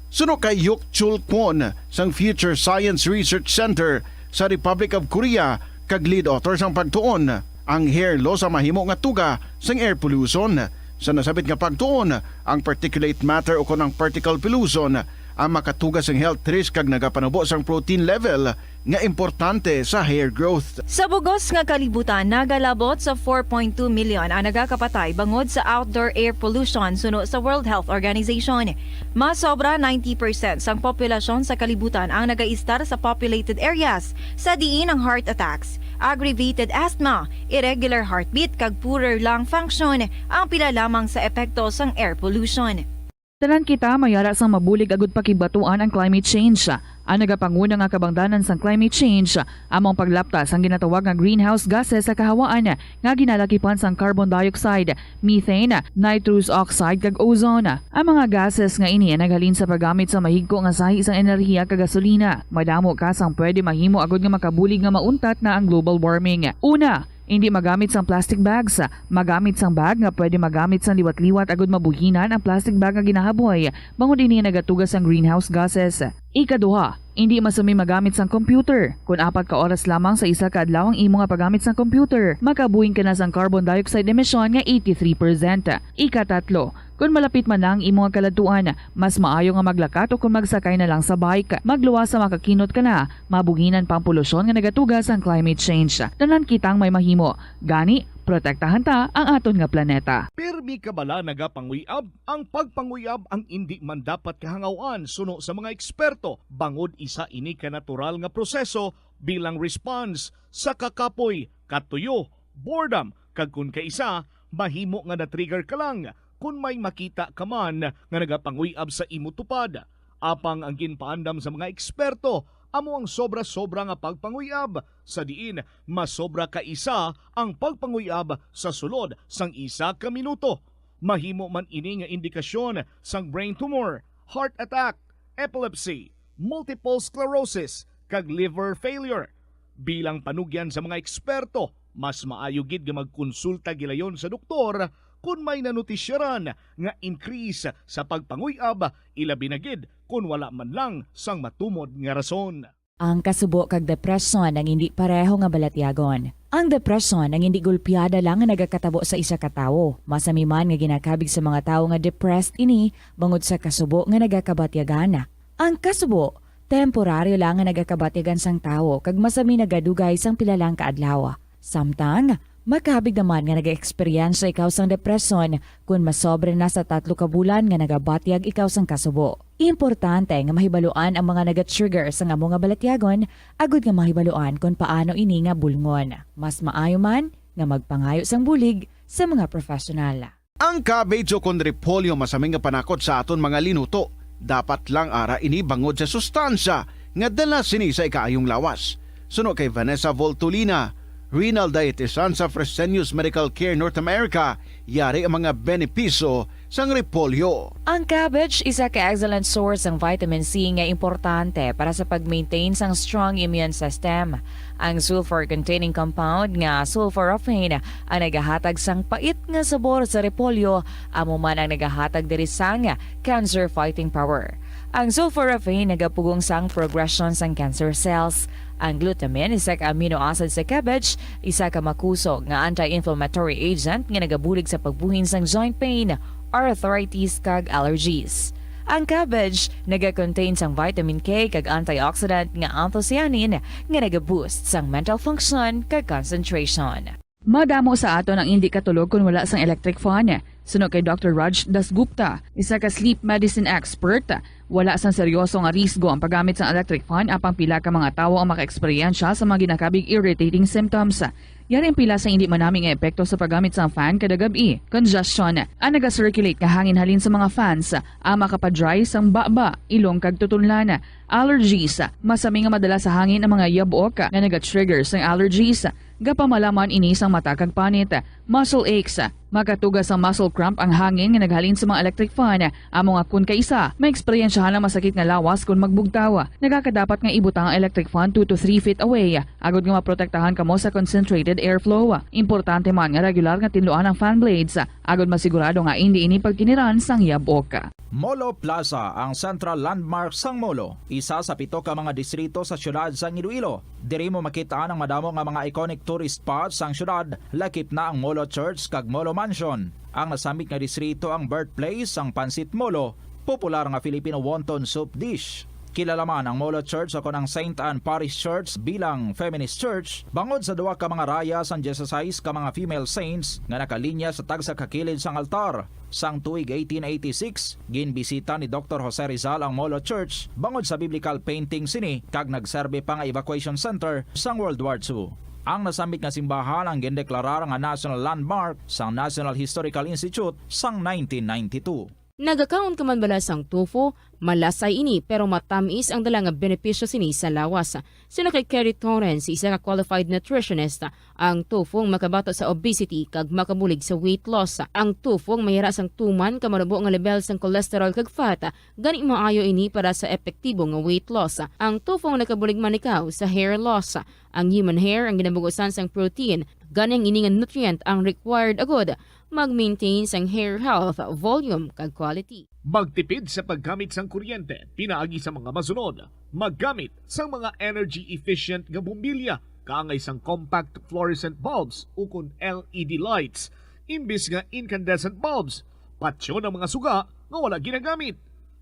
Suno kay Hyuk Chul Kwon sang Future Science Research Center sa Republic of Korea kag lead author sang pagtuon, ang hair loss ang mahimo nga tuga sang air pollution. Sa nasabit nga pagtuon, ang particulate matter o kon ang particle pollution ang makatuga sang health risk kag nagapanubo sang protein level nga importante sa hair growth. Sa bugos nga kalibutan, nagalabot sa four point two million ang nagakapatay bangod sa outdoor air pollution, suno sa World Health Organization. Mas sobra ninety percent sang populasyon sa kalibutan ang nagaistar sa populated areas, sa diin ang heart attacks, aggravated asthma, irregular heartbeat, kag poorer lung function ang pila lamang sa epekto sang air pollution. Tanan kita mayara sang mabulig agud pakigbatuan ang climate change. Ang nagapanguna nga kabangdanan sang climate change amo ang paglapta sang ginatawag nga greenhouse gases sa kahawaan nga ginalakipan sang carbon dioxide, methane, nitrous oxide, kag ozone. Ang mga gases nga ini naghalin sa paggamit sa mahigko nga sahi sang enerhiya kag gasolina. Madamo kas ang pwede mahimo agud nga makabulig nga mauntat na ang global warming. Una, indi magamit sang plastic bags. Magamit sang bag nga pwede magamit sang liwat-liwat agud mabuhinan ang plastic bag nga ginahaboy, bangod ini nagatuga sang greenhouse gases. Ikaduha, indi masami magamit sang computer. Kon apat ka oras lamang sa isa ka adlaw ang imo nga paggamit sang computer, makabuhin ka na sang carbon dioxide emission nga eighty-three percent. Ikatatlo, kon malapit man na ang imo nga kaladtuan, mas maayo nga maglakat o kon magsakay na lang sa bike. Magluwas sa makakinot ka na, mabuhinan pa ang polusyon nga nagatuga sang climate change. Tanan kitang may mahimo. Gani, protektahan ta ang aton nga planeta. Pirmi ka bala nagapanguyab? Ang pagpanguyab ang indi man dapat kahangawan suno sa mga eksperto, bangod isa ini ka natural nga proseso bilang response sa kakapoy, katuyo, boredom, kag kon kaisa, mahimo nga na-trigger ka lang kon may makita ka man nga nagapanguyab sa imo tupad. Apang ang ginpaandam sa mga eksperto amo ang sobra-sobra nga pagpanguyab, sa diin mas sobra ka isa ang pagpanguyab sa sulod sang isa ka minuto. Mahimo man ini nga indikasyon sang brain tumor, heart attack, epilepsy, multiple sclerosis, kag liver failure. Bilang panugyan sa mga eksperto, mas maayo gid nga magkonsulta gilayon sa doktor kon may nanutisyaran nga increase sa pagpanguy-ab, ilabi na gid kon wala man lang sang matumod nga rason. Ang kasubo kag depresyon ang indi pareho nga balatyagon. Ang depresyon ang indi gulpiada lang nga nagakatabo sa isa ka tawo. Masami man nga ginakabig sa mga tawo nga depressed ini bangod sa kasubo nga nagakabatyagan. Ang kasubo, temporaryo lang nga nagakabatyagan sang tawo kag masami nagadugay sang pila lang ka adlaw. Samtang, makabig naman nga nag-eksperyensya ikaw sang depresyon kon masobra na sa tatlo ka bulan nga nagabatyag ikaw sang kasubo. Importante nga mahibaluan ang mga naga-trigger sang amo nga balatyagon agud nga mahibaluan kon paano ini nga bulngon. Mas maayo man nga magpangayo sang bulig sa mga professional. Ang cabbage ukon repolyo masami nga panakot sa aton mga linuto. Dapat lang ara ini bangod sa sustansya nga dala sini sa ikaayong lawas. Suno kay Vanessa Voltolina, renal dietitian sa Fresenius Medical Care North America, yari ang mga benepisyo sang repolyo. Ang cabbage isa ka excellent source sang vitamin C nga importante para sa pag-maintain sang strong immune system. Ang sulfur-containing compound nga sulforaphane ang nagahatag sang pait nga sabor sa repolyo, amo man ang nagahatag diri sang cancer-fighting power. Ang sulforaphane nagapugong sang progression sang cancer cells. Ang glutamine, isa ka amino acid sa cabbage, isa ka makusog nga anti-inflammatory agent nga nagabulig sa pagbuhin sang joint pain, arthritis, kag allergies. Ang cabbage nagakontain sang vitamin K kag antioxidant nga anthocyanin nga nagaboost sang mental function kag concentration. Madamo sa aton ang indi katulog kon wala sang electric fan. Suno kay Doctor Raj Dasgupta, isa ka sleep medicine expert, wala sang seryoso nga risgo ang paggamit sang electric fan, apang pila ka mga tawo ang makaeksperyensya sa mga ginakabig irritating symptoms. Yari ang pila sa indi manami nga epekto sa paggamit sang fan kada gab-i: congestion, ang naga-circulate nga hangin halin sa mga fans, ang makapa-dry sang baba, ilong kag tutunlan, allergies, masami nga madala sa hangin ang mga yabok nga naga-trigger sang allergies, gapamalaman ini sang mata kag panit, muscle aches, makatuga sang muscle cramp ang hangin nga naghalin sa mga electric fan, amo nga kon kaisa, maeksperiensyahan ang masakit nga lawas kon magbugtaw. Nagakadapat nga ibutang ang electric fan two to three feet away, agud nga maprotektahan kamo sa concentrated airflow. Importante man nga regular nga tinluan ang fan blades, agud masigurado nga indi ini pagkiniran sang yabok. Molo Plaza, ang central landmark sang Molo, isa sa pito ka mga distrito sa siyudad sang Iloilo. Diri mo makit-an ang madamo nga mga iconic tourist spots sang siyudad, lakip na ang Molo Church kag Molo Mansion. Ang nasambit nga distrito ang birthplace sang Pancit Molo, popular nga Filipino wonton soup dish. Kilala man ang Molo Church ukon ang Saint Anne Parish Church bilang feminist church bangod sa duha ka mga raya sang dieciséis ka mga female saints nga nakalinya sa tagsa ka kilid sang altar. Sang tuig eighteen eighty-six, ginbisita ni Doktor Jose Rizal ang Molo Church bangod sa biblical painting sini kag nagserbi pa nga evacuation center sang World War Two. Ang nasambit nga simbahan ang gindeklarar nga national landmark sang National Historical Institute sang nineteen ninety-two. Nagakaon ka man bala sang tofu? Malasay ini, pero matamis ang dala nga benepisyo sini sa lawas. Suno kay Kerry Torrens, isa ka qualified nutritionist, ang tofu ang makabato sa obesity kag makabulig sa weight loss. Ang tofu ang mayara sang tuman ka manubo nga lebel sang cholesterol kag fat, gani maayo ini para sa epektibo nga weight loss. Ang tofu ang nakabulig man ikaw sa hair loss. Ang human hair ang ginabugusan sang protein, gani ang ini nga nutrient ang required agud mag-maintain sang hair health, volume, kag quality. Magtipid sa paggamit sang kuryente pinaagi sa mga masunod: maggamit sang mga energy-efficient nga bombilya kaangay sang compact fluorescent bulbs ukon L E D lights imbis nga incandescent bulbs. Patyon ang mga suga nga wala ginagamit.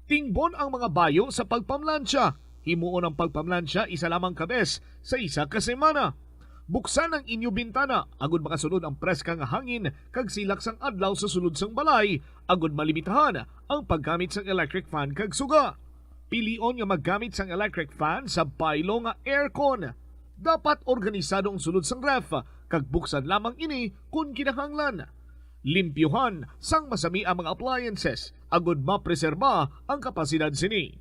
Tingbon ang mga bayo sa pagpamlansya. Himuon ang pagpamlansya isa lamang ka bes sa isa ka semana. Buksan ang inyo bintana agud makasulod ang preska nga hangin kag silak sang adlaw sa sulod sang balay, agud malimitahan ang paggamit sang electric fan kag suga. Pilion nga maggamit sang electric fan sa baylo nga aircon. Dapat organisado ang sulod sang ref, kag buksan lamang ini kon kinahanglan. Limpyuhan sang masami ang mga appliances agud mapreserba ang kapasidad sini.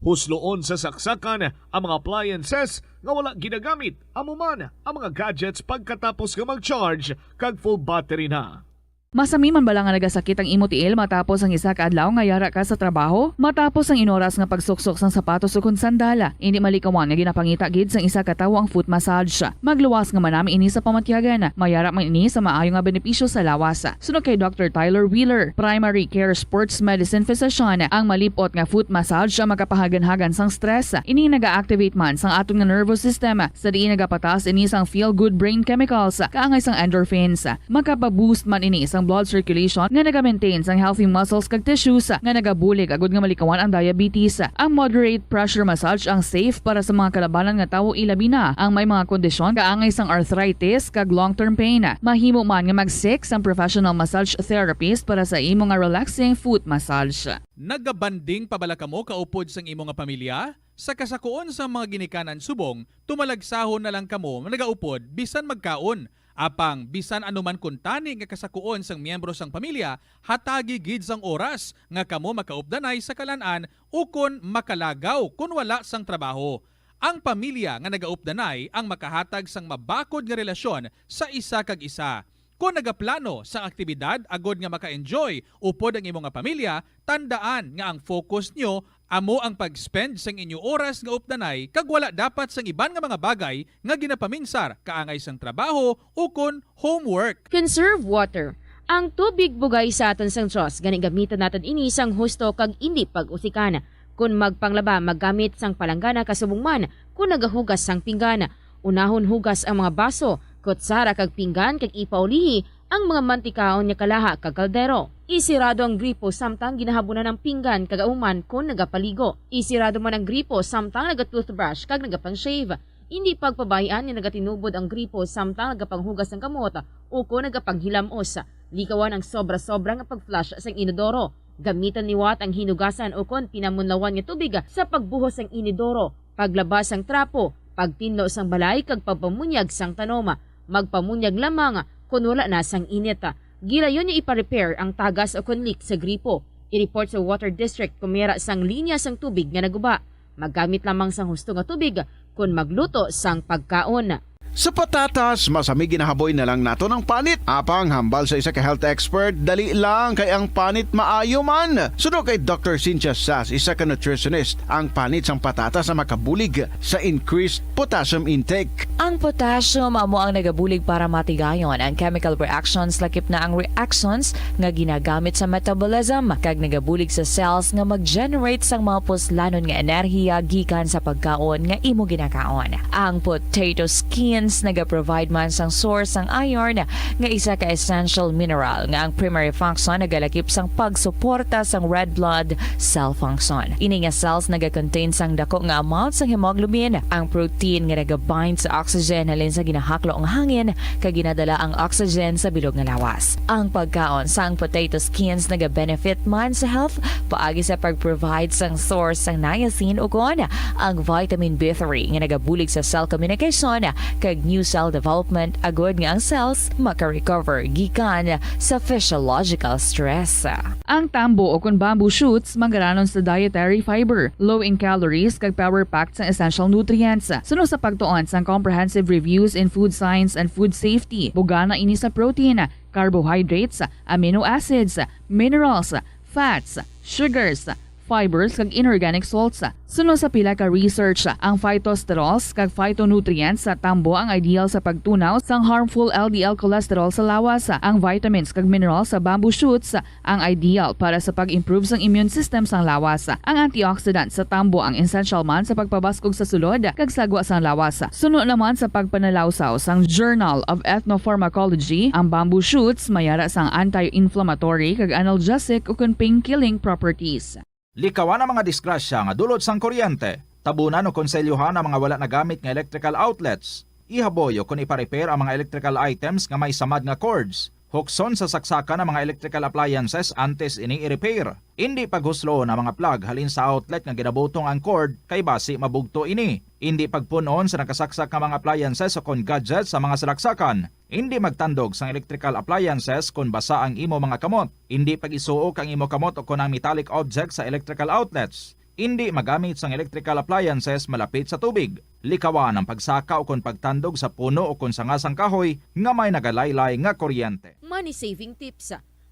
Husloon sa saksakan ang mga appliances nga wala ginagamit, amo man ang mga gadgets pagkatapos nga mag-charge kag full battery na. Masami man bala nga nagasakit ang imo tiil matapos ang isa ka adlaw nga yara ka sa trabaho? Matapos ang inoras nga pagsuksok sang sapatos ukon sandal, indi malikawan nga ginapangita gid sang isa ka tawo ang foot massage. Magluwas nga manami ini sa pamatyagan. Mayara man ini sa maayo nga benepisyo sa lawas. Suno kay Doctor Tyler Wheeler, primary care sports medicine physician, ang malip-ot nga foot massage ang makapahaganhagan sang stress. Ini naga-activate man sang aton nga nervous system, sa diin nagapataas ini sang feel-good brain chemicals, kaangay sang endorphins. Makapa-boost man ini sang blood circulation nga naga-maintain sang healthy muscles kag tissues nga nagabulig agud nga malikawan ang diabetes. Ang moderate pressure massage ang safe para sa mga kalabanan nga tawo, ilabi na ang may mga kondisyon kaangay sang arthritis kag long-term pain. Mahimo man nga mag-seek sang professional massage therapist para sa imo nga relaxing foot massage. Nagabanding pa bala kamo kaupod sang imo nga pamilya? Sa kasakuon sang mga ginikanan subong, tumalagsahon na lang kamo nagaupod bisan magkaon. Apang bisan ano man kuntani nga kasakuon sang miyembro sang pamilya, hatagi gid sang oras nga kamo makaupdanay sa kalan-an ukon makalagaw kon wala sang trabaho. Ang pamilya nga nagaupdanay ang makahatag sang mabakod nga relasyon sa isa kag isa. Kon nagaplano sang aktibidad agod nga maka-enjoy upod ang imo nga pamilya, tandaan nga ang focus nyo amo ang pag-spend sang inyo oras nga updanay kag wala dapat sang iban nga mga bagay nga ginapaminsar kaangay sang trabaho ukon homework. Conserve water. Ang tubig bugay sa aton sang Dios, gani gamiton naton ini sang husto kag indi pag-usikan. Kon magpanglaba, maggamit sang palanggana kasubong man kon nagahugas sang pinggan. Unahon hugas ang mga baso, kutsara kag pinggan kag ipaulihi ang mga mantikaon nga kalaha kag kaldero. Isirado ang gripo samtang ginahabunan ang pinggan kag ahuman kon nagapaligo. Isirado man ang gripo samtang naga-toothbrush kag nagapang-shave. Indi pagpabay-an nga nagatinubod ang gripo samtang nagapanghugas sang kamot ukon nagapanghilam-os. Likawan ang sobra-sobra nga pag-flush sang inodoro. Gamiton liwat ang hinugasan ukon pinamunlawan nga tubig sa pagbuhos sang inodoro, paglaba sang trapo, pagtinlo sang balay kag pagpamunyag sang tanom. Magpamunyag lamang kon wala na sang init. Gilayon nga ipa-repair ang tagas ukon leak sa gripo. I-report sa Water District kon may ara sang linya sang tubig nga naguba. Maggamit lamang sang husto nga tubig kon magluto sang pagkaon. Sa patatas, masami ginahaboy na lang naton ang panit. Apang hambal sa isa ka health expert, dali lang kay ang panit maayo man. Suno kay Doctor Cynthia Sass, isa ka nutritionist, ang panit sang patatas ang makabulig sa increased potassium intake. Ang potassium amo ang nagabulig para matigayon ang chemical reactions, lakip na ang reactions nga ginagamit sa metabolism, kag nagabulig sa cells nga mag-generate sang mga puslanon nga enerhiya gikan sa pagkaon nga imo ginakaon. Ang potato skins nagaprovide man sang source sang iron, nga isa ka essential mineral nga ang primary function nagalakip sang pagsuporta sang red blood cell function. Ini nga cells nagakontain sang dako nga amount sang hemoglobin, ang protein nga nagabind sa oxygen halin sa ginahaklo nga hangin, kag ginadala ang oxygen sa bilog nga lawas. Ang pagkaon sang potato skins nagabenefit man sa health paagi sa pag-provide sang source sang niacin ukon ang vitamin B three nga nagabulig sa cell communication kag new cell development, agod nga ang cells maka-recover gikan sa physiological stress. Ang tambo ukon bamboo shoots manggaranon sa dietary fiber, low in calories kag power-packed sang essential nutrients. Suno sa pagtuon sang Comprehensive Reviews in Food Science and Food Safety, bugana ini sa protein, carbohydrates, amino acids, minerals, fats, sugars, fibers, kag inorganic salts. Suno sa pila ka research, ang phytosterols kag phytonutrients sa tambo ang ideal sa pagtunaw sang harmful L D L cholesterol sa lawas. Ang vitamins kag minerals sa bamboo shoots ang ideal para sa pag-improve sang immune system sang lawas. Ang antioxidant sa tambo ang essential man sa pagpabaskog sa sulod kag sagwa sang lawas. Suno naman sa pagpanalawsaw sang Journal of Ethnopharmacology, ang bamboo shoots mayara sang anti-inflammatory kag analgesic ukon pain-killing properties. Likawan ang mga disgrasya nga dulot sang kuryente. Tabunan o konselyohan ang mga wala nagamit nga electrical outlets. Ihaboy o kon ipa-repair ang mga electrical items nga may samad nga cords. Hukson sa saksakan ang mga electrical appliances antes ini i-repair. Indi paghusloon ang mga plug halin sa outlet nga ginabutong ang cord, kay basi mabugto ini. Indi pagpun-on sa nakasaksak nga mga appliances o kon gadgets sa mga salaksakan. Indi magtandog sang electrical appliances kon basa ang imo mga kamot. Indi pag-isuok ang imo kamot o kon ang metallic objects sa electrical outlets. Indi magamit sang electrical appliances malapit sa tubig. Likawan ang pagsaka ukon pagtandog sa puno ukon sanga sang kahoy nga may nagalaylay nga kuryente. Money saving tips.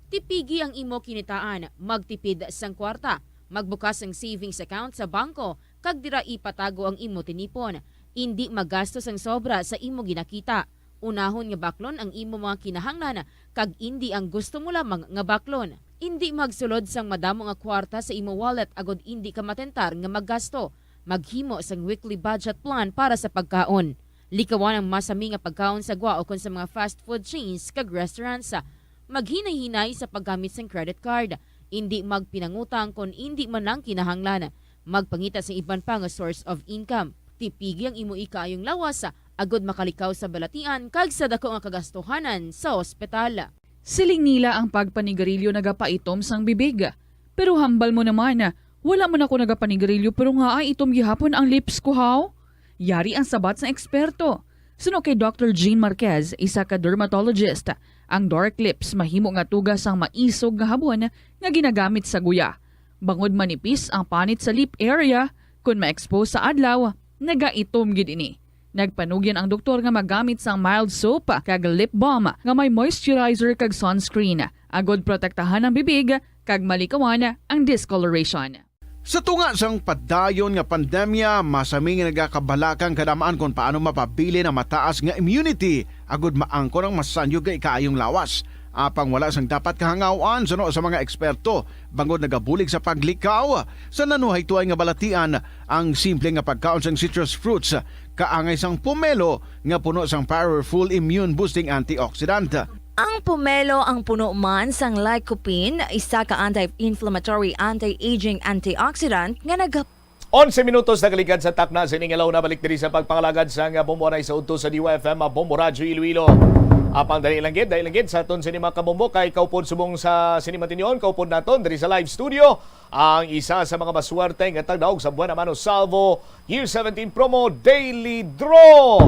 Tipigi ang imo kinitaan, magtipid sang kwarta, magbukas sang savings account sa bangko, kag dira ipatago ang imo tinipon. Indi magastos ang sobra sa imo ginakita. Unahon nga baklon ang imo mga kinahanglan, kag indi ang gusto mo lamang nga baklon. Indi magsulod sang madamo nga kwarta sa imo wallet agod indi ka matentar nga maggasto. Maghimo sang weekly budget plan para sa pagkaon. Likawan ang masami nga pagkaon sa gwa ukon sa mga fast food chains kag restaurants. Maghinay-hinay sa paggamit sang credit card. Indi magpinangutang kon indi man lang kinahanglan. Magpangita sa iban pa nga source of income. Tipigi ang imo ikaayong lawas, agod makalikaw sa balatian kag sa dako nga kagastuhanan sa ospital. Siling nila ang pagpanigarilyo nagapaitom sang bibig. Pero hambal mo naman, wala man ako nagapanigarilyo pero nga ay itom gihapon ang lips ko, haw? Yari ang sabat sang eksperto. Suno kay Doctor Jean Marquez, isa ka dermatologist, ang dark lips mahimo nga tuga sang maisog nga habon nga ginagamit sa guya. Bangod manipis ang panit sa lip area, kon ma-expose sa adlaw, nagaitom gid ini. Nagpanugyan ang doktor nga magamit sang mild soap kag lip balm nga may moisturizer kag sunscreen, agod protektahan ang bibig kag malikawan ang discoloration. Sa tunga sang padayon nga pandemya, masami nga nagakabalaka ang kadamaan kon paano mapabilin ang mataas nga immunity agud maangkon ang masanyog nga ikaayong lawas. Apang wala sang dapat kahangaw-an suno sa mga eksperto, bangod nagabulig sa paglikaw sa nanuhaytoay nga balatian ang simple nga pagkaon sang citrus fruits, kaangay sang pomelo nga puno sang powerful immune-boosting antioxidant. Ang pomelo ang puno man sang lycopene, isa ka anti-inflammatory, anti-aging antioxidant nga nag- Onse minutos nakaligad sa takna sini nga adlaw, nabalik diri sa pagpangalagad sang Bombo Anay sa udto sa D Y F M, Bombo Radyo Iloilo. Apang dali lang gid, dali lang gid sa aton sini mga kabombo kay kaupod subong sa sini matinyon, kaupod naton diri sa live studio ang isa sa mga maswerte nga tagdaog sa Buena Mano Salvo Year seventeen Promo Daily Draw.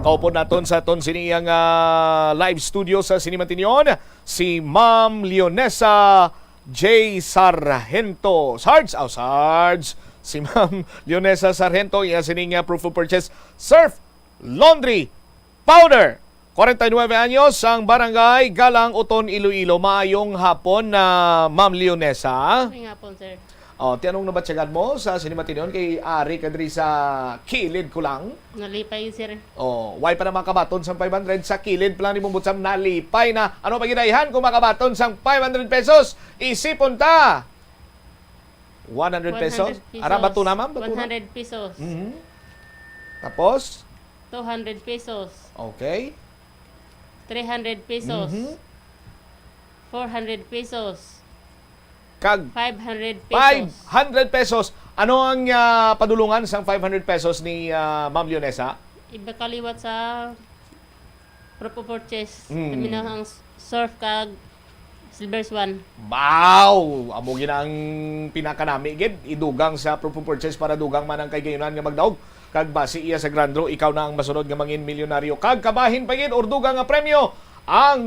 Kaupod naton sa aton sini ang, ah, live studio sa sini matinyon si Ma'am Leonesa J Sargento. Sarge, aw, Sarge. Si Ma'am Leonesa Sargento, iya sining, ah, proof of purchase, Surf Laundry Powder. Kwarenta y nuebe anyos, sang Barangay Galang, Oton, Iloilo. Maayong hapon na, Ma'am Leonesa. Maayong hapon, sir. Oh, ti anong nabatyagan mo sa sini matinyon kay ari ka diri sa kilid ko lang? Nalipay, sir. Oh, way pa na makabaton sang five hundred, sa kilid pa lang ni Bumbot Sam nalipay na. Ano pa gidayhan kung makabaton sang five hundred pesos? Isipon ta. One hundred pesos? One hundred pesos. Ara, bato na, ma'am, bato na. One hundred pesos. Mhm. Tapos? Two hundred pesos. Okay. Three hundred pesos. Mhm. Four hundred pesos. Kag Five hundred pesos. Five hundred pesos. Ano ang, ah, padulungan sang five hundred pesos ni, ah, Ma'am Leonesa? Iba kaliwat sa proof of purchase. Mm. Kami na ang surf kag Silver Swan. Wow! Amo gid ang pinakanami gid, idugang sa proof of purchase para dugang man ang kahigayonan nga magdaog. Kag basi iya sa Grand Draw, ikaw na ang masunod nga mangin milyonaryo. Kag kabahin pa gid or dugang nga premyo, ang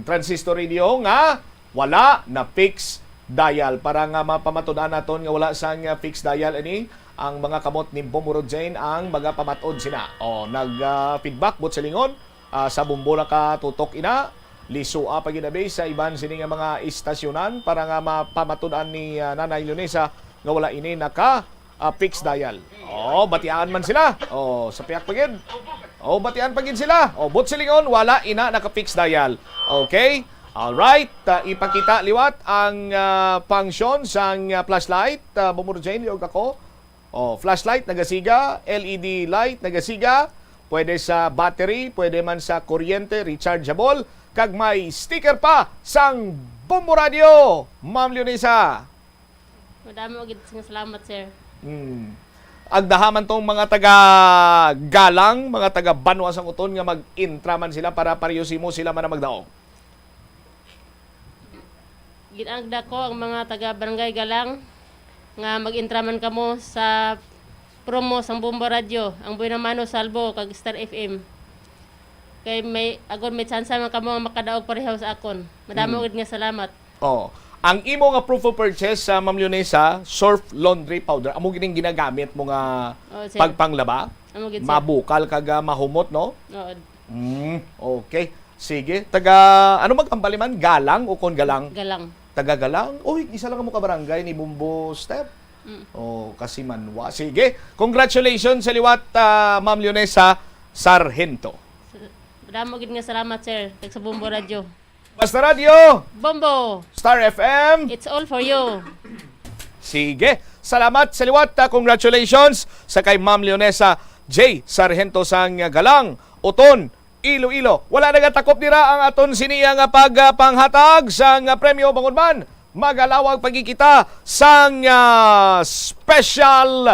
Transistor Radio nga wala na fixed dial. Para nga mapamatud-an naton nga wala sang, ah, fixed dial ini, ang mga kamot ni Bombo Rod Jane ang magapamat-od sina. O, nag, ah, feedback, buot silingon, ah, sa Bombo nakatutok ina. Lisua pa gid abi sa iban sini nga mga istasyonan para nga mapamatud-an ni, ah, Nanay Leonesa nga wala ini naka, ah, fixed dial. Oh, batian man sila. Oh, sa piyak pa gid. Oh, batian pa gid sila. Oh, buot silingon, wala ina naka fixed dial. Okay? Alright, ah, ipakita liwat ang, ah, function sang, ah, flashlight, ah, Bombo Rod Jane, liog ako. Oh, flashlight nagasiga, L E D light nagasiga, pwede sa battery, pwede man sa kuryente, rechargeable, kag may sticker pa sang Bombo Radio, Ma'am Leonesa. Madamo gid nga salamat, sir. Hmm. Agdaha man tong mga taga Galang, mga taga Banwa sang Oton nga mag-intra man sila para pareho simo sila man ang magdaog. Ginagda ko ang mga taga Barangay Galang nga mag-intra man kamo sa promo sang Bombo Radio, ang Buena Mano Salvo kag Star F M. Kay may, agod may tsansa man kamo nga makadaog pareho sa akon. Madamo Mm. gid nga salamat. Oh, Ang imo nga proof of purchase, ah, Ma'am Leonesa, Surf Laundry Powder, amo gid ang ginagamit mo nga Oh, sir. pagpanglaba? Amo gid, sir. Mabukal kag, ah, mahumot, no? Oo. Mm, okay. Sige. Taga, ano man kambali man? Galang o kon Galang? Galang. Taga Galang? Uy, isa lang mo ka barangay ni Bombo Step. Mm. Oh, Kasimanwa. Sige. Congratulations sa liwat, ah, Ma'am Leonesa Sargento. Damo gid nga salamat, sir. Tag sa Bombo Radyo. Basta Radyo, Bombo! Star F M. It's all for you. Sige. Salamat sa liwat. Ah, congratulations sa kay Ma'am Leonesa J Sargento sang Galang, Oton, Iloilo. Wala nagatakop dira ang aton siniya nga pagpanghatag sang premyo, bangod man magalawag pagkikita sang, ah, special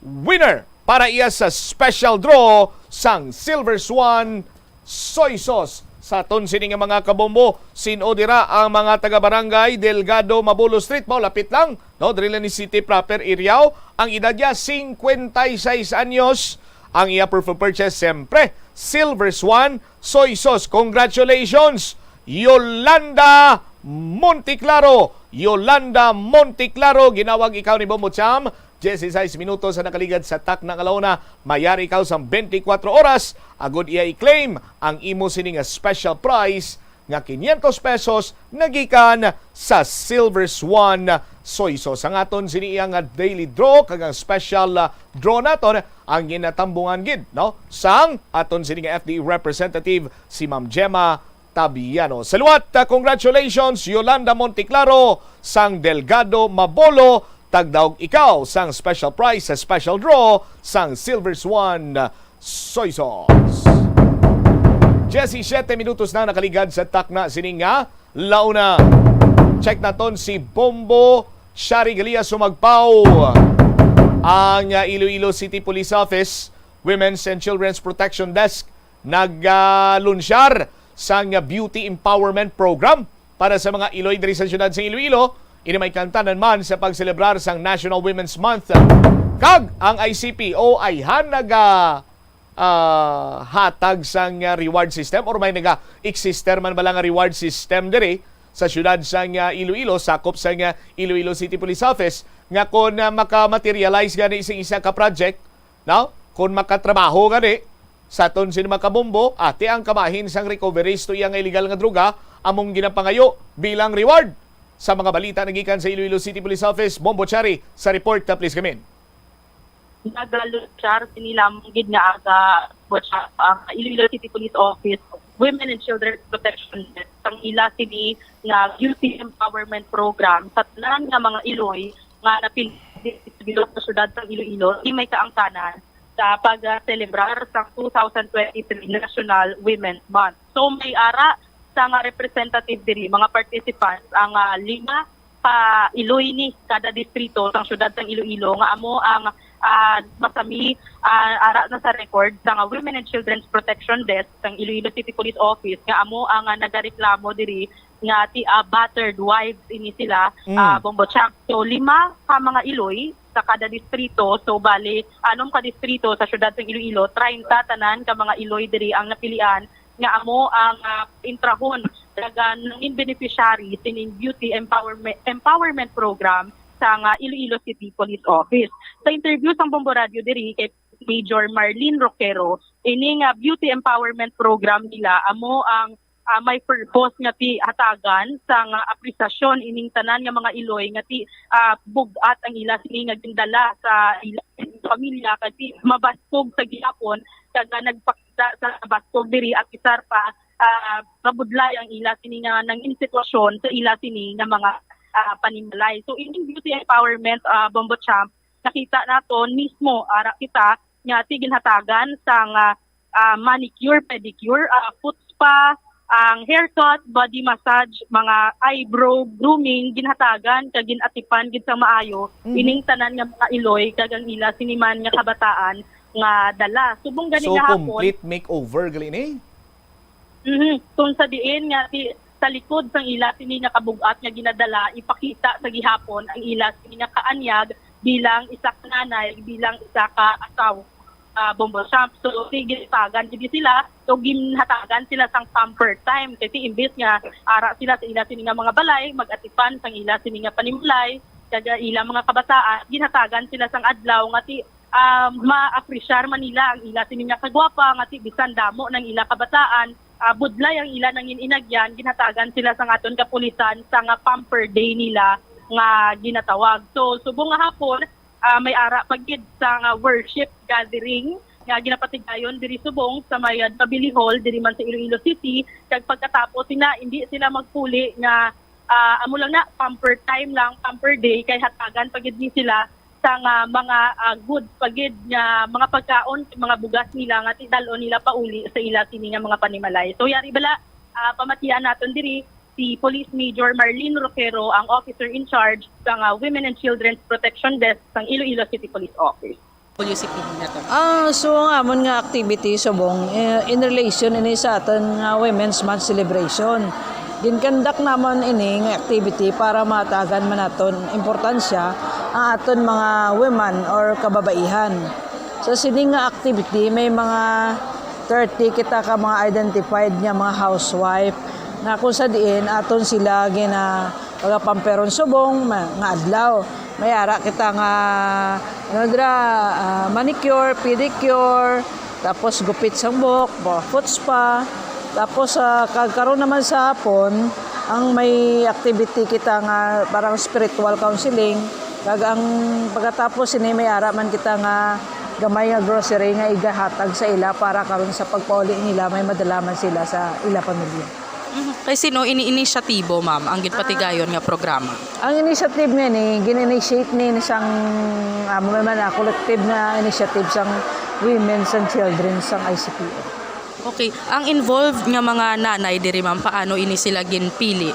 winner para iya sa special draw sang Silver Swan Soy Sauce. Sa aton sini nga mga kabombo, sin-o dira ang mga taga-barangay Delgado, Mabolo Street, mao lapit lang, no? Diri lang ni City Proper, Iriao. Ang edad niya, cincuenta y seis anyos. Ang iya proof of purchase, siyempre, Silver Swan Soy Sauce. Congratulations, Yolanda Monteclaro. Yolanda Monteclaro, ginawag ikaw ni Bombo Cham. Dieciséis minutos ang nakaligad sa takna nga launa. Mayari ikaw sang twenty-four oras agud iya i-claim ang imo sini nga special prize nga quinientos pesos nga gikan sa Silver Swan Soy Sauce. Ang aton sini iya nga daily draw kag ang special, ah, draw naton ang ginatambungan gid, no, sang aton sini nga F D E representative, si Ma'am Gemma Tabiano. Sa liwat, ah, congratulations, Yolanda Monteclaro sang Delgado, Mabolo. Tagdaog ikaw sang special prize sa special draw sang Silver Swan Soy Sauce. Diecisiete minutos na nakaligad sa takna sini nga launa. Check naton si Bombo Shari Galia Sumagpaw. Ang, ah, Iloilo City Police Office Women's and Children's Protection Desk nag-, ah, lunsyar sang Beauty Empowerment Program para sa mga iloy diri sa siyudad sa Iloilo. Ini may kaangtanan man sa pagselebrar sang National Women's Month. Kag ang I C P O ayhan naga, ah, hatag sang, ah, reward system, or may naga-existe man bala nga reward system diri sa siyudad sang, ah, Iloilo, sakop sang, ah, Iloilo City Police Office, nga kon, ah, makamaterialize gani sing isa ka project, no? Kon makatrabaho gani sa aton sini mga kabombo, ati ang kabahin sang recoveries to iya nga illegal nga droga among ginapangayo bilang reward. Sa mga balita nagikan sa Iloilo City Police Office, Bombo Cherry sa report, uh, please come in. Nagalunsar sini lamang gid nga aga, Bombo Cherry, ang Iloilo City Police Office Women and Children Protection Desk, ang ila sini nga Beauty Empowerment Program sa tanan nga mga iloy nga napili sa bilog sa siyudad sang Iloilo, di may kaangtanan sa pag-selebrar sang two thousand twenty-three National Women's Month. So, may ara sa nga representative diri, mga participants, ang, ah, lima ka iloy ni kada distrito sang siyudad sang Iloilo, nga amo ang, ah, masami, ah, ara na sa record sang Women and Children's Protection Desk sang Iloilo City Police Office, nga amo ang, ah, nagareklamo diri nga ti-, ah, battered wives ini sila, Mm. ah, Bombo Champ. So, lima ka mga iloy sa kada distrito. So, bali, anom ka distrito sa siyudad sang Iloilo, treinta tanan ka mga iloy diri ang napilian nga amo ang, ah, intrahon kag, ah, nangin beneficiary sining Beauty Empowerme-, Empowerment Program sang, ah, Iloilo City Police Office. Sa interview sang Bombo Radio diri kay Major Marlene Roquero, ini nga Beauty Empowerment Program nila amo ang, ah, may purpose nga ti-, hatagan sang, ah, apresasyon ining tanan nga mga iloy nga ti-, ah, bug-at ang ila sini nga gindala sa ila pamilya, kag ti-, mabaskog sa gihapon, kag, ah, nagpakita sa baskog diri, apisar pa, ah, mabudlay ang ila sini nga nangin sitwasyon sa ila sini nga mga, ah, panimalay. So, ining beauty empowerment, ah, Bombo Champ, nakita naton mismo, ara kita nga ti ginhatagan sang, ah, ah, manicure, pedicure, ah, foot spa, ang haircut, body massage, mga eyebrow grooming, ginhatagan kag gin-atipan gid sa maayo Mhm. ining tanan nga mga iloy kag ang ila sini man nga kabataan nga dala. Subong gani So, nga hapon, complete makeover gali ni? Mhm. Kung sa diin nga ti-, sa likod sang ila sini nga kabug-at nga ginadala, ipakita sa gihapon ang ila sini nga kaanyag bilang isa ka nanay, bilang isa ka asawa. ah, Bombo Shop. So, si ginhatagan gid sila, so ginhatagan sila sang pamper time. Kasi imbis nga ara sila sa ila sini nga mga balay, mag-atipan sang ila sini nga panimalay, kag ila mga kabataan, ginhatagan sila sang adlaw nga ti, ah, ma-apresyar man nila ang ila sini nga kagwapa, nga ti bisan damo nang ila kabataan, ah, budlay ang ila nangin-inagyan, ginhatagan sila sang aton kapulisan sa nga pamper day nila nga ginatawag. So, subong nga hapon, ah, may ara pa gid sa nga worship gathering nga ginapatigayon diri subong sa may, ah, Jubilee Hall diri man sa Iloilo City, kag pagkatapos sina, hindi sila magpuli nga, ah, amo lang na, pamper time lang, pamper day, kay hatagan pa gid ni sila sa nga mga, ah, goods pa gid nga mga pagkaon, mga bugas nila nga tidalon nila pauli sa ila sini nga mga panimalay. So, yari bala, ah, pamatian naton diri si Police Major Marlene Roquero, ang officer in charge sang, ah, Women and Children's Protection Desk sang Iloilo City Police Office. W C P D na to. Ah, so ang amon nga activity subong, eh, in relation ini sa aton nga Women's Month celebration. Ginkandak namon ini nga activity para matagan man naton importansya ang aton mga women or kababaihan. Sa sini nga activity, may mga thirty kita ka mga identified nga mga housewife na kung sa diin aton sila gina pagapamperon subong ma-, nga adlaw. May ara kita nga, ano dira, ah, manicure, pedicure, tapos gupit sang buhok, ba, foot spa. Tapos, ah, kag karon naman sa hapon, ang may activity kita nga parang spiritual counseling. Kag ang pagkatapos sini may ara man kita nga gamay nga grocery nga igahatag sa ila para karon sa pagpauli nila may madala man sila sa ila pamilya. Mhm. Kay sino ini inisyatibo, ma'am, ang ginpatigayon nga programa? Ang initiative nga ni, gin-initiate ni sang, ah, may man, ah, collective nga initiative sang women, sang children, sang I C P O. Okay, ang involved nga mga nanay diri, ma'am, paano ini sila ginpili?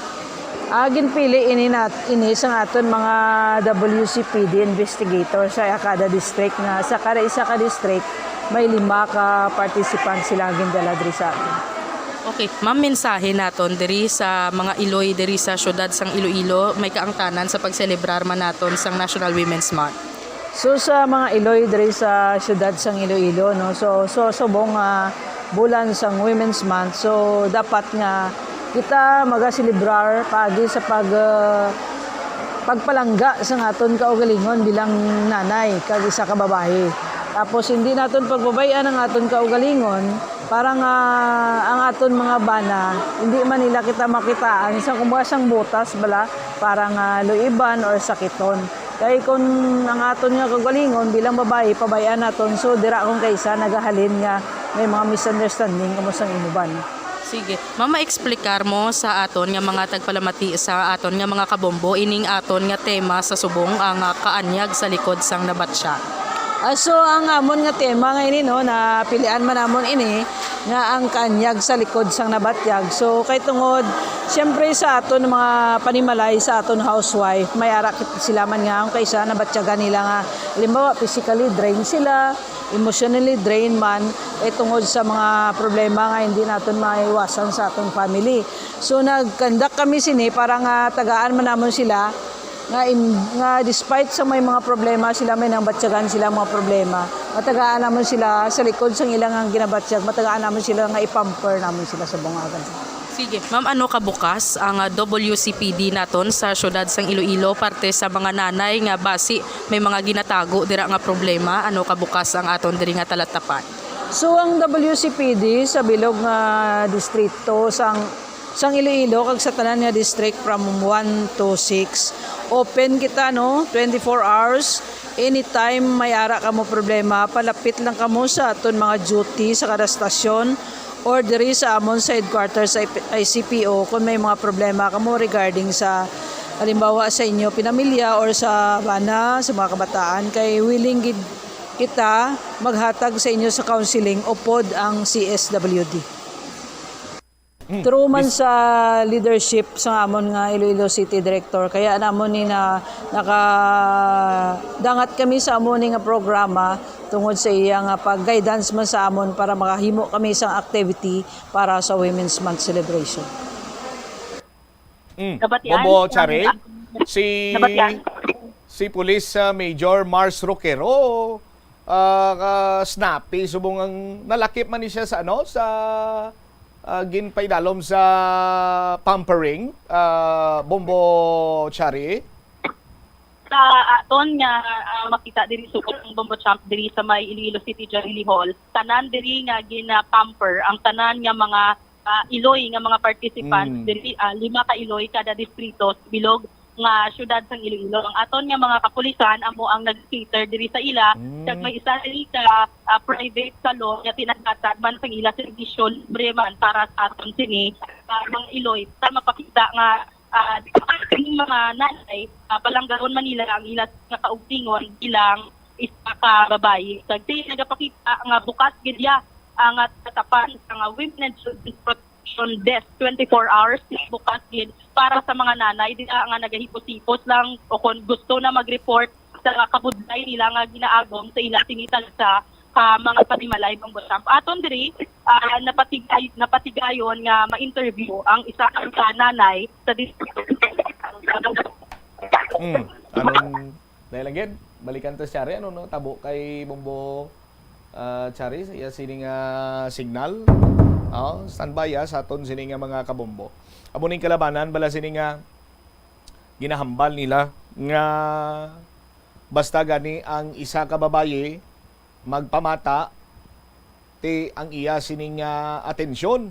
Ah, ginpili ini nat-, ini sang aton mga W C P D investigator sa kada district nga sa kada isa ka district may lima ka participant sila gindala diri sa aton. Okay, ma'am, mensahe naton diri sa mga Iloy diri sa siyudad sang Iloilo, may kaangtanan sa pagselebrar man naton sang National Women's Month. So, sa mga Iloy diri sa siyudad sang Iloilo, no? So, so subong nga bulan sang Women's Month, so dapat nga kita magaselebrar paagi sa pag, ah, pagpalangga sa aton kaugalingon bilang nanay kag isa ka babayi. Tapos, hindi naton pagbabay-an ang aton kaugalingon para nga ang aton mga bana, hindi man nila kita makitaan sa, kumbaga, sang butas bala para nga luiban or sakiton. Kay kung ang aton nga kaugalingon bilang babayi, pabay-an naton, so dira kung kaisa nagahalin nga may mga misunderstanding kamo sang imo bana. Sige. Ma'am, maeksplikar mo sa aton nga mga tagpalamati sa aton nga mga kabombo ining aton nga tema sa subong, ang, ah, kaanyag sa likod sang nabatyag. Ah, so ang amon nga tema nga ini, no, napilian man namon ini nga ang kaanyag sa likod sang nabatyag. So kay tungod, siyempre, sa aton mga panimalay, sa aton housewife, may ara kit-, sila man nga ang kaisa nabatyagan nila nga, halimbawa, physically drained sila, emotionally drained man, eh, tungod sa mga problema nga hindi naton maiwasan sa aton family. So, nag-conduct kami sini para nga tagaan man namon sila nga im-, nga despite sa may mga problema sila, may nangbatyagan sila mga problema, matagaan namon sila sa likod sang ilang nga ginabatyag, matagaan namon sila nga i-pamper namon sila sa bungagan. Sige. Ma'am, ano kabukas ang, ah, W C P D naton sa siyudad sang Iloilo parte sa mga nanay nga basi may mga ginatago dira nga problema? Ano kabukas ang aton diri nga talatapan? So, ang W C P D sa bilog nga distrito sang, sang Iloilo kag sa tanan nga district from one to six, open kita, no, twenty-four hours. Anytime may ara kamo problema, palapit lang kamo sa aton mga duty sa kada stasyon or diri sa amon sa headquarters sa I C P O kung may mga problema kamo regarding sa, halimbawa, sa inyo pinamilya or sa bana, sa mga kabataan, kay willing gid kita maghatag sa inyo sa counseling upod ang C S W D. Mm. Through man sa leadership sa amon nga Iloilo City Director, kaya namon ni na nakadangat kami sa amon ni nga programa tungod sa iya nga pag-guidance man sa amon para makahimo kami sang activity para sa Women's Month celebration. Mm. Nabatian? Bobo Charing, si, Nabatian? Si Police, uh, Major Mars Roquero, ah, ka snappy, subong ang nalakip man ni siya sa, ano, sa, ah, ginpaidalom sa pampering, ah, Bombo Chari. Sa aton nga, ah, makita diri subong ang Bombo Champ diri sa may Iloilo City Jubilee Hall, tanan diri nga gina-pamper ang tanan nga mga, ah, Iloy nga mga participants. Mm. Diri, ah, lima ka Iloy kada distrito sa bilog nga siyudad sang Iloilo. Ang aton nga mga kapulisan amo ang nag-cater diri sa ila, Mm. kag may isa diri ka, ah, private salon nga tinagatag man sang ila serbisyo libre man para sa aton sini, ah, mga Iloy, para mapakita nga, ah, kining mga nanay, ah, palanggaron man nila ang ila nga kaugalingon bilang isa ka babayi. Kag di nagapakita nga bukas gid iya ang, ah, tatapan sa nga Women and Children Protection Desk, twenty-four hours bukas gid para sa mga nanay dira nga nagahipos-hipos lang o kon gusto na mag-report sa nga kabudlay nila nga ginaagom sa ila sini talsa ka mga panimalay, Bombo Champ. Aton diri, ah, napatigay-, napatigayon nga ma-interview ang isa ka nanay sa distrito. Hmm. Anong, dahil lang gid, balikan ta si Chari, ano, no? Tabo kay Bombo, ah, Chari, sa iya sini nga signal. Oh, standby, ah, sa aton sini nga mga kabombo. Amo ning kalabanan bala sini nga ginahambal nila nga basta gani ang isa ka babayi magpamata, ti ang iya sini nga atensyon,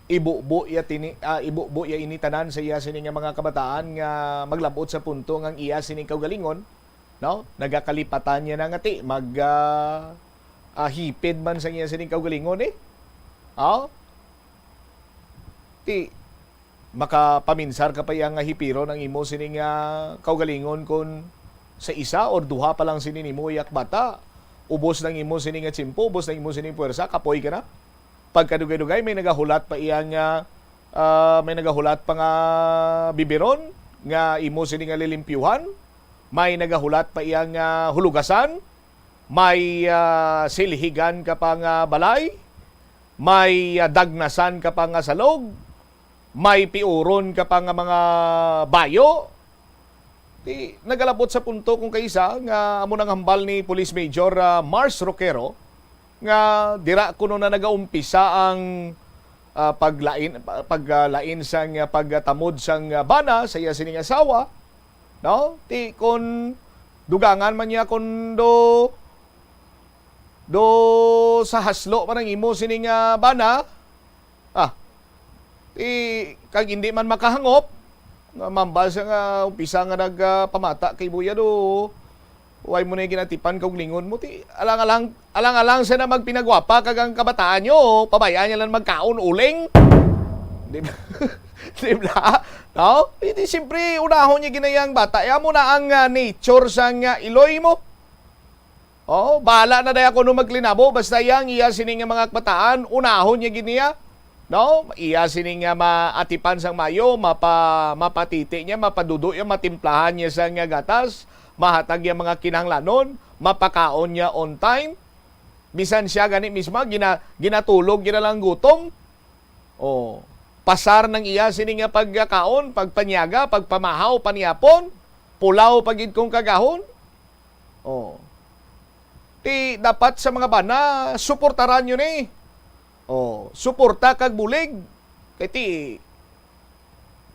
ibubo iya tini, ah, ibubo iya ini tanan sa iya sini nga mga kabataan nga maglab-ot sa punto nga ang iya sini kaugalingon, no? Nagakalipatan niya na nga ti mag, ah, ah, hipid man sa iya sini kaugalingon, eh. Oh? Ti makapaminsar ka pa iya nga hipiron ang imo sini nga kaugalingon kon sa isa or duha pa lang sini nimo iya bata, ubos nang imo sini nga tiyempo, ubos nang imo sini puwersa, kapoy ka na. Pagkadugay-dugay, may nagahulat pa iya nga, ah, may nagahulat pa nga biberon nga imo sini nga lilimpyuhan, may nagahulat pa iya nga hulugasan, may, ah, silhigan ka pa nga balay, may, ah, dagnasan ka pa nga salog, may piuron ka pa nga mga bayo. Ti, nagalabot sa punto kung kaisa nga amo nang hambal ni Police Major, ah, Mars Roquero nga dira kuno na nagaumpisa ang, ah, paglain, pa-, paglain sang, ah, pagtamod sang, ah, bana sa iya sining asawa, no? Ti, kun dugangan man niya kun do, do sa haslo man ang imo sining, ah, bana, ah, ti, kag hindi man makahangop, nga mambal siya nga umpisa nga nag, ah, pamata kay Buya do, way mo na ginatipan kag lingon mo, ti, alang-alang, alang-alang siya na magpinagwapa kag ang kabataan nyo, pabayaan niya lang magkaon, uling. Di ba? Di ba? No? Hindi, siyempre, unahon niya ginayang bata. Amo na ang, ah, nature sang, ah, iloy mo. Oh, bahala na daya kuno maglinabo, basta iya ang iya sini nga mga kabataan, unahon niya gid niya. No? Iya sini nga maatipan sang mayo, mapa-, mapatiti niya, mapadudo niya, matimplahan niya sa nga gatas, mahatag niya mga kinahanglanon, mapakaon niya on time. Bisan siya gani mismo, gina-, ginatulog niya na lang gutom. Oh, pasar nang iya sini nga pagkaon, pagpanyaga, pagpamahaw, panyapon, pulaw pa gid kung kagahon. Oh. Ti dapat sa mga bana, suportaran nyo ni. Oh, suporta kag bulig. Kay ti,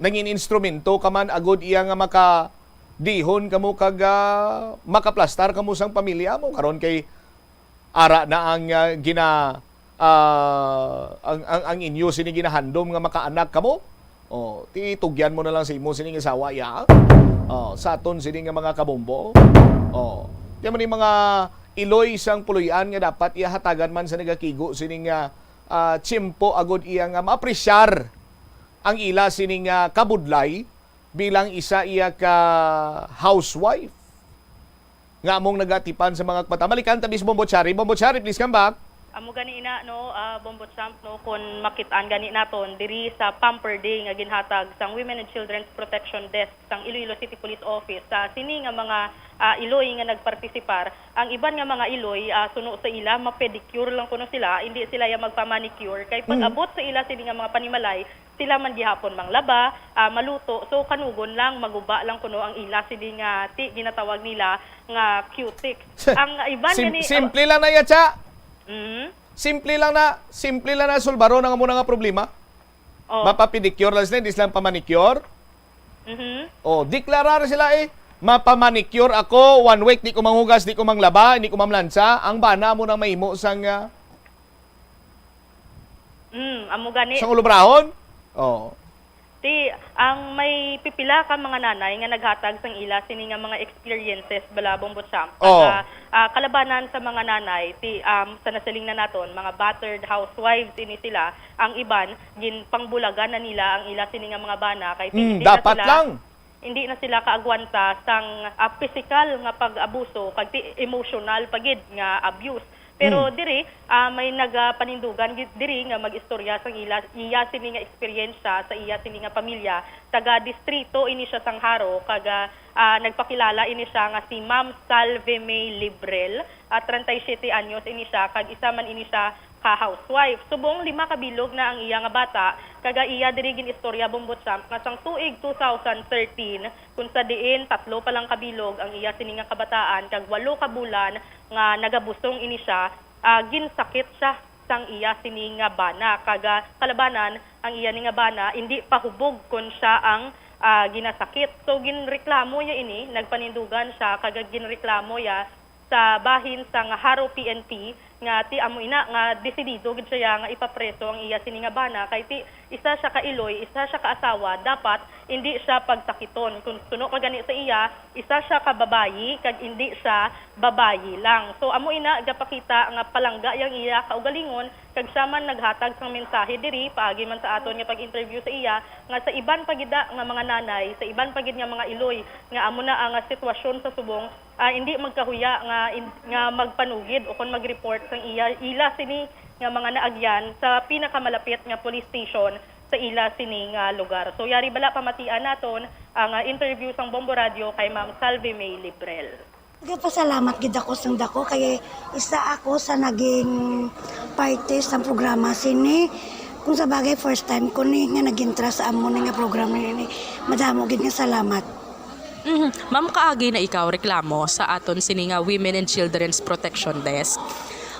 nangin instrumento ka man agud iya nga makadihon kamo kag, ah, makaplastar kamo sang pamilya mo. Karon kay ara na ang, ah, gina-, ah, ang, ang, ang inyo sini ginahandom nga makaanak kamo. Oh, ti tugyan mo na lang sa imo sining asawa, ya. Oh, sa aton sini nga mga kabombo. Oh, ti mo ni mga iloy sang puloy-an nga dapat iya hatagan man sa nagakigo sini nga, ah, tiyempo agud iya nga maapresyar ang ila sini nga kabudlay bilang isa iya ka housewife nga among nagatipan sa mga kabataan. Balikan ta bis Bombo Chari. Bombo Chari, please come back. Amo gani ina, no, ah, Bombo Champ, no, kung makit-an gani naton diri sa Pamper Day nga ginhatag sang Women and Children's Protection Desk sang Iloilo City Police Office, sa sini nga mga, ah, iloy nga nagpartisipar, ang iban nga mga iloy, ah, suno sa ila, ma-pedicure lang kuno sila, hindi sila ya magpa-manicure. Kay pag-abot sa ila sini nga mga panimalay, sila man gihapon manglaba, ah, maluto. So, kanugon lang, maguba lang kuno ang ila sini nga ti ginatawag nila nga cutex. Ang iban Sim-, gani, simple lang na iya, cha. Mm. Simple lang na, simple lang na sulbaron ang amo na nga problema. Oh. Mapapedicure lang sila, hindi sila pamanicure. Mhm. Oh, deklarar sila eh. Mapamanicure ako, one week, di ko manghugas, di ko manglaba, di ko mamlansa. Ang bana mo nang mahimo sang, ah, Mm, amo gani. Sang ulubrahon? Oh. Ti, ang may pipila ka mga nanay nga naghatag sang ila sini nga mga experiences bala, Bombo Champ. Oh. Pagka, ah, kalabanan sa mga nanay, ti, um, sa nasiling na naton, mga battered housewives ini sila, ang iban, ginpangbulagan na nila ang ila sini nga mga bana, kay ti, Mm, hindi na dapat sila lang. Hindi na sila kaagwanta sang, ah, pisikal nga pag-abuso, kag ti, emosyonal pa gid nga abuse. Pero Hmm. diri, ah, may nagapanindugan gid diri nga mag-istorya sang ila, iya sini nga eksperyensya sa iya sini nga pamilya. Taga distrito ini siya sang Jaro, kag, ah, ah, nagpakilala ini siya nga si Ma'am Salve May Librel, ah, treinta y siete anyos ini siya, kag isa man ini siya ka housewife. Subong lima ka bilog na ang iya nga bata, kag iya diri gin-istorya, Bombo Champ, nga sang tuig two thousand thirteen, kung sa diin tatlo pa lang ka bilog ang iya sini nga kabataan, kag walo ka bulan nga nagabusong ini siya, ah, ginsakit siya sang iya sini nga bana, kag, ah, kalabanan ang iya ni nga bana, indi pa hubog kon siya ang, ah, ginasakit. So, ginreklamo ya ini, nagpanindugan siya, kag ginreklamo ya sa bahin sang Jaro P N P nga ti amo ina nga desidido gid siya nga ipapreso ang iya sini nga bana, kay ti isa siya ka iloy, isa siya ka asawa, dapat indi siya pagsakiton. Kung suno pa gani sa iya, isa siya ka babayi, kag indi siya babayi lang. So, amo ina gapakita nga palangga yang iya kaugalingon, kag siya man naghatag sang mensahe diri paagi man sa aton nga pag-interview sa iya, nga sa iban pa gid nga mga nanay, sa iban pa gid nga mga iloy, nga amo na ang, ah, sitwasyon sa subong, ah, hindi magkahuya nga in-, nga magpanugid o kon mag-report sang iya, ila sini nga mga naagyan sa pinakamalapit nga police station sa ila sini nga lugar. So, yari bala pamatian naton ang, ah, interview sang Bombo Radio kay Ma'am Salve May Librel. Nagapasalamat gid ako sang dako kay isa ako sa naging parte sang programa sini. Kung sa bagay, first time ko ni nga nag-intra sa amo ni nga programa ni. Madamo gid nga salamat. Mhm. Ma'am, kaagi na ikaw reklamo sa aton sini nga Women and Children's Protection Desk?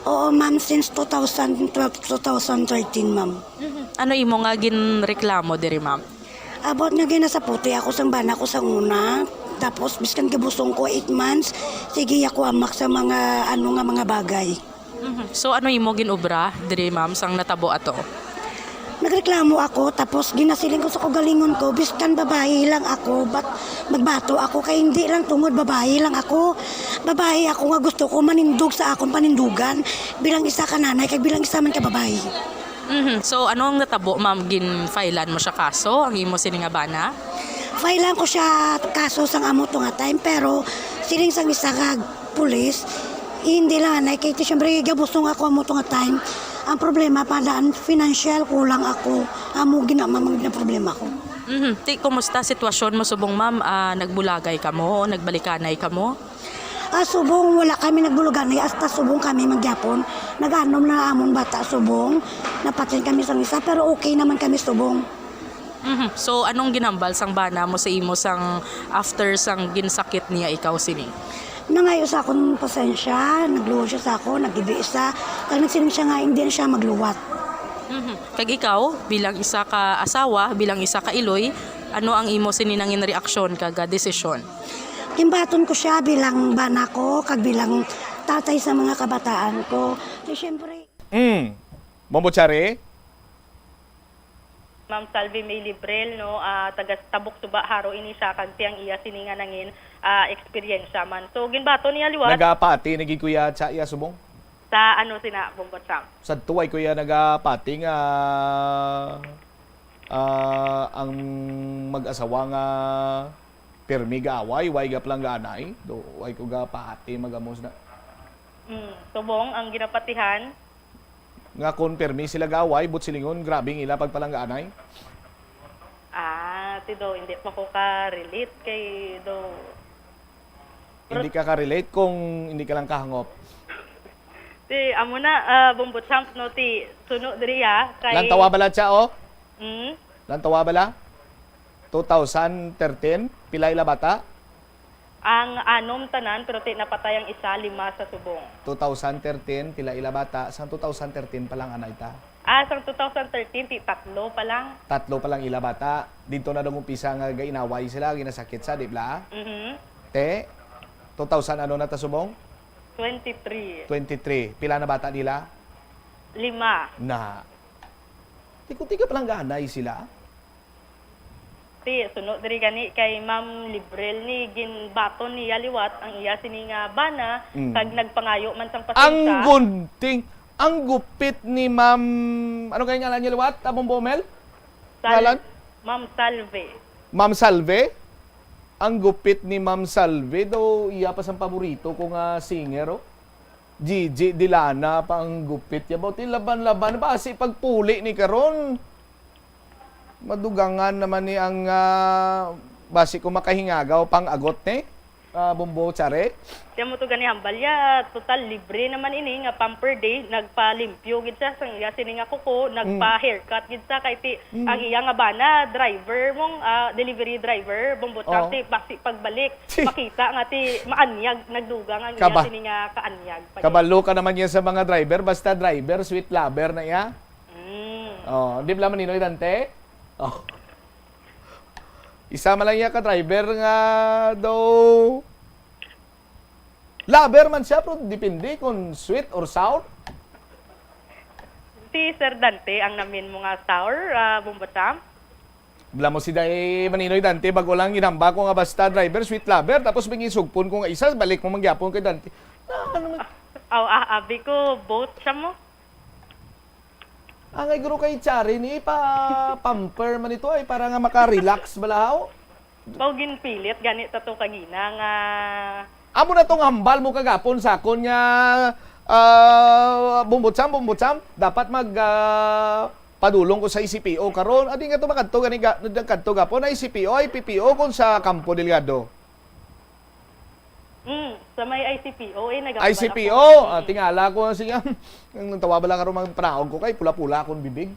Oo, ma'am, since two thousand twelve, two thousand thirteen, ma'am. Mhm. Ano imo nga ginreklamo diri, ma'am? About nga ginasaputi ako sang bana ko sa una, tapos biskan gabusong ko, eight months, sige ako amak sa mga, ano nga, mga bagay. Mhm. So, ano imo gin-obra diri, ma'am, sang natabo ato? Nagreklamo ako, tapos ginasiling ko sa kaugalingon ko, biskan babayi lang ako, but magbato ako, kay hindi lang tungod babayi lang ako. Babayi ako nga gusto ko manindog sa akong panindugan bilang isa ka nanay, kag bilang isa man ka babayi. Mhm. So, ano ang natabo, ma'am? Gin-filean mo siya kaso, ang imo sini nga bana? Filean ko siya kaso sang amo to nga time, pero siling sang isa ka pulis, hindi lang anay, kay ti, siyempre, gabusong ako amo to nga time. Ang problema pa daan, financial, kulang ako. Amo gina-, mamang na problema ko. Mhm. Ti, kumusta sitwasyon mo subong, ma'am? Ah, nagbulagay kamo o nagbalikanay kamo? Ah, subong, wala kami nagbuluganay, hasta subong kami mangyapon. Nag-anom na amon bata subong. Napatyan kami sang isa, pero okay naman kami subong. Mhm. So, anong ginhambal sang bana mo sa imo sang after sang ginsakit niya ikaw sini? Nangayo sa akon pasensya, nagluwas siya sa akon, naggibi siya, kag nagsiling siya nga hindi na siya magluwat. Mhm. Kag ikaw, bilang isa ka asawa, bilang isa ka iloy, ano ang imo sini nangin reaksyon kag, ah, desisyon? Ginbaton ko siya bilang bana ko, kag bilang tatay sa mga kabataan ko. Di syempre. Mm. Bombo Chari? Ma'am Salvi May Librel, no, ah, taga Tabok Suba, Jaro ini siya, kag ti ang iya sini nga nangin, ah, eksperyensya man. So, ginbaton niya liwat. Nagapati na gid kuya sa iya subong? Sa ano sina, Bombo Champ? Sa tuway kuya nagapati nga, ah, ang mag-asawa nga pirmi gaaway, way gapalangganay. Do, way ko gapati magamos na. Mm, subong ang ginapatihan. nga kon permi sila gaaway, but silingon, grabe ang ila pagpalanggaanay? Ah, ti daw, hindi pa ko ka-relate kay daw. Hindi ka ka-relate kung hindi ka lang kahangop. Ti, amo na, ah, Bombo Champ, no, ti, suno diri, ah, kay... Lantawa bala siya, oh? Hmm? Lantawa bala? Two thousand thirteen, pila ila bata? Ang anom tanan, pero ti napatay ang isa, lima sa subong. Two thousand thirteen, pila ila bata? Sang two thousand thirteen pa lang, anay ta? Ah, sang two thousand thirteen, ti tatlo pa lang. Tatlo pa lang ila bata. Dito na nag-umpisa nga gainaway sila, ginasakit sa, di ba? Mhm. Te, two thousand ano na ta subong? Twenty-three. Twenty-three. Pila na bata nila? Lima. Na. Tiko-tiko pa lang gaanay sila. Ti, suno diri gani kay Ma'am Librel ni, ginbaton niya liwat ang iya sini nga bana, Mm. kag nagpangayo man sang Ang pasensya. gunting, ang gupit ni Ma'am, ano kay ngalan niya liwat? Tabong Bomel? Sal- Ngalan? Ma'am Salve. Ma'am Salve? Ang gupit ni Ma'am Salve, daw iya pa sang paborito ko nga singer, oh. Gigi Dilana pa ang gupit niya. Ba't laban-laban? Basi pagpuli ni karon. Madugangan naman ni ang, ah, basi ko makahingagaw pang agot ni, ah, Bombo Chare. Kaya mo to gani hambal ya, total libre naman ini nga pamper day, nagpalimpyo gid siya sang iya sini nga kuko, nagpa-haircut gid siya kay ti Mm. ang iya nga bana driver mong, ah, delivery driver, Bombo Champ, Oo. ti basi pagbalik Si- makita nga ti maanyag, nagdugang ang iya Kaba- sini nga kaanyag. Pag- Kabalo ka naman yan sa mga driver, basta driver, sweet lover na iya. Mm. Oh, di ba, Maninoy Dante? Oh. Isa man lang iya ka driver nga daw lover man siya, pero depende kung sweet or sour. Si Sir Dante ang namin mo nga sour, ah, Bombo Champ. Bala mo si Day Maninoy Dante, bago lang ginamba ko nga basta driver, sweet lover, tapos may gisugpon ko nga isa, balik mo mangyapon kay Dante. Na, ano man? Aw, ah, abi ko, both siya mo. Angay guro kay Chari ni pa pamper man ito ay para nga maka-relax balahaw. Pau ginpilit gani ta to kagina nga Amo na tong hambal mo kagapon sa akon nga ah, bumbutsam, bumbutsam. Dapat mag ah, padulong ko sa I C P O karon. Adi nga to makadto gani ga, nagkadto gapon ay I C P O, ay P P O kon sa Campo Delgado. Mm, sa may I C P O, eh, nag- I C P O, ah, tingala ko nga siya. Ang tawa bala karon mga panaog ko kay pula-pula akong bibig.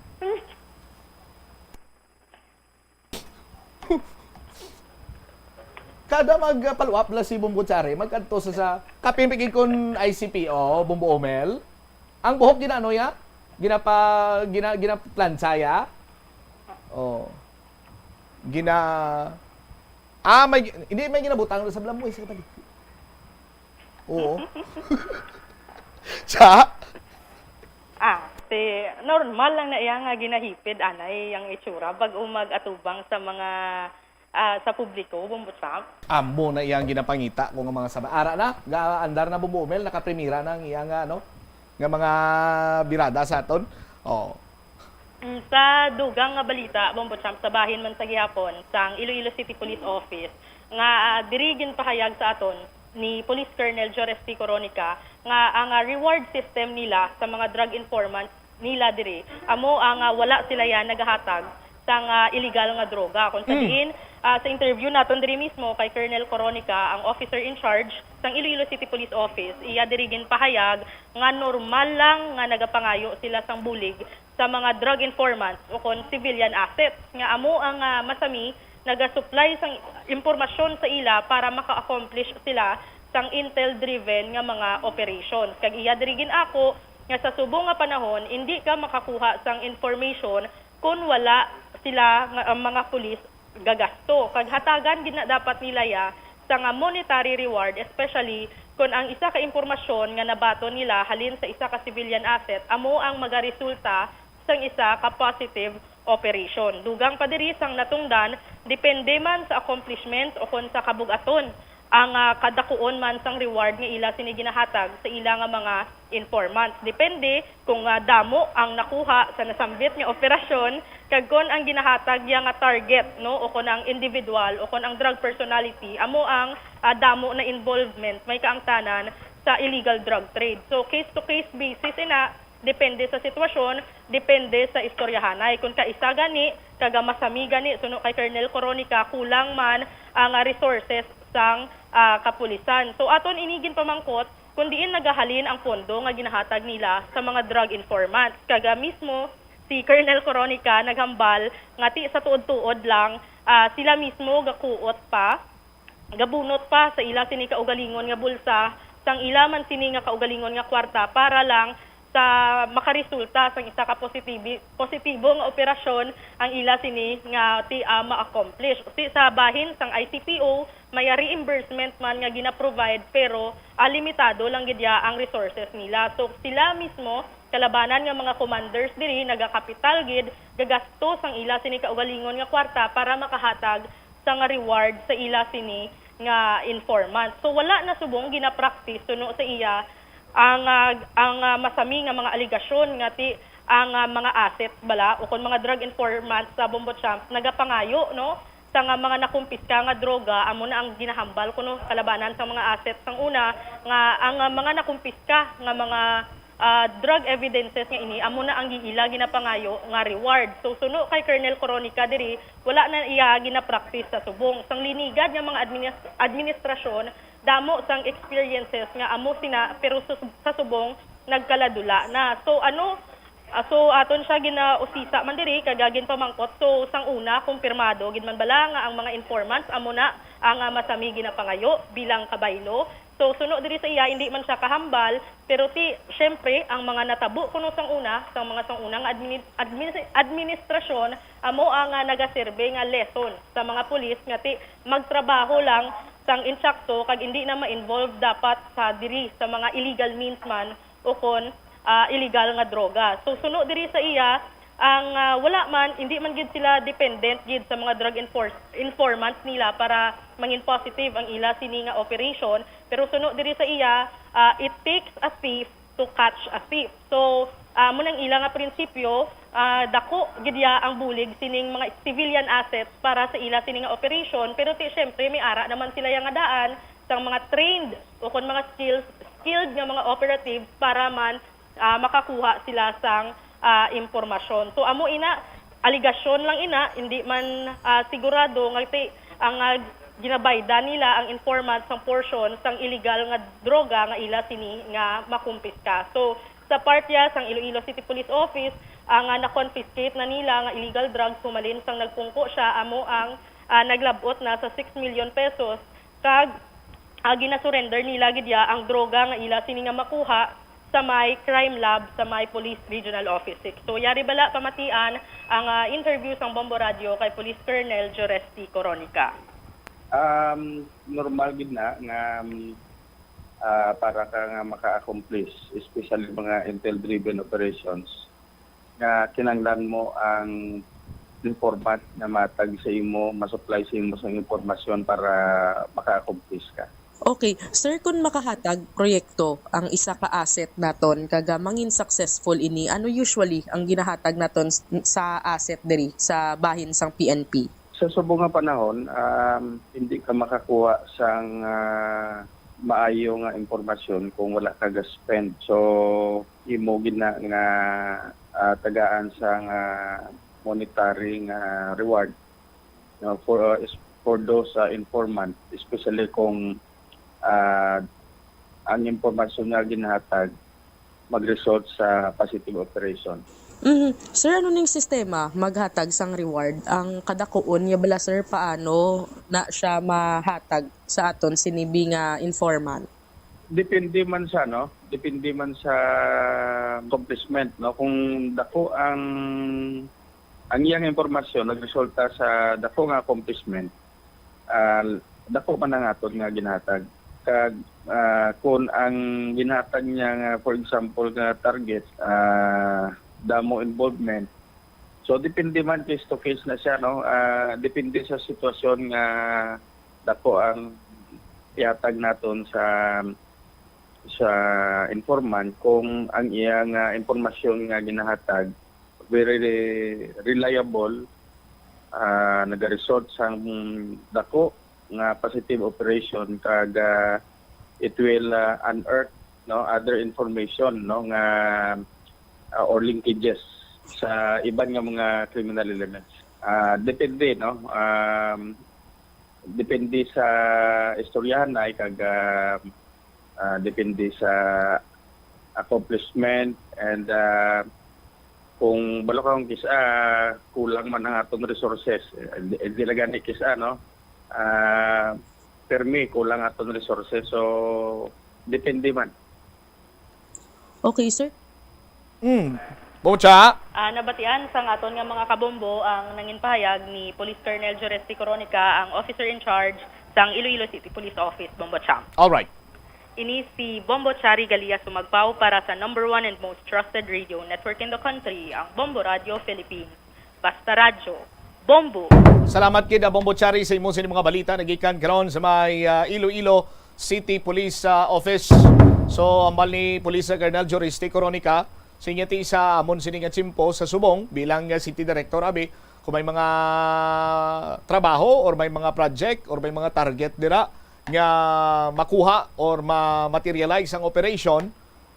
Kada mag-follow up la si Bombo Chari, magkadto sa, sa kapin pigi kon I C P O, Bombo Omel. Ang buhok ginaano ya? Ginapa gina, ginaplansa ya? Oh. Gina Ah, may hindi may ginabutang sa balamoy sa kapali. Oo. Sa Ah, ti normal lang na iya nga ginahipid anay ang itsura bag-o mag-atubang sa mga, ah, sa publiko, Bombo Champ. Amo na iyang ginapangita ko nga mga saba. Ara na, gaandar na, Bombo Omel, nakaprimira na ang iya nga, ano, nga mga birada sa aton. Oh. Mm, sa dugang nga balita, Bombo Champ, sa bahin man sa gihapon sang Iloilo City Police Office nga, ah, diri ginpahayag sa aton ni Police Colonel Joresty Coronica nga ang, ah, reward system nila sa mga drug informants nila diri amo ang, ah, wala sila yan nagahatag sang, ah, illegal nga droga. Kung sa Mm. diin, ah, sa interview naton diri mismo kay Colonel Coronica, ang officer in charge sang Iloilo City Police Office, iya diri ginpahayag nga normal lang nga nagapangayo sila sang bulig sa mga drug informants o kon civilian assets nga amo ang, ah, masami nagasupply sang impormasyon sa ila para maka-accomplish sila sang intel-driven nga mga operations. Kag iya diri gin-ako nga sa subong nga panahon, indi ka makakuha sang information kon wala sila nga, ang mga pulis gagasto. Kag hatagan gid na dapat nila ya sa nga monetary reward, especially kon ang isa ka impormasyon nga nabaton nila halin sa isa ka civilian asset amo ang magaresulta sang isa ka positive operation. Dugang pa diri sang natungdan, depende man sa accomplishment o kon sa kabug-aton ang, ah, kadakuon man sang reward nga ila sini ginahatag sa ila nga mga informants. Depende kung, ah, damo ang nakuha sa nasambit nga operasyon kag kon ang ginahatag ya nga target, no, o kon ang individual o kon ang drug personality amo ang, ah, damo na involvement may kaangtanan sa illegal drug trade. So, case to case basis ina Depende sa sitwasyon, depende sa istoryahanay. Kung kaisa gani, kaga masami gani, suno kay Colonel Coronica, kulang man ang, ah, resources sang, ah, kapulisan. So, aton ini ginpamangkot kung diin nagahalin ang pondo nga ginahatag nila sa mga drug informants. Kaga mismo si Colonel Coronica naghambal nga ti sa tuod-tuod lang, ah, sila mismo gakuot pa, gabunot pa sa ila sini kaugalingon nga bulsa, sang ila man sini nga kaugalingon nga kwarta para lang sa makaresulta sang isa ka positibi-, positibo nga operasyon ang ila sini nga ti, ah, ma-accomplish. Ti sa bahin sang I C P O, may reimbursement man nga gina-provide, pero, ah, limitado lang gid ya ang resources nila. So, sila mismo, kalabanan nga mga commanders diri, nagakapital gid, gagasto sang ila sini kaugalingon nga kwarta para makahatag sa nga reward sa ila sini nga informant. So, wala na subong gina-practice suno sa iya ang, ah, ang, ah, masami nga mga alegasyon nga ti ang, ah, mga assets bala o kon mga drug informants sa Bombo Champ nagapangayo, no, sa nga mga nakumpiska nga droga, amo na ang ginahambal kuno kalabanan sang mga assets sang una nga ang, ah, mga nakumpiska nga mga, ah, drug evidences nga ini amo na ang giila ginapangayo nga reward. So, suno kay Colonel Coronica diri, wala na iya gina-practice sa subong. Sang linigad nga mga administ-, administrasyon, damo sang experiences nga amo sina, pero sa, sa subong nagkaladula na. So, ano, ah, so aton siya ginausisa man diri kag ginpamangkot. So, sang una, kumpirmado gid man bala nga ang mga informants amo na ang, ah, masami ginapangayo bilang kabaylo? So, suno diri sa iya, hindi man siya kahambal, pero ti, syempre, ang mga natabo kuno sang una, sang mga sang una nga admini-, admini-, administrasyon, amo ang, ah, nagaserbe nga lesson sa mga pulis nga ti magtrabaho lang sang insakto kag hindi na ma-involve dapat sa diri sa mga illegal means man o kon, ah, illegal nga droga. So, suno diri sa iya, ang, ah, wala man, hindi man gid sila dependent gid sa mga drug enforce-, informants nila para mangin positive ang ila sini nga operation. Pero suno diri sa iya, ah, it takes a thief to catch a thief. So, ah, mo nang ila nga prinsipyo, ah, dako gid ya ang bulig sining mga civilian assets para sa ila sini nga operation, pero ti, syempre, may ara naman sila yang nga daan sang mga trained o kon mga skills, skilled nga mga operative para man, ah, makakuha sila sang, ah, impormasyon. So, amo ina, aligasyon lang ina, hindi man, ah, sigurado nga ti ang, ah, ginabaydan nila ang informant sang porsyon sang illegal nga droga nga ila sini nga makumpiska. So, sa part ya sang Iloilo City Police Office, ang, ah, na-confiscate na nila nga illegal drugs humalin sang nagpungko siya, amo ang, ah, naglab-ot na sa six million pesos, kag, ah, ginasurrender nila gid ya ang droga nga ila sini nga makuha sa may crime lab sa may Police Regional Office six. So, yari bala pamatian ang, ah, interview sang Bombo Radio kay Police Colonel Joresti Coronica. Um, normal gid na nga, um, ah, para ka nga maka-accomplish, especially mga intel-driven operations, nga kinahanglan mo ang informant nga matag sa imo, ma-supply sa imo sang impormasyon para maka-accomplish ka. Okay. Sir, kung makahatag proyekto ang isa ka asset naton kag, ah, mangin successful ini, ano usually ang ginahatag naton s-, sa asset diri sa bahin sang P N P? Sa subong nga panahon, um, hindi ka makakuha sang, ah, maayo nga impormasyon kung wala ka ga-spend. So, imo gid na nga, ah, tagaan sang, ah, monetary nga reward, no, for, ah, is-, for those, ah, informant, especially kung, ah, ang impormasyon nga ginahatag mag-result sa positive operation. Mhm. Sir, ano ning sistema maghatag sang reward? Ang kadakuon niya bala, sir, paano na siya mahatag sa aton sinibi nga informant? Depende man sa, no? Depende man sa accomplishment, no? Kung dako ang, ang iyang impormasyon nagresulta sa dako nga accomplishment, ah, dako man ang aton nga ginhatag. Kag, ah, kung ang ginhatag niya nga, for example, nga target, ah, damo involvement, so depende man, case to case na siya, no? Ah, depende sa sitwasyon nga dako ang ihatag naton sa, sa informant, kung ang iya nga impormasyon nga ginahatag very reliable, ah, nagaresult sang dako nga positive operation, kag, ah, it will, ah, unearth, no, other information, no, nga ah, or linkages sa iban nga mga criminal elements. Ah, depende, no? Um, depende sa istoryahan na kag, ah, ah, depende sa accomplishment and, ah, kung balo ka kung kis-, ah, kulang man ang aton resources. Eh, di, di na gani kis-, ano, ah, permi kulang aton resources. So, depende man. Okay, sir. Mm. Bocha? Ah, nabatian sang aton nga mga kabombo ang nangin pahayag ni Police Colonel Jores T. Coronica, ang officer in charge sang Iloilo City Police Office, Bombo Chang. All right. Ini si Bombo Chari Galia Sumagpao para sa number one and most trusted radio network in the country, ang Bombo Radio Philippines. Basta Radyo, Bombo. Salamat gid, ah, Bombo Chari, sa imo sini mga balita nagikan karon sa may, ah, Iloilo City Police, ah, Office. So, ambal ni Police Colonel Juriste Coronica, sinya ti isa amon sini nga tiyempo sa subong bilang, ah, City Director, abi, kung may mga trabaho or may mga project or may mga target dira nga makuha or ma-materialize ang operation,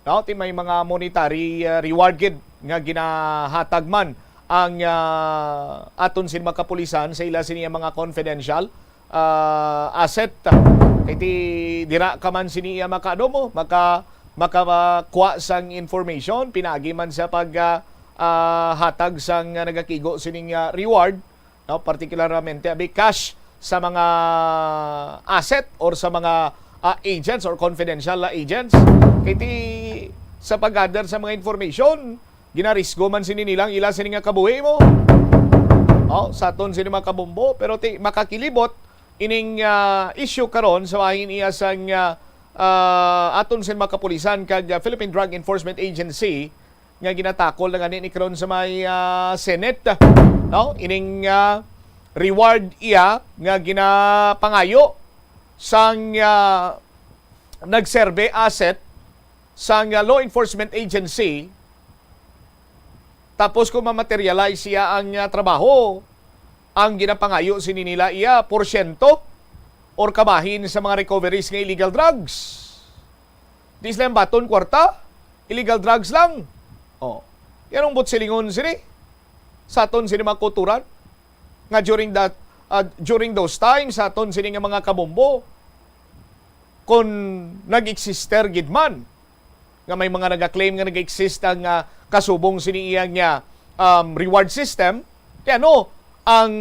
no? Ti may mga monetary, uh, reward gid nga ginahatag man ang, uh, aton sin mga kapulisan sa ila sini mga confidential, uh, asset. Kay ti dira ka man sini iya makaano mo, maka-, makakuha sang information, pinaagi man sa pag, uh, uh, hatag sang, uh, nagakigo sining, uh, reward, no? Particularmente abi cash sa mga asset or sa mga, ah, agents or confidential na agents. Kay ti sa pag-gather sa mga information, ginarisgo man sini nilang ila sini nga kabuhi mo. Oh, sa aton sini mga kabombo, pero ti makakilibot ining, ah, issue karon sa bahin iya sang, ah, ah, aton sin mga kapulisan kag, ah, Philippine Drug Enforcement Agency nga ginatakol na gani ni karon sa may, ah, Senate, no? Ining, ah, reward iya nga ginapangayo sang, ah, nagserbe asset sang, ah, law enforcement agency. Tapos kung ma-materialize siya ang, ah, trabaho, ang ginapangayo sini nila iya porsyento or kabahin sa mga recoveries nga illegal drugs. Di sila yung baton kwarta, illegal drugs lang. Oh. Yan ang butsilingon sini sa aton sini mga kuturan nga during that, uh, during those times sa aton sini nga mga kabombo, kung nag-exister gid man nga may mga nagaklaim nga nag-exist ang, ah, kasubong sini iya nga, um, reward system, kay ano ang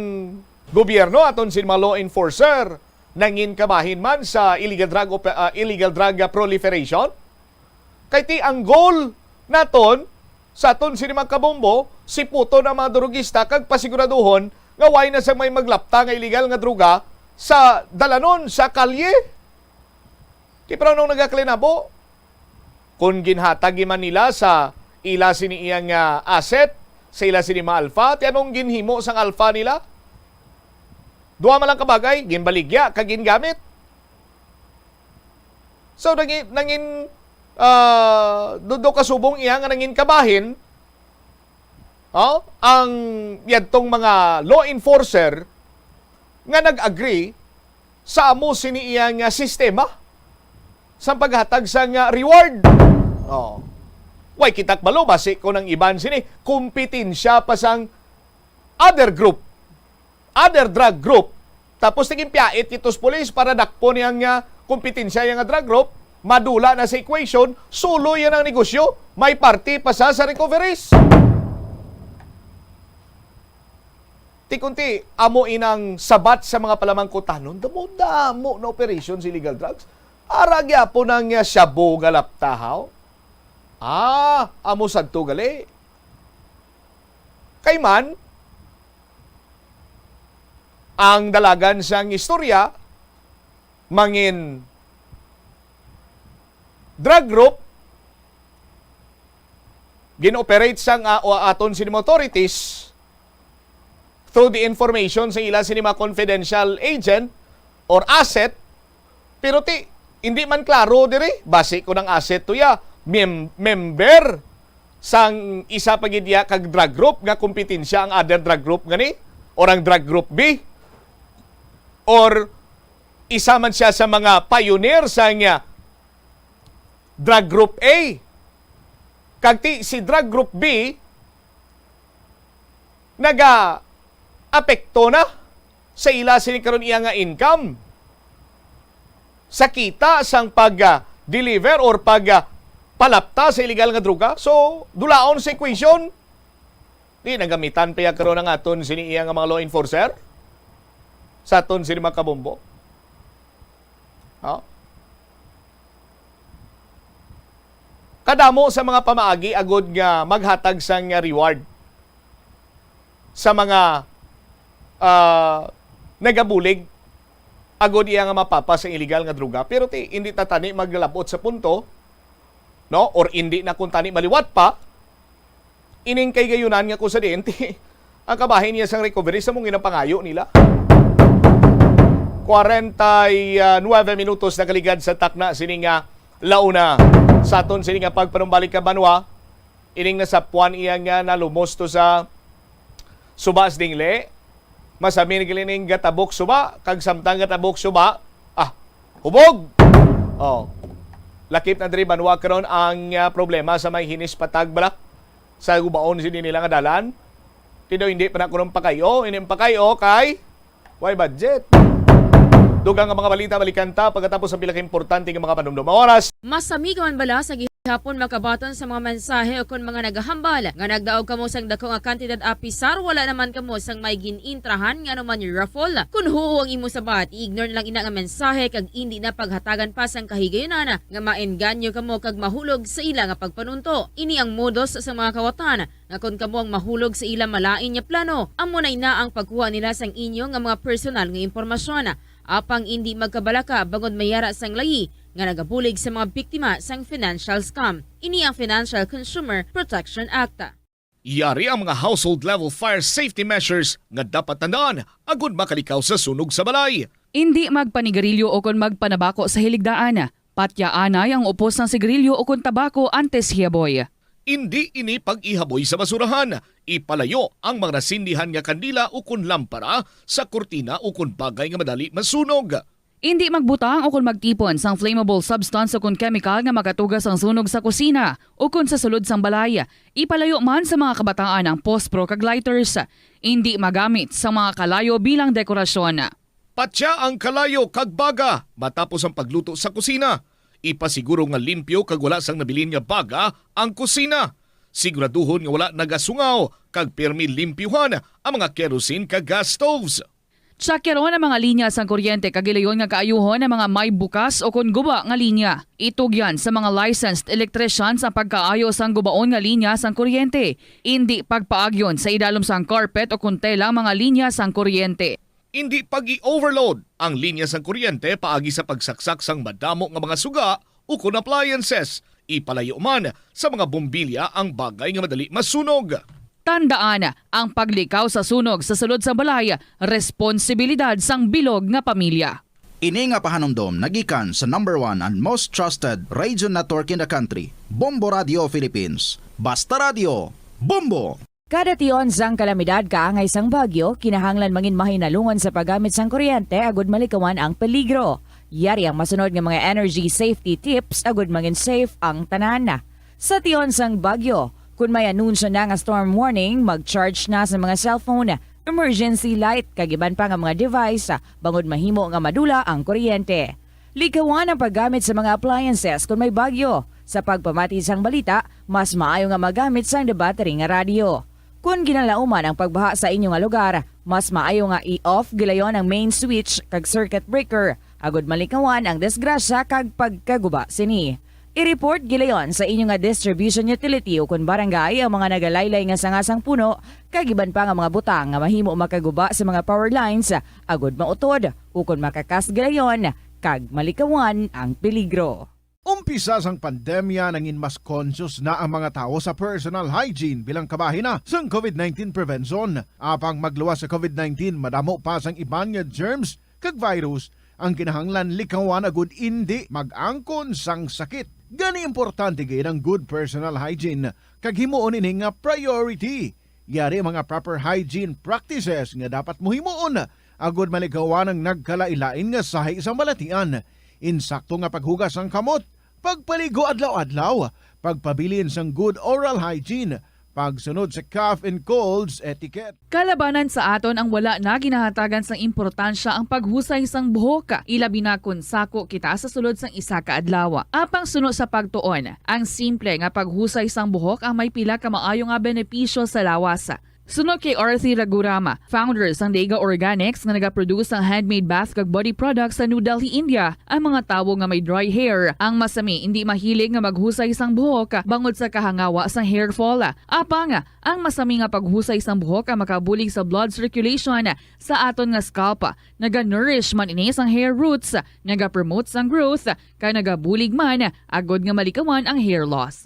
gobyerno aton sin mga law enforcer nangin kabahin man sa illegal drug ope-, ah, illegal drug, ah, proliferation? Kay ti ang goal naton sa aton sini mga kabombo, siputon ang mga drugista kag pasiguraduhon nga way na sa may maglapta nga illegal nga droga sa dalanon, sa kalye. Ti pero anong nagaklinabo? Kung ginhatag man nila sa ila sini iya nga asset, sa ila sini mga alpha, ti anong ginhimo sang alpha nila? Duha man lang ka bagay, ginbaligya kag gingamit. So, nangin, nangin, ah, do, do kasubong iya nga nangin kabahin, oh, ang yadtong mga law enforcer nga nag-agree sa amo sini iya nga sistema sa paghatag sa nga reward. Oh. Way kita kabalo basi kung ang iban sini kompetensya pa sang other group, other drug group. Tapos naging piyait kitos pulis para dakpon niya nga kompetensya iya nga drug group, madula na sa equation, sulo yan ang negosyo, may parte pa sa, sa recoveries. Ti kunti, amo inang sabat sa mga palamangkutanon, damo-damo na operation sa illegal drugs. Ara gyapon ang, ah, shabu nga laptahaw. Ah, amo sadto gali. Kay man, ang dalagan sang istorya, mangin drug group, gin-operate sang, ah, o aton sini mga authorities through the information sa ila sini mga confidential agent or asset, pero ti, hindi man klaro diri, basi kung ang asset to ya, mem-, member sang isa pa gid ya kag drug group nga kompetensya ang other drug group gani or ang drug group B, or isa man siya sa mga pioneer sa nga drug group A. Kag ti si drug group B naga-apekto na sa ila sini karon iya nga income sa kita sang pag, ah, deliver or pag, ah, palapta sa illegal nga droga. So, dulaon sa equation. Di nagamitan pa ya karon ang aton sini iya nga mga law enforcer sa aton sini mga kabombo. Ha? Kadamo sa mga pamaagi agod nga maghatag sang reward sa mga, ah, nagabulig agod iya nga mapapas ang illegal nga droga. Pero ti, hindi ta tani maglabot sa punto, no? Or hindi na kun tani maliwat pa, ining kay gayunan nga kusadente ang kabahin niya sang recovery sa mong ginapangayo nila. Kwarenta y nuebe minutos nakaligad sa takna sini nga launa sa aton sini nga pagpanumbalik ka banwa. Ining nasapuan iya nga nalumos to sa suba sa dingli. Masami na gali ning gatabok suba, kag samtang gatabok suba, ah, hubog! Oh. Lakip na diri banwa karon ang, ah, problema sa may hinis patag bala sa gubaon sini nila nga dalan. Ti daw hindi pa na kuno pakayo, ini pakayo kay way budget. Dugang nga mga balita, balikan ta pagkatapos sa pila ka importante nga mga panumdom. Ang oras. Masami ka man bala sa gihapon makabaton sa mga mensahe o kon mga nagahambal nga nagdaog kamo sang dako nga kantidad apisar wala naman kamo sang may gin-intrahan nga anuman raffle? Kon huo ang imo sabat, i-ignore na lang ina nga mensahe kag indi na paghatagan pa sang kahigayunan nga maengganyo kamo kag mahulog sa ila nga pagpanunto. Ini ang modus sa mga kawatan nga kon kamo ang mahulog sa ila malain nga plano, amo na ina ang pagkuha nila sang inyo nga mga personal nga impormasyon. Apang indi magkabalaka bangod may ara sang layi nga nagabulig sa mga biktima sang financial scam. Ini ang Financial Consumer Protection Act. Yari ang mga household level fire safety measures nga dapat tandaan agud makalikaw sa sunog sa balay. Indi magpanigarilyo o kon magpanabako sa hiligdaan. Patyaanay ang upos sang sigarilyo o kon tabako antes hiyaboy. Indi ini pag-ihaboy sa basurahan. Ipalayo ang mga nasindihan nga kandila o kon lampara sa kurtina o kon bagay nga madali masunog. Indi magbutang o kon magtipon sang flammable substance o kon kemikal nga makatuga sang sunog sa kusina o kon sa sulod sang balay. Ipalayo man sa mga kabataan ang pospro kag lighters. Indi magamit sang mga kalayo bilang dekorasyon. Patya ang kalayo kag baga matapos ang pagluto sa kusina. Ipasiguro nga limpyo kag wala sang nabilin nga baga ang kusina. Siguraduhon nga wala nagasungaw kag pirmi limpyuhan ang mga kerosene kag gas stoves. Tsakyaron ang mga linya sang kuryente kag gilayon nga kaayuhon ang mga may bukas o kon guba nga linya. Itugyan sa mga licensed electricians ang pagkaayo sang gubaon nga linya sang kuryente. Indi pagpaagyon sa idalom sang carpet o kon tela ang mga linya sang kuryente. Indi pag-i-overload ang linya sang kuryente paagi sa pagsaksak sang madamo nga mga suga ukon appliances. Ipalayo man sa mga bombilya ang bagay nga madali masunog. Tandaan, ang paglikaw sa sunog sa sulod sang balay, responsibilidad sang bilog nga pamilya. Ini nga pahanumdom nagikan sa number one and most trusted radio network in the country, Bombo Radio Philippines. Basta Radio, Bombo! Kada tion sang kalamidad kaangay sang bagyo, kinahanglan mangin mahinalungon sa paggamit sang kuryente agud malikawan ang peligro. Yari ang masunod nga mga energy safety tips agud mangin safe ang tanan. Sa tion sang bagyo, kun may anunsyo na nga storm warning, mag-charge na sa mga cellphone, emergency light, kag iban pa nga mga device, bangod mahimo nga madula ang kuryente. Likawan ang paggamit sa mga appliances kon may bagyo. Sa pagpamati sang balita, mas maayo nga magamit sang debattery nga radyo. Kon ginalauman ang pagbaha sa inyo nga lugar, mas maayo nga i-off gilayon ang main switch kag circuit breaker, agud malikawan ang disgrasya kag pagkaguba sini. I-report gilayon sa inyo nga distribution utility ukon barangay ang mga nagalaylay nga sanga sang puno kag iban pa nga mga butang nga mahimo makaguba sa mga power lines, agud mautod ukon makakas gilayon kag malikawan ang peligro. Umpisa sang pandemya, nangin mas conscious na ang mga tawo sa personal hygiene bilang kabahin na sang COVID nineteen prevention. Apang magluwas sa COVID nineteen, madamo pa sang iban nga germs kag virus ang kinahanglan likawan agud indi mag-angkon sang sakit. Gani, importante gid ang good personal hygiene kag himuon ini nga priority. Yari ang mga proper hygiene practices nga dapat mo himuon agud malikawan ang nagkalain-lain nga sahi sang balatian. Insakto nga paghugas sang kamot, Pagpaligo adlaw-adlaw, pagpabilin sang good oral hygiene, pagsunod sa cough and colds etiquette. Kalabanan sa aton ang wala na ginahatagan sang importansya ang paghusay sang buhok, ilabi na kon sako kita sa sulod sang isa ka adlaw. Apang suno sa pagtuon, ang simple nga paghusay sang buhok ang may pila ka maayo nga benepisyo sa lawas. Suno kay Arthi Ragurama, founder sang Dega Organics nga nagaproduce sang handmade bath kag body products sa New Delhi, India, ang mga tawo nga may dry hair ang masami indi mahilig nga maghusay sang buhok bangod sa kahangawa sang hair fall. Apang ang masami nga paghusay sang buhok ang makabulig sa blood circulation sa aton nga scalp. Naga-nourish man ini sang hair roots, naga-promote sang growth, kag nagabulig man agod nga malikawan ang hair loss.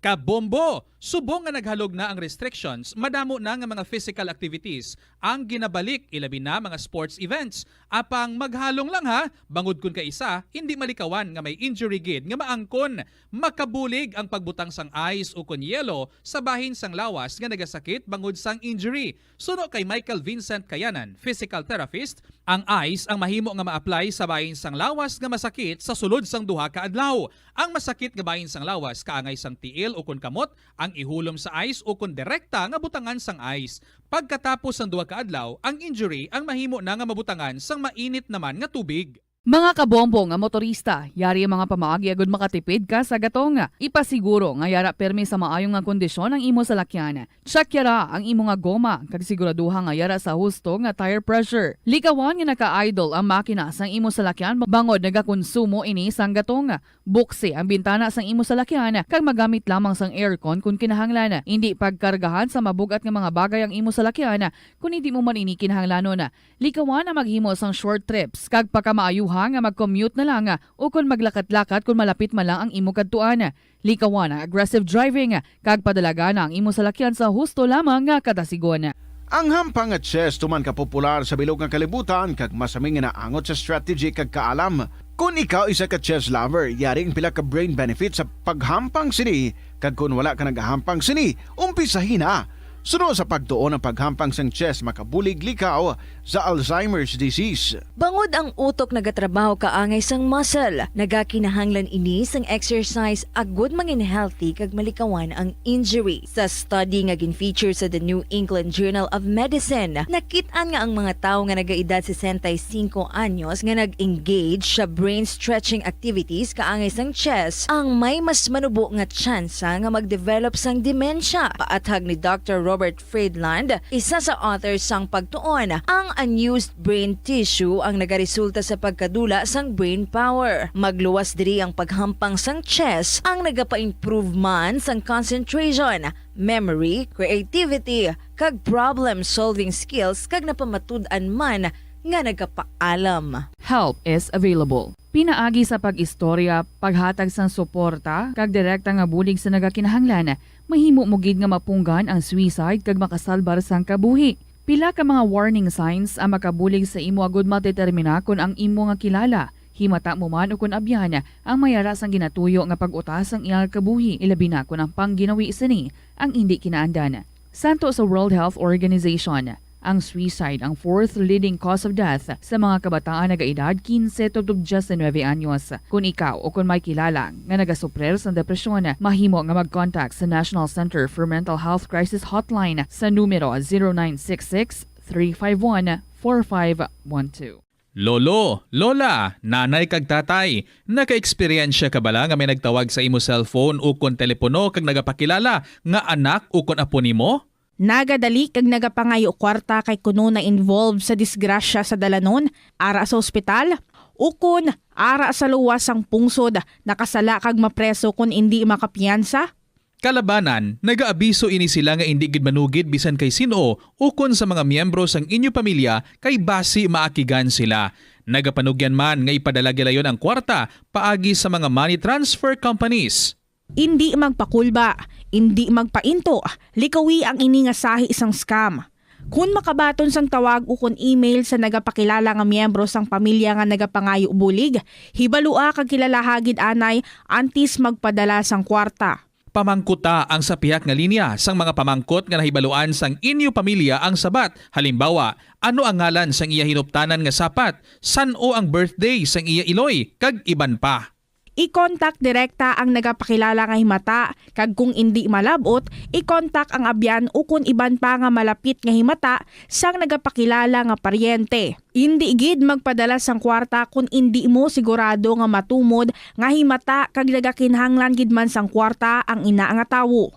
Kabombo! Subong nga naghalog na ang restrictions, madamo na nga mga physical activities ang ginabalik, ilabi na mga sports events. Apang maghalong lang ha, bangod kun kaisa, hindi malikawan nga may injury gid nga maangkon. Makabulig ang pagbutang sang ice ukon yelo sa bahin sang lawas nga nagasakit bangod sang injury. Suno kay Michael Vincent Kayanan, physical therapist, ang ice ang mahimo nga ma-apply sa bahin sang lawas nga masakit sa sulod sang duha ka adlaw. Ang masakit nga bahin sang lawas kaangay sang tiil ukon kamot ang ihulom sa ice ukon direkta nga butangan sang ice. Pagkatapos sang duha ka adlaw, ang injury ang mahimo na nga mabutangan sang mainit naman nga tubig. Mga kabombo nga motorista, yari ang mga pamaagi agud makatipid ka sa gatong. Ipasiguro nga yara permi sa maayo nga kondisyon ang imo salakyan. Check yara ang imo nga goma kag siguraduha nga yara sa husto nga tire pressure. Likawan nga naka-idle ang makina sang imo salakyan bangod nagakonsumo ini sang gatong. Buksi ang bintana sang imo salakyan kag magamit lamang sang aircon kon kinahanglan. Indi pagkargahan sa mabug-at nga mga bagay ang imo salakyan kon hindi mo man ini kinahanglanon. Likawan ang maghimo sang short trips kag pakamaayuha nga mag-commute na lang ukon maglakat-lakat kon malapit man lang ang imo kadtuan. Likawan ang aggressive driving kag padalagan ang imo salakyan sa husto lamang nga kadasigon. Ang hampang nga chess tuman ka popular sa bilog nga kalibutan kag masami nga naangot sa strategy kag kaalam. Kon ikaw isa ka chess lover, yari ang pila ka brain benefits sa paghampang sini, kag kon wala ka nagahampang sini, umpisahi na. Suno sa pagtuon, ang paghampang sang chess makabulig likaw sa Alzheimer's disease. Bangod ang utok nagatrabaho kaangay sang muscle, nagakinahanglan ini sang exercise agud mangin healthy kag malikawan ang injury. Sa study nga gin-feature sa The New England Journal of Medicine, nakit-an nga ang mga tawo nga nagaedad sesenta y cinco anyos nga nag-engage sa brain stretching activities kaangay sang chess ang may mas manubo nga tsansa nga mag-develop sang demensya. Paathag ni Doctor Robert Friedland, isa sa author sang pagtuon, ang unused brain tissue ang nagaresulta sa pagkadula sang brain power. Magluwas diri ang paghampang sang chess ang nagapa-improve man sang concentration, memory, creativity, kag problem-solving skills kag napamatud-an man nga nagapaalam. Help is available. Pinaagi sa pag-istorya, paghatag sang suporta, kag direkta nga bulig sa nagakinahanglan, mahimo mo gid nga mapunggan ang suicide kag makasalbar sang kabuhi. Pila ka mga warning signs ang makabulig sa imo agud madetermina kon ang imo nga kilala, himata mo man ukon abyan, ang may ara sang ginatuyo nga pag-utas sang iyang kabuhi, ilabi na kon ang pangginawi sini ang indi kinaandan. Santo sa World Health Organization, ang suicide ang fourth leading cause of death sa mga kabataan nagaedad quince tubtob diecinuebe anyos. Kon ikaw o kon may kilala nga nagasuprir sang depresyon, mahimo nga mag-contact sa National Center for Mental Health Crisis Hotline sa numero zero nine six six, three five one, four five one two. Lolo, lola, nanay kag tatay, nakaeksperyensya ka bala nga may nagtawag sa imo cellphone ukon telepono kag nagapakilala nga anak ukon apo nimo? Nagadali kag nagapangayo kwarta kay kuno na-involve sa disgrasya sa dalanon, ara sa ospital, ukon ara sa luwas sang pungsod, nakasala kag mapreso kon indi makapiyansa? Kalabanan, nagaabiso ini sila nga indi gid manugid bisan kay sin-o ukon sa mga miyembro sang inyo pamilya kay basi maakigan sila. Nagapanugyan man nga ipadala gilayon ang kwarta paagi sa mga money transfer companies. Indi magpakulba, indi magpainto, likawi ang ini nga sahi sang scam. Kon makabaton sang tawag ukon email sa nagapakilala nga miyembro sang pamilya nga nagapangayo bulig, hibalua kag kilalaha gid anay antes magpadala sang kwarta. Pamangkuta ang sa pihak nga linya sang mga pamangkot nga nahibaluan sang inyo pamilya ang sabat, halimbawa, ano ang ngalan sang iya hinuptanan nga sapat, san-o ang birthday sang iya iloy, kag iban pa. I-contact direkta ang nagapakilala nga himata, kag kung indi malab-ot, i-contact ang abyan ukon iban pa nga malapit nga himata sang nagapakilala nga paryente. Indi gid magpadala sang kwarta kon indi mo sigurado nga matumod nga himata kag nagakinahanglan gid man sang kwarta ang ina nga tawo.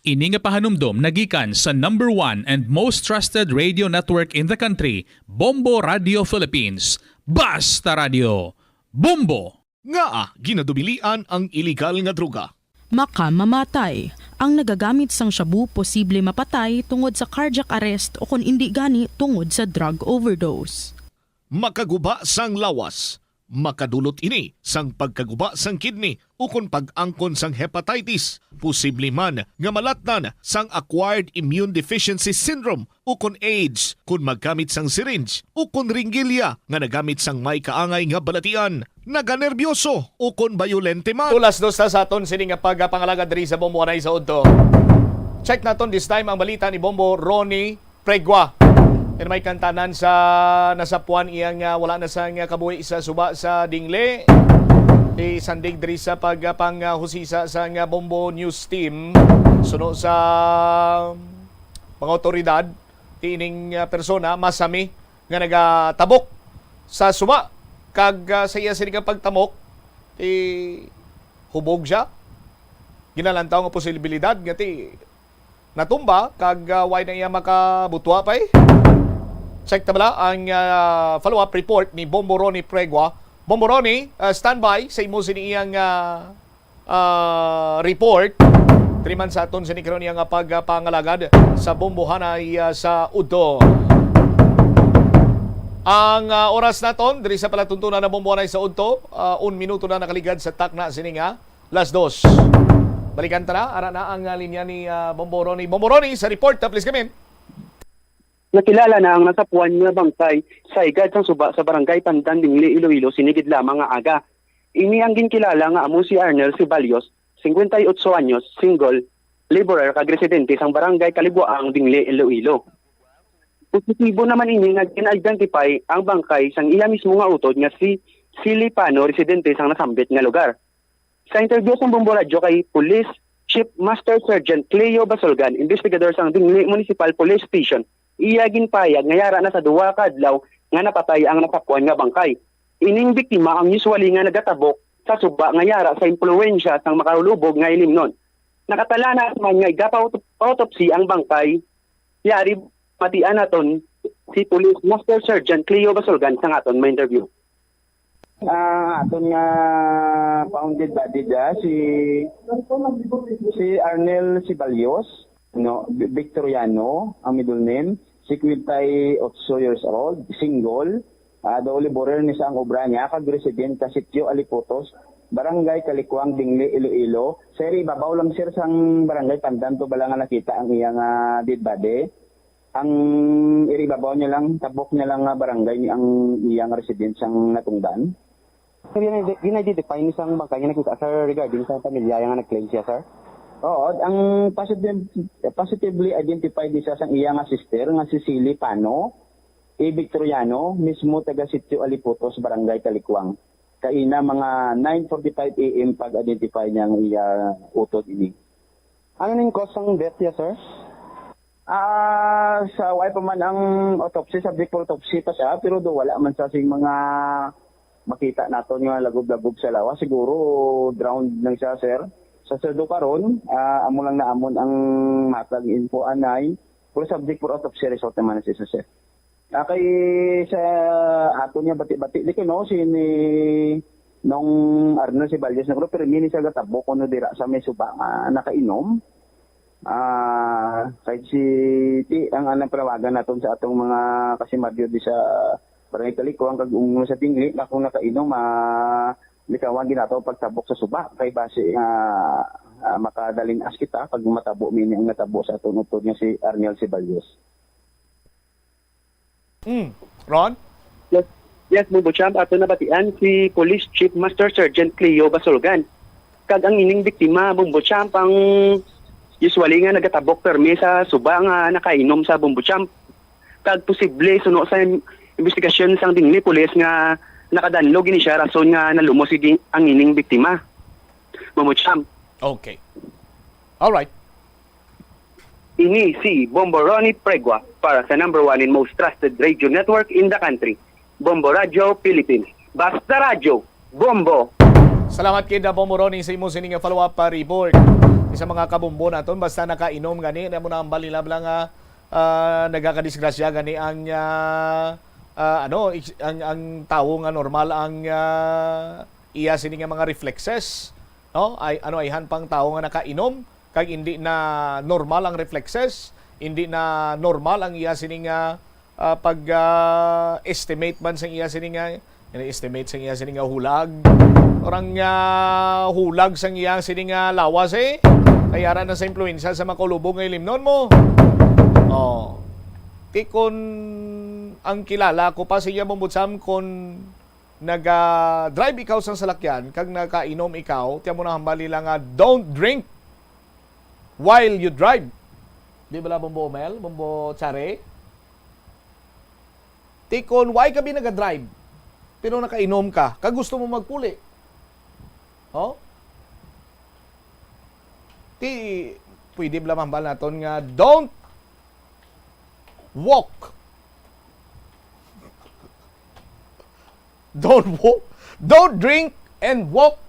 Ini nga pahanumdom nagikan sa number one and most trusted radio network in the country, Bombo Radio Philippines. Basta Radio, Bombo! Ngaa ginadubilian ang iligal nga droga? Makamamatay. Ang nagagamit sang shabu posible mapatay tungod sa cardiac arrest o kon indi gani tungod sa drug overdose. Makaguba sang lawas. Makadulot ini sang pagkaguba sang kidney ukon pag-angkon sang hepatitis. Posible man nga malatnan sang acquired immune deficiency syndrome ukon AIDS kon maggamit sang syringe ukon ringgilya nga nagamit sang may kaangay nga balatian. Naganerbyoso ukon bayolente man. Tulas dos na sa aton sini nga pagpangalagad diri sa Bombo Anay sa Udto. Check naton this time ang balita ni Bombo Ronnie Pregua. Yan may kantanan sa nasapuan iyang, ah, wala na sang, ah, kabuhi sa suba sa Dingle. Isandig diri sa pagpang, ah, husisa sang, ah, Bombo News Team. Suno sa mga otoridad, ti ining, ah, persona masami nga nagatabok sa suba, kag, ah, sa iya sini nga pagtamok, ti hubog siya. Ginalantaw nga posibilidad nga ti natumba kag, ah, way na iya makabutwa pa, eh. Check ta bala ang, ah, follow-up report ni Bombo Ronnie Pregua. Bombo Ronnie, ah, standby sa imo sini iyang, ah, ah, report. Triman sa aton sini karon iya nga pagpangalagad sa Bombohanay, ah, sa Udto. Ang, ah, oras naton diri sa palatuntunan na Bombohanay sa Udto, ah, un minuto na nakaligad sa takna sini nga las dos. Balikan ta na, ara na ang, ah, linya ni, ah, Bombo Ronnie. Bombo Ronnie, sa report, ah, please come in. Nakilala na ang nasapuan nga bangkay sa igad sang suba sa Barangay Pandan, Dingle, Iloilo, sini gid lamang nga aga. Ini ang ginkilala nga amo si Arnel Ceballos, singkwenta y otso anyos, single, laborer kag residente sang Barangay Kaligwaang, Dingle, Iloilo. Positibo naman ini nga gin-identify ang bangkay sang iya mismo nga utod nga si Sili Pano, residente sang nasambit nga lugar. Sa interview sang Bombo Radyo kay Police Chief Master Sergeant Cleo Basolgan, investigador sang Dingle Municipal Police Station, iya ginpahayag nga yara na sa duha ka adlaw nga napatay ang nasapuan nga bangkay. Ining biktima ang usually nga nagatabok sa suba nga yara sa impluwensya sang makalulubog nga ilimnon. Nakatalana man nga igapa-autopsy ang bangkay. Yari, matian naton si Police Master Sergeant Cleo Basolgan sa aton ma-interview. Ah, aton nga found dead body da si, si Arnel Ceballos, no, Vi-, Victoriano ang middle name, singkwenta y otso years old, single, ah, daw laborer ni sa ang obra niya, kag resident sa Sitio Aliputos, Barangay Kalikwang, Dingle, Iloilo. Sa iri ibabaw lang, sir, sang Barangay Pandan to bala nga nakita ang iyang, ah, dead body. Ang iri ibabaw niya lang, tabok niya lang nga barangay ni ang iyang residence ang natungdan. Sir, gina-, gina-identify ni sang bangkay nga nakita, sir, regarding sa pamilya nga nag-claim siya, sir? Oo, ang positive, positively identified ni sa sang iya nga sister nga si Sili Pano, A. Victoriano, mismo taga Sitio Aliputos, Barangay Kalikwang. Kaina mga nine forty-five A M pag-identify niya ang iya utod ini. Ano ning cause sang death niya, sir? Ah, sa way pa man ang autopsy, subject for autopsy pa siya, pero do wala man sa sing mga makita naton nga lagob-lagob sa lawas. Siguro drowned lang siya, sir. Sa sudo karon, ah, amo lang na amon ang matag info anay. Pero subject for autopsy result naman na siya, sir. Ah, kay sa aton nga bati-bati di kuno si ni Nong Arnold Ceballos na kuno, pero mini sa gatabo kuno dira sa may suba nga nakainom. Ah, kay si ti ang anang panawagan naton sa atong mga kasimadyo di sa Barangay Kalikwang kag ungno sa Tingli nga kung nakainom, ah, likawan ginato pagtabok sa suba kay basi nga, ah, makadalin-as kita pag matabo mini ang natabo sa aton utod nga si Arnold Ceballos. Mm. Ron? Yes, yes, Bombo Champ, ato nabatian si Police Chief Master Sergeant Cleo Basulgan. Kag ang ining biktima, Bombo Champ, ang usually nga nagatabok permi sa suba nga nakainom sa Bombo Champ. Kag posible suno sa im-, investigasyon sang Tingli Police nga Nakadanlog ini siya rason nga nalumos ini ang ining biktima. Bombo Cham. Okay. All right. Ini si Bombo Ronnie Pregua para sa number one and most trusted radio network in the country, Bombo Radio Philippines. Basta Radyo, Bombo! Salamat kay Bombo Ronnie sa imo sini nga follow-up pa report. Sa mga kabombo naton, basta nakainom gani, na mo na ang balilabla nga ah, nagakadisgrasya gani ang, ah, ah, ano, ex-, ang, ang tawo nga normal ang, ah, iya sini nga mga reflexes, no? Ay, ano, ayhan pang tawo nga nakainom kag hindi na normal ang reflexes, hindi na normal ang iya sini nga, ah, pag, ah, estimate man sang iya sini nga Ini estimate sang iya sini nga hulag. Orang nga hulag sang iya sini nga lawas, eh. Kaya ra na sa impluwensya sa makulubog nga ilimnon mo. Oh. Ti kun ang kilala ko pa sa iya, Bombo Cham, kun naga-drive ikaw sang salakyan, kag nakainom ikaw, tiyan mo na hambal nila nga, "Don't drink while you drive." Di bala, Bombo Mel, Bombo Chare? Ti kon why ka bi naga-drive, pero nakainom ka, kag gusto mo magpuli? Oh? Ti, pwede bala mahambal naton nga, don't walk. Don't walk. Don't drink and walk.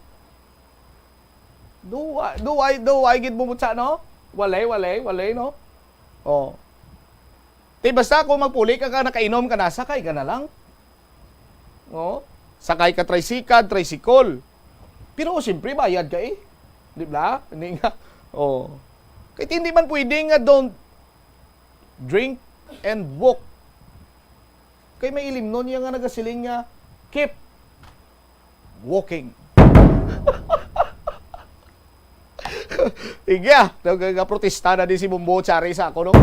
Do I, do I, do I gid bumutsa, no? Walay, walay, walay, no? Oh. Ti basta kung magpuli ka, ka nakainom ka na, sakay ka na lang. Oh. Sakay ka tricycle, tricycle. Pero siyempre, bayad ka eh. Di ba? Hindi nga. Oh. Kaya hindi man pwede nga don't drink and walk. Kay may ilimnon niya nga nagasiling nga, "Keep walking." Igya, nagaprotesta na di si Bombo Chari sa ako, no?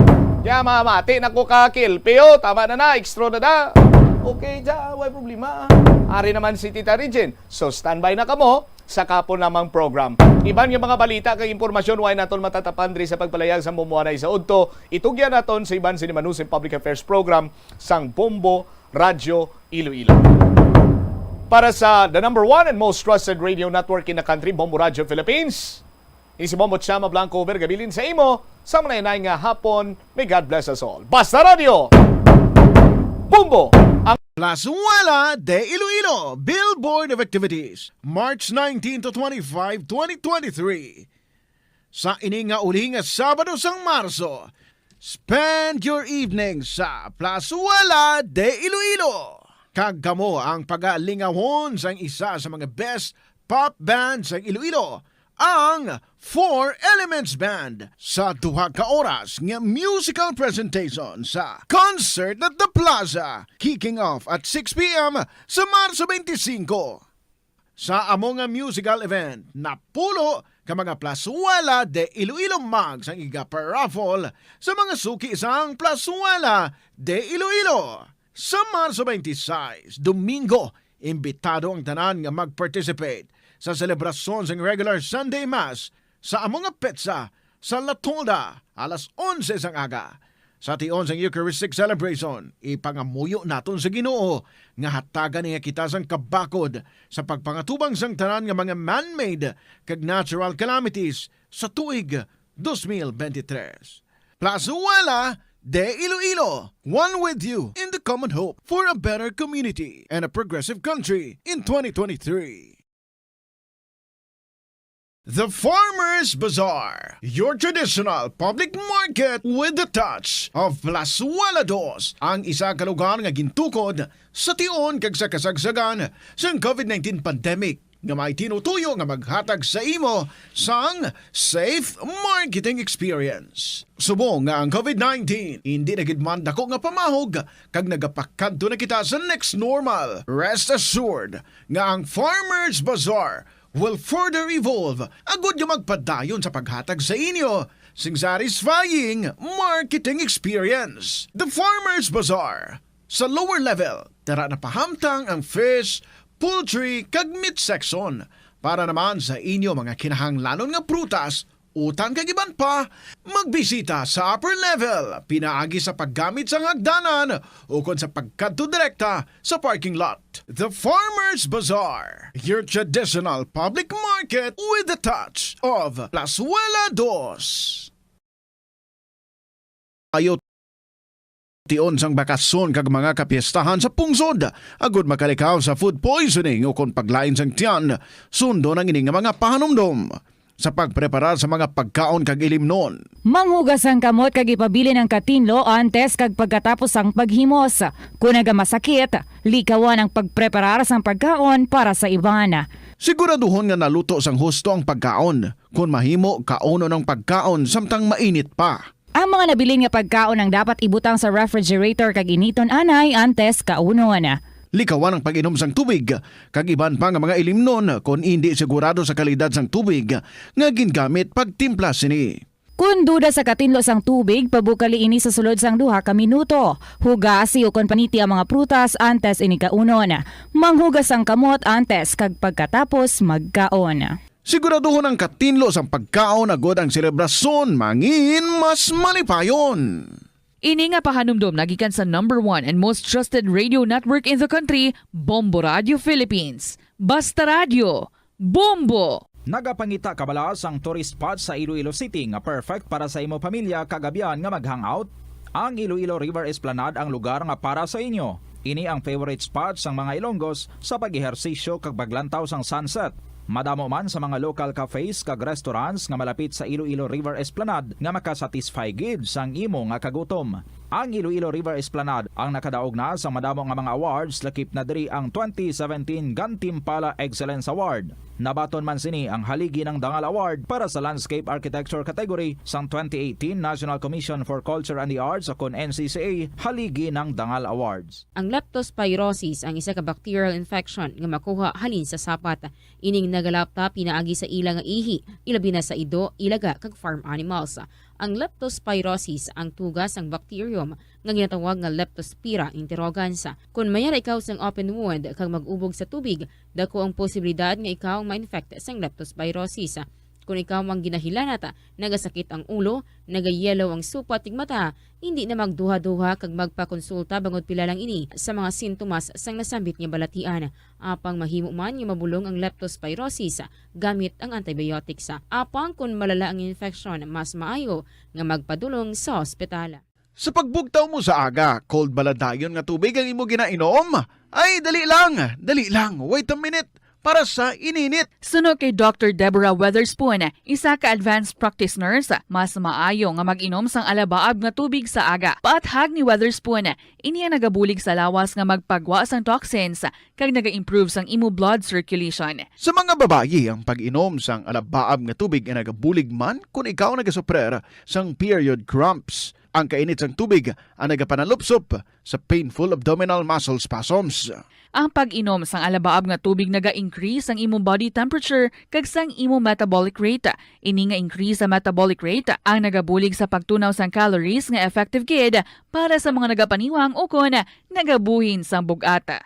Kaya mamati na ko ka kilpi, oh. Tama na na, extra na na. Okay, dya, way problema. Ari naman si Tita Regine. So, standby na kamo sa kapon lamang program. Iban nga mga balita kag impormasyon, way naton matatapan diri sa pagpalayag sa Bombo Anay sa Udto. Itugyan naton sa iban sini Manusoy Public Affairs Program sang Bombo Radyo Iloilo. Para sa the number one and most trusted radio network in the country, Bombo Radyo Philippines, ini si Bombo Chama Blanco Vergabilin sa imo sa manayunay nga hapon. May God bless us all. Basta Radyo, Bombo, ang Plazuela de Iloilo, Billboard of Activities, March nineteen to twenty-five, twenty twenty-three. Sa ini nga uli nga Sabado sang Marso, spend your evening sa Plazuela de Iloilo. Kag kamo ang pagalingawon sang isa sa mga best pop band sang Iloilo, ang Four Elements Band, sa duha ka oras nga musical presentation sa Concert at the Plaza, kicking off at six p m sa Marso twenty-five. Sa amo nga musical event, napulo ka mga Plazuela de Iloilo mugs ang iga-paraffle sa mga suki sang Plazuela de Iloilo. Sa Marso twenty-six, Domingo, imbitado ang tanan nga mag-participate sa selebrasyon sang regular Sunday Mass sa amo nga petsa sa La Tolda alas onse sang aga. Sa tion sang Eucharistic celebration, ipangamuyo naton sa Ginoo nga hatagan niya kita sang kabakod sa pagpangatubang sang tanan nga mga man-made kag natural calamities sa tuig dos mil benti tres. Plazuela de Iloilo, one with you in the common hope for a better community and a progressive country in twenty twenty-three. The Farmers Bazaar, your traditional public market with the touch of Plazuela Dos, ang isa ka lugar nga gintukod sa tion kag sa kasagsagan sang covid nineteen pandemic, nga may tinutuyo nga maghatag sa imo sang safe marketing experience. Subong nga ang covid nineteen indi na gid man dako nga pamahog kag nagapakadto na kita sa next normal, rest assured nga ang Farmers Bazaar will further evolve agud nga magpadayon sa paghatag sa inyo sing satisfying marketing experience. The Farmers Bazaar, sa lower level, tara na pahamtang ang fish, poultry, kag meat section. Para naman sa inyo mga kinahanglanon nga prutas utang kag iban pa, magbisita sa upper level pinaagi sa paggamit sang hagdanan ukon sa pagkadto direkta sa parking lot. The Farmers Bazaar, your traditional public market with a touch of Plazuela Dos. Ayo tion sang bakasyon kag mga kapiestahan sa pungsod, agud makalikaw sa food poisoning ukon paglain sang tiyan. Sundon ang ini nga mga pahanumdom sa pagpreparar sa mga pagkaon kag ilimnon. Manghugas ang kamot kag ipabilin ang katinlo antes kag pagkatapos sang paghimos. Kon nagamasakit, likawan ang pagpreparar sang pagkaon para sa iban. Siguraduhon nga naluto sang husto ang pagkaon. Kon mahimo, kaunon ang pagkaon samtang mainit pa. Ang mga nabilin nga pagkaon ang dapat ibutang sa refrigerator kag initon anay antes kaunon. Likawan ang pag-inom sang tubig kag iban pa nga mga ilimnon kon indi sigurado sa kalidad sang tubig nga gingamit pagtimpla sini. Kon duda sa katinlo sang tubig, pabukali ini sa sulod sang duha ka minuto. Hugasi ukon paniti ang mga prutas antes ini kaunon. Manghugas ang kamot antes kag pagkatapos magkaon. Siguraduhon ang katinlo sang pagkaon agud ang selebrasyon mangin mas malipayon. Ini nga pahanumdom nagikan sa number one and most trusted radio network in the country, Bombo Radio Philippines. Basta Radyo, Bombo! Nagapangita kabalas ang tourist spot sa Iloilo City nga perfect para sa imo pamilya kag abyan nga mag-hangout. Ang Iloilo River Esplanade ang lugar nga para sa inyo. Ini ang favorite spot sang mga Ilonggos sa pag-ehersisyo kag paglantaw sang sunset. Madamo man sa mga local cafes kag restaurants nga malapit sa Iloilo River Esplanade nga makasatisfy gid sang imo nga kagutom. Ang Iloilo River Esplanade ang nakadaog na sang madamo nga mga awards, lakip na diri ang twenty seventeen Gantimpala Excellence Award. Nabaton man sini ang Haligi ng Dangal Award para sa Landscape Architecture category sang twenty eighteen National Commission for Culture and the Arts, o kon N C C A, Haligi ng Dangal Awards. Ang leptospirosis ang isa ka bacterial infection nga makuha halin sa sapat. Ining nagalapta pinaagi sa ila nga ihi, ilabi na sa ido, ilaga, kag farm animals. Ang leptospirosis ang tuga sang bacterium nga ginatawag nga Leptospira interrogans. Kon mayara ikaw sang open wound kag mag-ubog sa tubig, dako ang posibilidad nga ikaw ma-infect sang leptospirosis. Kon ikaw ang ginahilanat, nagasakit ang ulo, nagayellow ang supat kag mata, indi na magduha-duha kag magpakonsulta bangod pila lang ini sa mga sintomas sang nasambit nga balatian. Apang mahimo man nga mabulong ang leptospirosis gamit ang antibiotics. Apang kon malala ang infection, mas maayo nga magpadulong sa ospital. Sa pagbugtaw mo sa aga, cold bala dayon nga tubig ang imo ginainom? Ay, dali lang, dali lang, wait a minute, para sa ininit. Suno kay Doctor Deborah Weatherspoon, isa ka advanced practice nurse, mas maayo nga mag-inom sang alabaab nga tubig sa aga. Paathag ni Weatherspoon, ini ang nagabulig sa lawas nga magpagwa sang toxins kag naga-improve sang imo blood circulation. Sa mga babayi, ang pag-inom sang alabaab nga tubig ay nagabulig man kon ikaw nagasuprer sang period cramps. Ang kainit sang tubig ang nagapanalupsop sa painful abdominal muscle spasms. Ang pag-inom sang alabaab nga tubig naga-increase sang imo body temperature kag sang imo metabolic rate. Ini nga increase sa metabolic rate ang nagabulig sa pagtunaw sang calories nga effective gid para sa mga nagapaniwang ukon nagabuhin sang bug-at.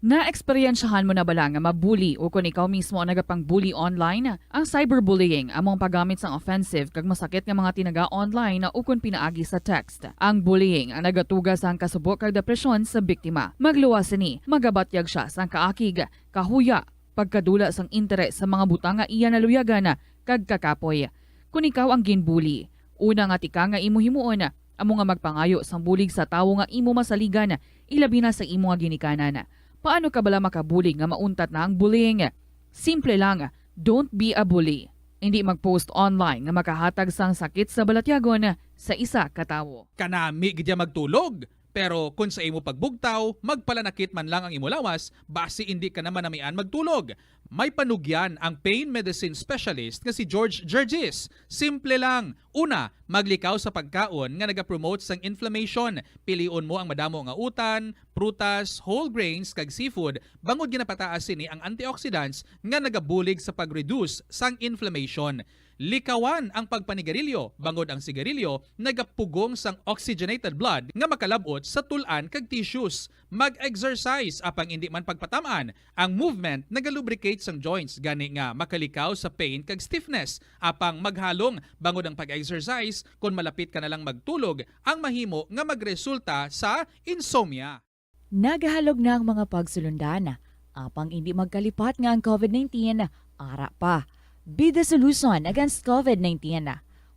Naeksperyensyahan mo na bala nga mabuli ukon ikaw mismo ang nagapang-bully online? Ang cyberbullying amo ang paggamit sang offensive kag masakit nga mga tinaga online ukon pinaagi sa text. Ang bullying ang nagatuga sang kasubo kag depresyon sa biktima. Magluwas sini, magabatyag sia sang kaakig, kahuya, pagkadula sang interes sa mga butang nga iya naluyagan, kag kakapoy. Kon ikaw ang ginbuli, una nga tikang nga imo himuon amo nga magpangayo sang bulig sa tawo nga imo masaligan, ilabi na sa imo nga ginikanan. Paano ka bala makabulig nga mauntat na ang bullying? Simple lang, don't be a bully. Indi mag-post online nga makahatag sang sakit sa balatyagon sa isa ka tawo. Kanami gid ya magtulog. Pero kon sa imo pagbugtaw, magpalanakit man lang ang imo lawas, basi indi ka na manamian magtulog. May panugyan ang pain medicine specialist nga si George Gergis. Simple lang. Una, maglikaw sa pagkaon nga nagapromote sang inflammation. Pilion mo ang madamo nga utan, prutas, whole grains, kag seafood, bangod ginapataas sini ang antioxidants nga nagabulig sa pag-reduce sang inflammation. Likawan ang pagpanigarilyo, bangod ang sigarilyo nagapugong sang oxygenated blood nga makalab-ot sa tul-an kag tissues. Mag-exercise, apang indi man pagpatam-an. Ang movement nagalubricate sang joints, gani nga makalikaw sa pain kag stiffness. Apang maghalong, bangod ang pag-exercise, kon malapit ka na lang magtulog, ang mahimo nga magresulta sa insomnia. Nagahalog na ang mga pagsulundan, apang indi magkalipat nga ang covid nineteen ara pa. Be the solution against covid nineteen.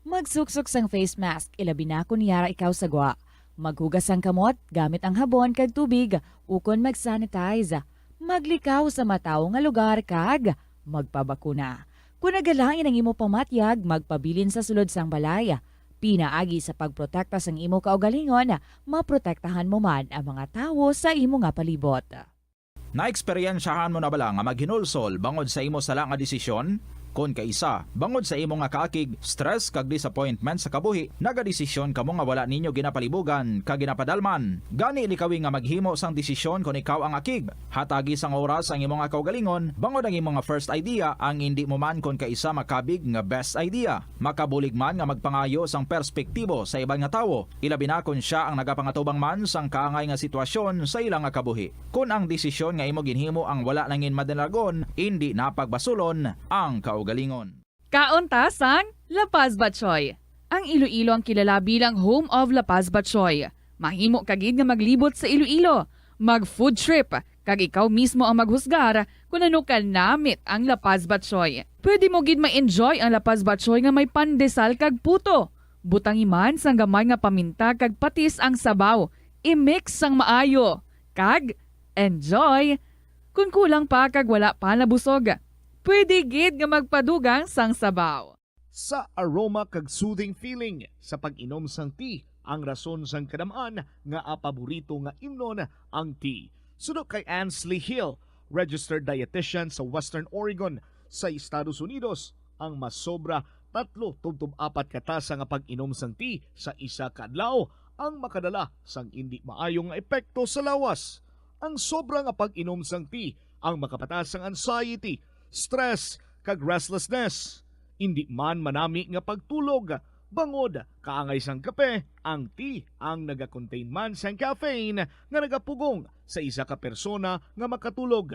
Magsuksok sang face mask, ilabi na kon yara ikaw sa gwa. Maghugas sang kamot gamit ang habon kag tubig, ukon mag-sanitize. Maglikaw sa matawo nga lugar kag magpabakuna. Kon nagalain ang imo pamatyag, magpabilin sa sulod sang balay. Pinaagi sa pagprotekta sang imo kaugalingon, maprotektahan mo man ang mga tawo sa imo nga palibot. Naeksperyensyahan mo na bala nga maghinulsol bangod sa imo sala nga desisyon? Kon kaisa, bangod sa imo nga kaakig, stress kag disappointment sa kabuhi, nagadesisyon kamo nga wala ninyo ginapalibugan kag ginapadalman. Gani, likawi nga maghimo sang desisyon kon ikaw ang akig. Hatagi sang oras ang imo nga kaugalingon, bangod ang imo nga first idea ang indi mo man kon kaisa makabig nga best idea. Makabulig man nga magpangayo sang perspektibo sa iban nga tawo, ilabi na kon sia ang nagapangatubang man sang kaangay nga sitwasyon sa ila nga kabuhi. Kon ang desisyon nga imo ginhimo ang wala nangin madalagon, indi na pagbasulon ang kaugalingon. Kaon ta sang La Paz Batchoy. Ang Iloilo ang kilala bilang home of La Paz Batchoy. Mahimo ka gid nga maglibot sa Iloilo, mag-food trip, kag ikaw mismo ang maghusgar kon ano ka namit ang La Paz Batchoy. Pwede mo gid ma-enjoy ang La Paz Batchoy nga may pandesal kag puto. Butangi man sang gamay nga paminta kag patis ang sabaw. I-mix sang maayo. Kag enjoy! Kon kulang pa kag wala pa nabusog, pwede gid nga magpadugang sang sabaw. Sa aroma kag soothing feeling sa pag-inom sang tea ang rason sang kadam-an nga paborito nga imnon ang tea. Suno kay Ansley Hill, registered dietitian sa Western Oregon sa Estados Unidos, ang masobra tatlo tubtob apat ka tasa nga pag-inom sang tea sa isa ka adlaw ang makadala sang indi maayo nga epekto sa lawas. Ang sobra nga pag-inom sang tea ang makapataas sang anxiety, stress, kag restlessness. Indi man manami nga pagtulog, bangod kaangay sang kape, ang tea ang nagakontain man sang caffeine nga nagapugong sa isa ka persona nga makatulog.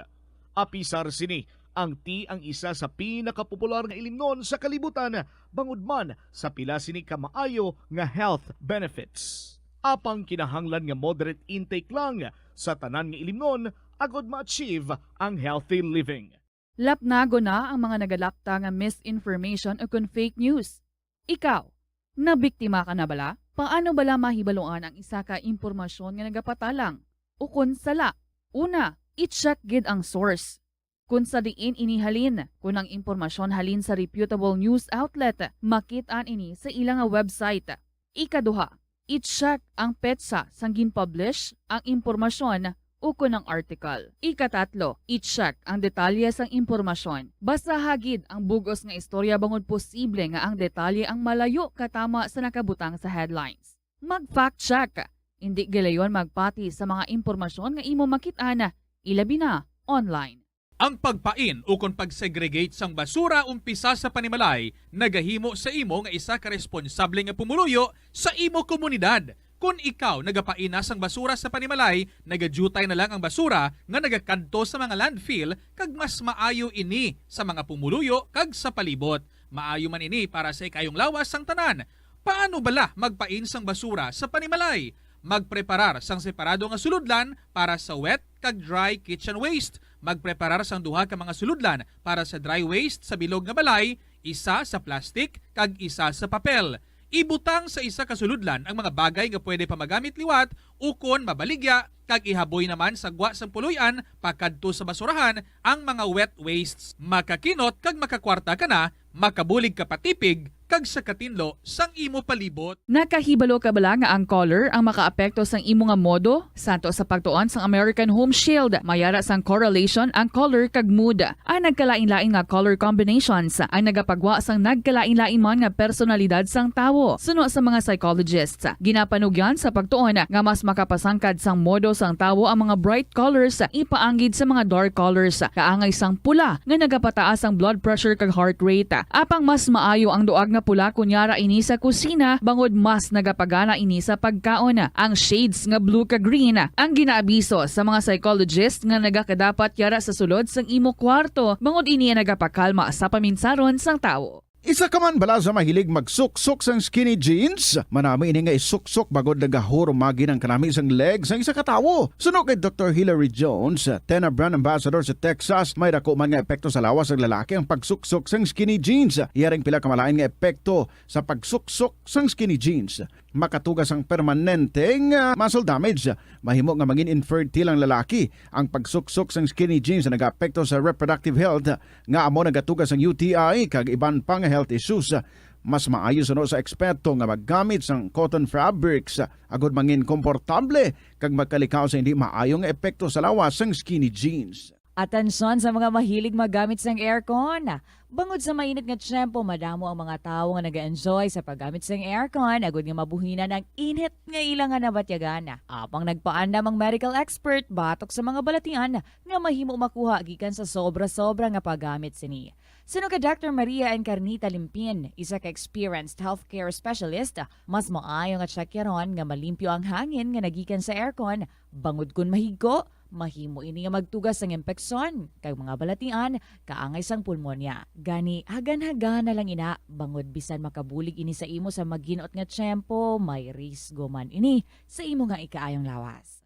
Apisar sini, ang tea ang isa sa pinakapopular nga ilimnon sa kalibutan, bangod man sa pila sini ka maayo nga health benefits. Apang kinahanglan nga moderate intake lang sa tanan nga ilimnon agod ma-achieve ang healthy living. Lapnagon na ang mga nagalapta nga misinformation ukon fake news. Ikaw, nabiktima ka na bala? Paano bala mahibaluan ang isa ka impormasyon nga nagapatalang ukon sala? Una, i-check gid ang source. Kon sa diin ini halin, kon ang impormasyon halin sa reputable news outlet, makit-an ini sa ila nga website. Ikaduha, i-check ang petsa sang gin-publish ang impormasyon ukon ang article. Ikatatlo, i-check ang detalye sang impormasyon. Basaha gid ang bug-os nga istorya bangod posible nga ang detalye ang malayo katama sa nakabutang sa headlines. Mag-fact check. Indi gilayon magpati sa mga impormasyon nga imo makit-an, ilabi na online. Ang pagpain ukon pag-segregate sang basura umpisa sa panimalay nagahimo sa imo nga isa ka responsable nga pumuluyo sa imo komunidad. Kon ikaw nagapain na sang basura sa panimalay, nagadyutay na lang ang basura nga nagakadto sa mga landfill, kag mas maayo ini sa mga pumuluyo kag sa palibot. Maayo man ini para sa ikayong lawas sang tanan. Paano bala magpain sang basura sa panimalay? Magpreparar sang separado nga sulodlan para sa wet kag dry kitchen waste. Magpreparar sang duha ka mga sulodlan para sa dry waste sa bilog nga balay, isa sa plastic kag isa sa papel. Ibutang sa isa ka sulodlan ang mga bagay nga pwede pa magamit liwat ukon mabaligya, kag ihaboy naman sa gwa sang puloy-an pakadto sa basurahan ang mga wet wastes. Makakinot kag makakwarta ka na, makabulig ka pa tipig kag sa katinlo sang imo palibot. Nakahibalo ka bala nga ang color ang makaapekto sang imo nga modo? Santo sa pagtuon sang American Home Shield, may ara sang correlation ang color kag mood. Ang nagkalain-lain nga color combinations ang nagapagwa sang nagkalain-lain man nga personalidad sang tawo. Suno sa mga psychologists, ginapanugyan sa pagtuon nga mas makapasangkad sang modo sang tawo ang mga bright colors ipaanggid sa mga dark colors, kaangay sang pula nga nagapataas ang blood pressure kag heart rate. Apang mas maayo ang duag nga pula kon yara ini sa kusina, bangod mas nagapagana ini sa pagkaon. Ang shades nga blue kag green ang ginaabiso sa mga psychologist nga nagakadapat yara sa sulod sang imo kwarto, bangod ini ang nagapakalma sa paminsaron sang tawo. Isa ka man bala sa mahilig magsuksok sang skinny jeans? Manami ini nga isuksok bangod nagahurumagi ang kanami sang leg sang isa ka tawo. Suno kay Doktor Hilary Jones, Tena brand ambassador sa Texas, may dako man nga epekto sa lawas sang lalaki ang pagsuksok sang skinny jeans. Iya ring pila ka malain nga epekto sa pagsuksok sang skinny jeans. Makatuga sang permanente nga muscle damage. Mahimo nga mangin infertile ang lalaki. Ang pagsuksok sang skinny jeans nagaapekto sa reproductive health, nga amo nagatuga sang U T I kag iban pa nga health issues. Mas maayo suno sa eksperto nga maggamit sang cotton fabrics agod mangin komportable kag magkalikaw sa hindi maayo nga epekto sa lawas sang skinny jeans. Atensyon sa mga mahilig maggamit sang aircon. Bangod sa mainit nga tiyempo, madamo ang mga tawo nga nag-enjoy sa paggamit sang aircon agod nga mabuhinan ang init nga ila nga nabatyagan. Apang nagpaandam ang medical expert batok sa mga balatian nga mahimo makuha gikan sa sobra-sobra nga paggamit sini. Suno kay Doctor Maria Encarnita Limpin, isa ka experienced healthcare specialist, mas maayo nga tsakyaron nga malimpyo ang hangin nga nagikan sa aircon, bangod kon mahigko, mahimo ini nga magtuga sang impeksyon kag mga balatian kaangay sang pulmonya. Gani, hagan-hagana lang ina, bangod bisan makabulig ini sa imo sa maginot nga tiyempo, may risgo man ini sa imo nga ikaayong lawas.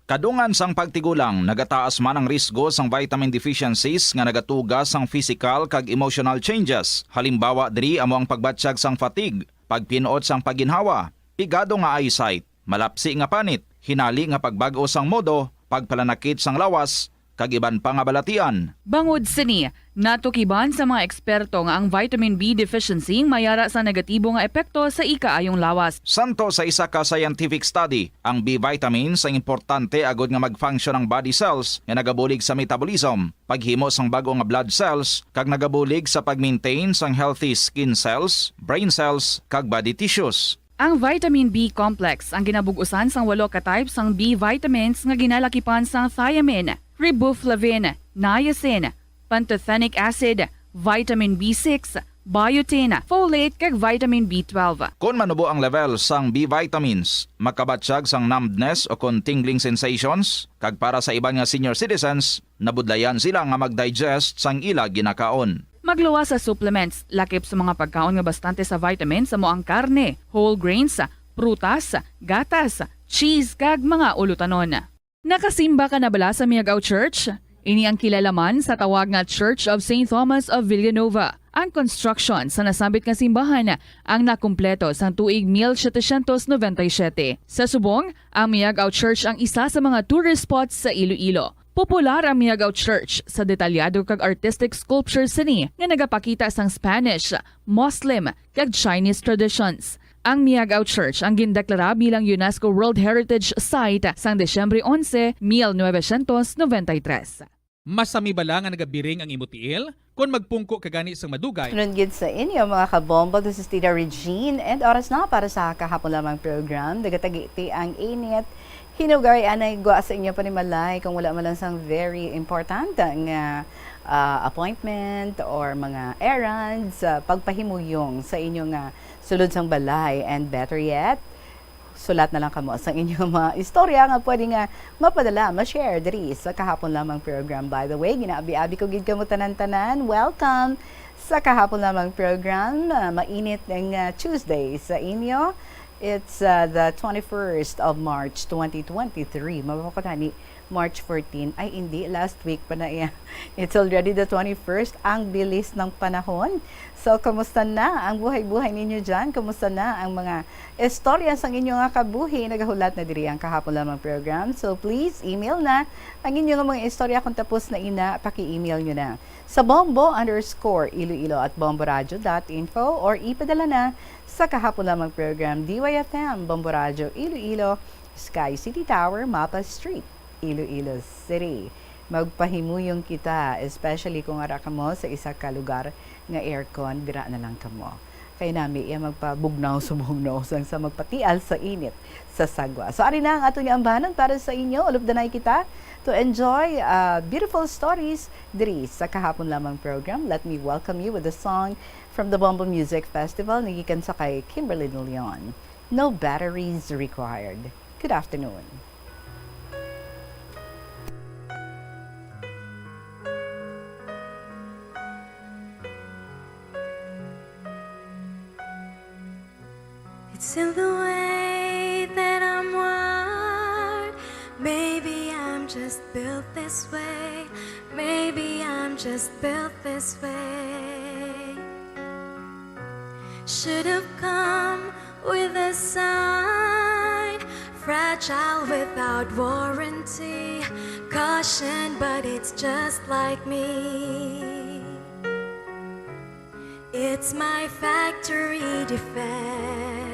Kadungan sang pagtigulang, nagataas man ang risgo sang vitamin deficiencies nga nagatuga sang physical kag emotional changes. Halimbawa diri amo ang pagbatyag sang fatigue, pagpin-ot sang pagginhawa, pigado nga eyesight, malapsi nga panit, hinali nga pagbag-o sang modo, pagpalanakit sang lawas, kag iban pa nga balatian. Bangod sini, natukiban sa mga eksperto nga ang vitamin B deficiency may ara sa negatibo nga epekto sa ikaayong lawas. Santo sa isa ka scientific study, ang B vitamins ang importante agod nga mag-function ang body cells nga nagabulig sa metabolism, paghimo sang bag-o nga blood cells, kag nagabulig sa pag-maintain sang healthy skin cells, brain cells, kag body tissues. Ang vitamin B complex ang ginabug-usan sang walo ka type sang B vitamins nga ginalakipan sang thiamine, riboflavin, niacin, pantothenic acid, vitamin B six, biotin, folate, kag vitamin B twelve. Kon manubo ang level sang B vitamins, makabatyag sang numbness o kon tingling sensations, kag para sa iban nga senior citizens, nabudlayan sila nga mag-digest sang ila ginakaon. Magluwas sa supplements, lakip sa mga pagkaon nga bastante sa vitamins amo ang karne, whole grains, prutas, gatas, cheese, kag mga ulutanon. Nakasimba ka na bala sa Miagao Church? Ini ang kilala man sa tawag nga Church of Saint Thomas of Villanova. Ang construction sa nasambit nga simbahan ang nakumpleto sang tuig mil setecientos noventa y siete. Sa subong, ang Miagao Church ang isa sa mga tourist spots sa Iloilo. Popular ang Miagao Church sa detalyado kag artistic sculptures sini nga nagapakita sang Spanish, Muslim, kag Chinese traditions. Ang Miagao Church ang gindeklara bilang UNESCO World Heritage Site sang Disyembre onse, mil novecientos noventa y tres. Masami bala nga nagabiring ang imo tiil? Kon magpungko ka gani sang madugay, Sunod gid sa inyo, mga kabombo. This is Tita Regine, and oras na para sa kahapon lamang program. Dagatagiti ang init. Hinugay anay gwa sa inyo panimalay kung wala man lang sang very important nga, ah, appointment or mga errands, ah, pagpahimuyong sa inyo nga sulod sang balay, and better yet, sulat na lang kamo sa inyong mga istorya nga pwede nga mapadala, ma-share diri sa kahapon lamang program. By the way, ginaabi-abi ko gid kamo tanan-tanan. Welcome sa kahapon lamang program. Ah, mainit nga Tuesday sa inyo. It's, ah, the twenty-first of March, twenty twenty-three. Mabako tani, March fourteen. Ay, hindi. Last week pa na iya. It's already the twenty-first. Ang bilis ng panahon. So, kamusta na ang buhay-buhay ninyo dyan? Kamusta na ang mga istorya sang inyo nga kabuhi? Nagahulat na diri ang Kahapon Lamang program. So, please, email na ang inyo nga mga istorya. Kung tapos na ina, paki-email nyo na sa bombo underscore iloilo at bomboradio dot info or ipadala na sa Kahapon Lamang program, D Y F M, Bombo Radio, Iloilo, Sky City Tower, Mapa Street, Iloilo City. Magpahimuyong kita, especially kung ara kamo sa isa ka lugar nga aircon, dira na lang kamo. Kay nami iya magpabugnaw sa bugnaw sang sa magpatial sa init sa sagwa. So, ari na ang aton nga ambanan para sa inyo. Ulupdanay kita to enjoy, uh, beautiful stories diri sa Kahapon Lamang program. Let me welcome you with a song from the Bombo Music Festival, nagikan sa kay Kimberly De Leon. No batteries required. Good afternoon. It's in the way that I'm wired. Maybe I'm just built this way. Maybe I'm just built this way. Should have come with a sign, fragile without warranty. Caution, but it's just like me. It's my factory defect.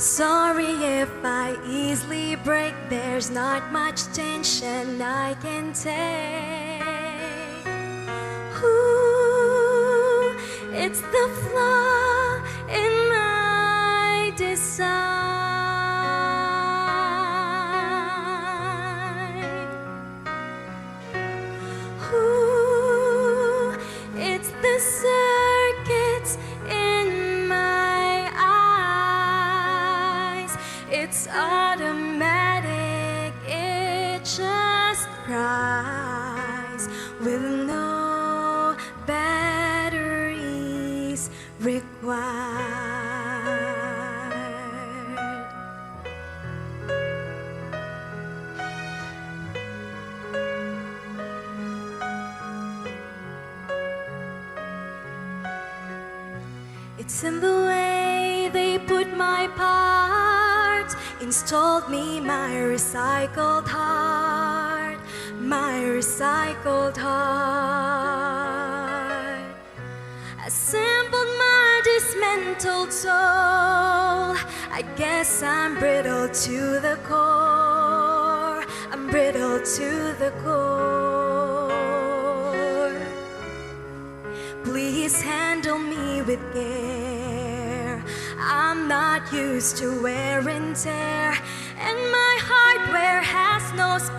Sorry if I easily break. There's not much tension I can take. Ooh, it's the flaw in my design. Ooh, it's the circuits in my eyes. It's automatic, it just cries with no batteries required. It's in the way they put my parts, installed me my recycled heart, my recycled heart. Assembled my dismantled soul. I guess I'm brittle to the core. I'm brittle to the core. Please handle me with care. I'm not used to wear and tear, and my hardware has no spare.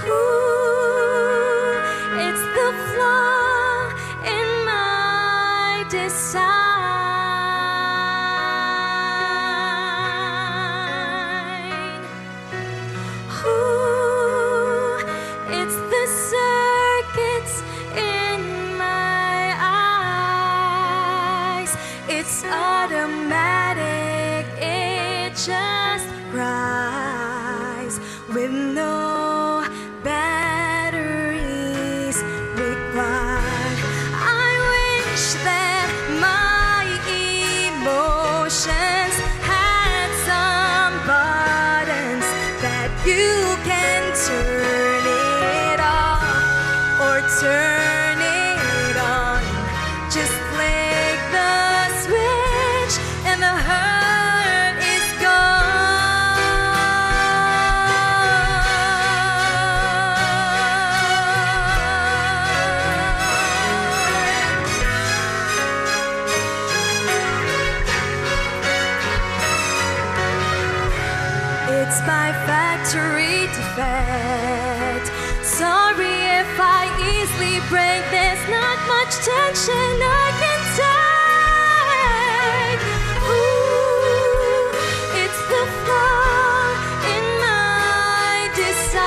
Ooh, it's the flaw in my design. Ooh, it's the circuits in my eyes. It's automatic, it just cries with no batteries required. I wish that my emotions had some buttons that you can turn it off or turn it on. Just flick the switch and the hurt is gone. It's my factory defect. Sorry if I easily break. There's not much tension I can take. Ooh, it's the flaw in my design.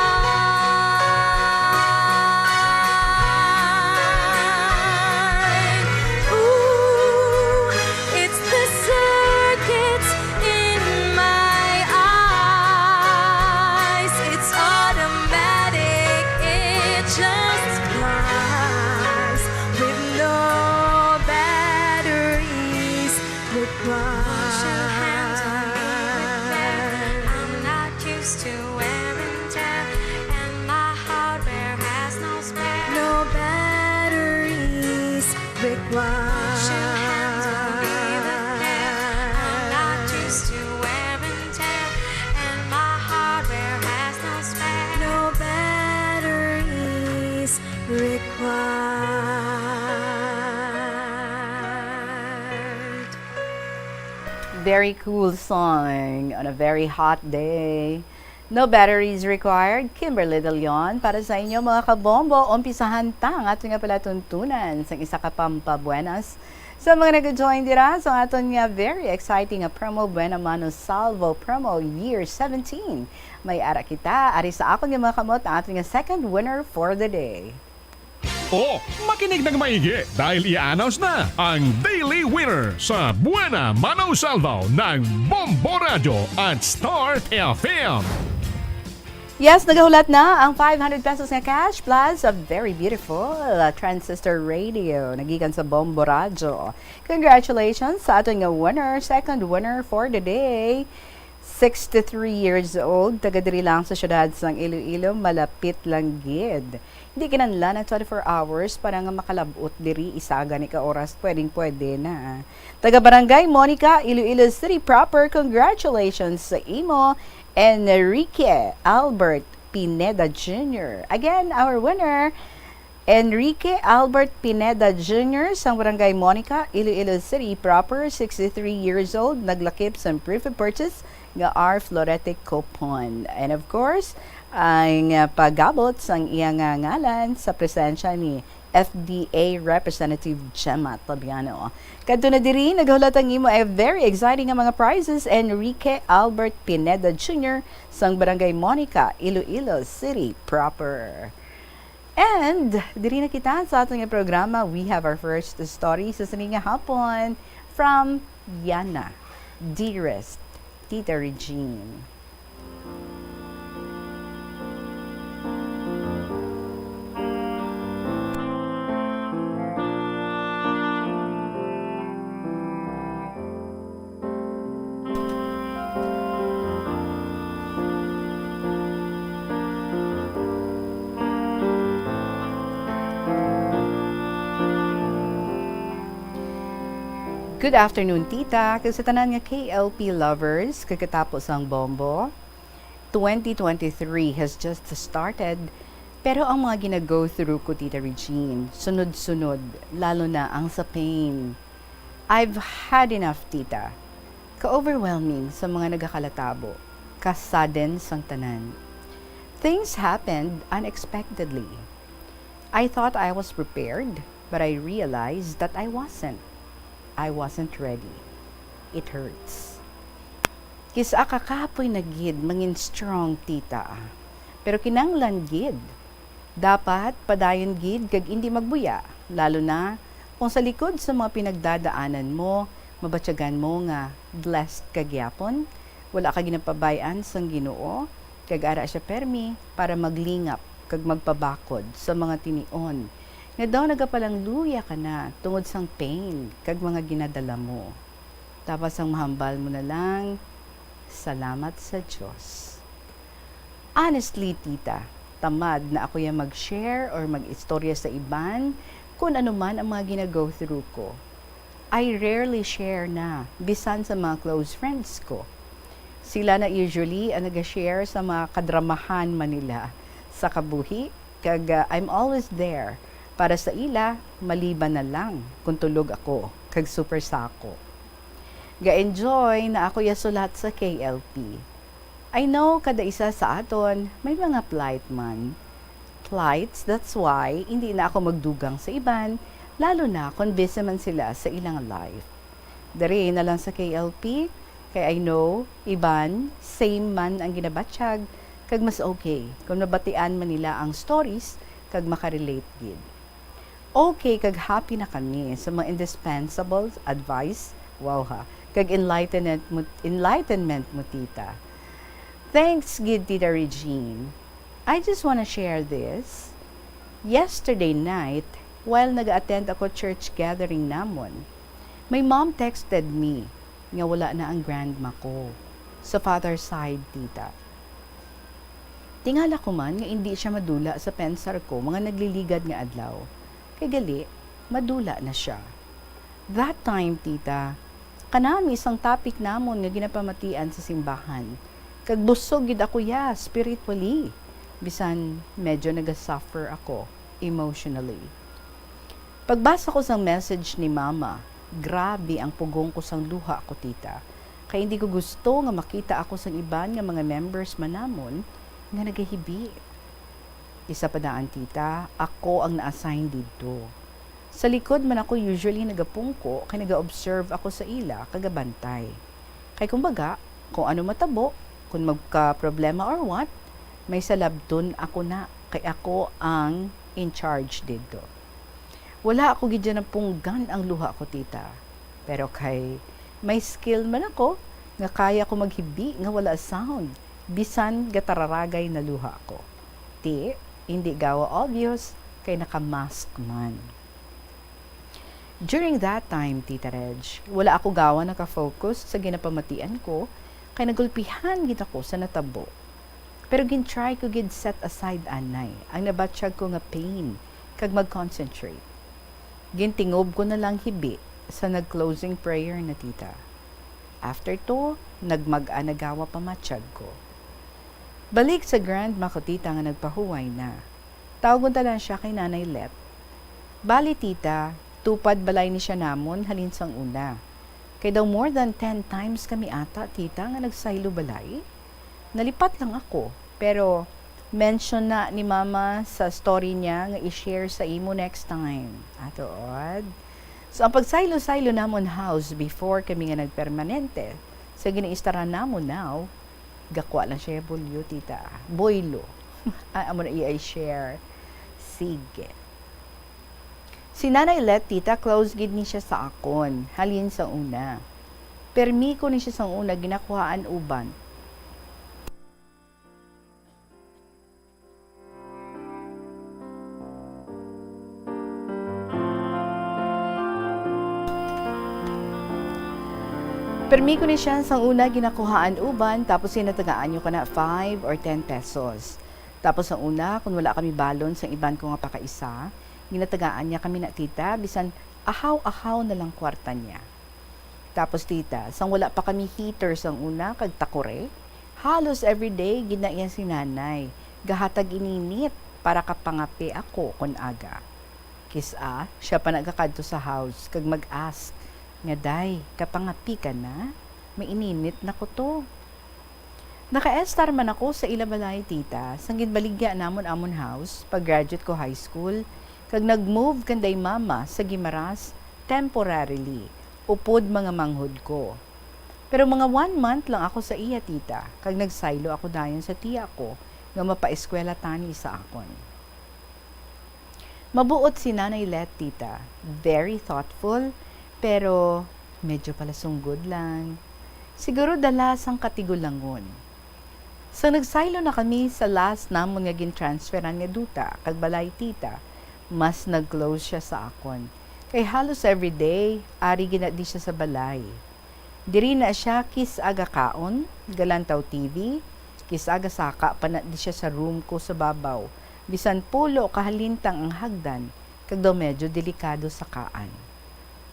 Ooh, it's the circuits in my Wash your hands on me with care. I'm not used to wear and tear, and my hardware has no spare. No batteries required. Wash your hands on me with care. I'm not used to wear and tear, and my hardware has no spare. No batteries required. Very cool song on a very hot day. No batteries required. Kimberly De Leon para sa inyo, mga kabombo. Umpisahan ta ang aton nga palatuntunan sang isa ka pampabuenas. Sa mga nag-join dira sa aton nga very exciting nga promo, Buena Mano Salvo Promo Year seventeen. May ara kita, ari sa akon nga mga kamot, ang aton nga second winner for the day. O, makinig ng maigi dahil i-announce na ang Daily Winner sa Buena Mano Salvo ng Bombo Radyo at Star F M. Yes, nagahulat na ang five hundred pesos nga cash plus a very beautiful uh, transistor radio nagikan sa Bombo Radyo. Congratulations sa aton nga winner, second winner for the day. Sixty-three years old, taga diri lang sa siyudad sang Iloilo, malapit lang gid. Hindi kinahanglan ang twenty-four hours para nga makalab-ot diri, isa gani ka oras, pwedeng-pwede na. Taga Barangay Monica, Iloilo City proper, congratulations sa imo, Enrique Albert Pineda Junior. Again, our winner, Enrique Albert Pineda Junior sang Barangay Monica, Iloilo City proper, sixty-three years old, naglakip sa proof of purchase nga R Florete coupon. And of course, ang uh, pagabot sang iya nga ngalan sa presensya ni F D A Representative Gemma Tabiano. Kadto na diri, naghulat ang imo a very exciting nga mga prizes, Enrique Albert Pineda Junior sang Barangay Monica, Iloilo City proper. And diri na kita sa aton nga programa. We have our first story sa sini nga hapon from Yana. Dearest Tita Regine. Good afternoon, Tita, kag sa tanan nga K L P lovers, kag katapo sang Bombo. Twenty twenty-three has just started, pero ang mga gina-go through ko, Tita Regine, sunod-sunod, lalo na ang sa pain. I've had enough, Tita. Ka-overwhelming sa mga nagakalatabo, ka-sudden sang tanan. Things happened unexpectedly. I thought I was prepared, but I realized that I wasn't. I wasn't ready. It hurts. Kis-a ka kapoy na gid mangin strong, Tita. Pero kinanglan gid. Dapat padayon gid kag indi magbuya, lalo na kung sa likod sa mga pinagdadaanan mo, mabatyagan mo nga blessed ka gyapon, wala ka ginapabay-an sang Ginoo, kag ara sia permi para maglingap kag magpabakod sa mga tinion nga daw nagapalangluya ka na tungod sang pain kag mga ginadala mo. Tapos ang mahambal mo na lang, salamat sa Dios. Honestly, Tita, tamad na ako ya mag-share or mag-istorya sa iban kun ano man ang mga gina-go through ko. I rarely share na, bisan sa mga close friends ko. Sila na usually ang naga-share sa mga kadramahan man nila sa kabuhi, kag uh, I'm always there para sa ila, maliban na lang kung tulog ako kag super sako. Ga-enjoy na ako ya sulat sa K L P. I know kada isa sa aton may mga plight man. Plights, that's why hindi na ako magdugang sa iban, lalo na kung busy man sila sa ilang life. Diri na lang sa K L P, kay I know, iban, same man ang ginabatyag, kag mas okay kung mabatian man nila ang stories kag makarelate gid. Okay kag happy na kami sa mga indispensable advice, wow ha, kag enlightenment mo, enlightenment mo, Tita. Thanks gid, Tita Regine. I just wanna share this. Yesterday night, while nag-attend ako church gathering namon, my mom texted me nga wala na ang grandma ko sa father side, tita. Tingala ko man nga indi siya madula sa pensar ko mga nagliligad nga adlaw. Kay gali, madula na siya. That time, tita, kanami isang topic namon nga ginapamatian sa simbahan. Kag busog gid ako, ya, spiritually. Bisan medyo nagasuffer ako emotionally. Pagbasa ko sang message ni Mama, grabe ang pugong ko sang luha ko, tita. Kay hindi ko gusto nga makita ako sang iban nga mga members man namon nga nagahibi. Isa pa daan, tita, ako ang na-assign didto. Sa likod man ako usually nagapungko kay naga-observe ako sa ila kag gabantay. Kay kumbaga, kung ano matabo, kung magka-problema or what, may salabton ako na kay ako ang in charge didto. Wala ako gid napunggan ang luha ko, tita. Pero kay may skill man ako nga kaya ko maghibi nga wala sound, bisan gatararagay na luha ko. Ti, hindi gawa obvious kay naka-mask man. During that time, Tita Reg, wala ako gawa naka-focus sa ginapamatian ko kay nagulpihan gid ako sa natabo. Pero gin-try ko gid set aside anay ang nabatyag ko nga pain kag mag-concentrate. Gintingob ko na lang hibi sa nag-closing prayer na, tita. After to, nagmag-a na gawa pamatyag ko. Balik sa grandma ko, tita, nga nagpahuway na. Tawgon ta lang siya kay Nanay Let. Bali, tita, tupad balay ni siya namon halin sang una. Kay daw more than ten times kami ata, tita, nga nagsaylo balay. Nalipat lang ako, pero mention na ni Mama sa story niya nga i-share sa imo next time. Atuod. So, ang pagsaylo-saylo namon house before kami nga nagpermanente, sa ginaistaran namon now, gakwa lang siya bulyo, tita. Boylo. Ah, amo na iya i-share. Sige. Si Nanay Let, tita, close gid ni siya sa akon, halin sa una. Permi ko ni siya sang una ginakuhaan uban. Permi ko ni siya sang una ginakuhaan uban, tapos ginatagaan niya ko na five or ten pesos. Tapos sang una, kung wala kami balon sang iban ko nga pakaisa, ginatagaan niya kami na, tita, bisan ahaw-ahaw na lang kwarta niya. Tapos, tita, sang wala pa kami heater sang una kag takore, halos everyday gid na iya si nanay gahatag ininit para kapangapi ako kon aga. Kis-a, siya pa nagakadto sa house kag mag-ask nga, "Day, kapangapi ka na? Maininit na ko to." Nakaestar man ako sa ila balay, tita, sang ginbaligya namon amon house pag-graduate ko high school, kag nag-move kanday mama sa Guimaras temporarily, upod mga manghod ko. Pero mga one month lang ako sa iya, tita, kag nagsaylo ako dayon sa tiya ko nga mapaeskwela tani sa akon. Mabuot si Nanay Let, tita. Very thoughtful, pero medyo palasunggod lang. Siguro dala sang katigulangon. Sa nagsaylo na kami sa last namon nga gin-transferan nga duta kag balay, tita, mas nag-close siya sa akon. Kay halos everyday, ari gid na di siya sa balay. Diri na siya kis-a gakaon, galantaw T V, kis-a gasaka pa na di siya sa room ko sa babaw, bisan pulo ka halintang ang hagdan, kag daw medyo delikado sakaan.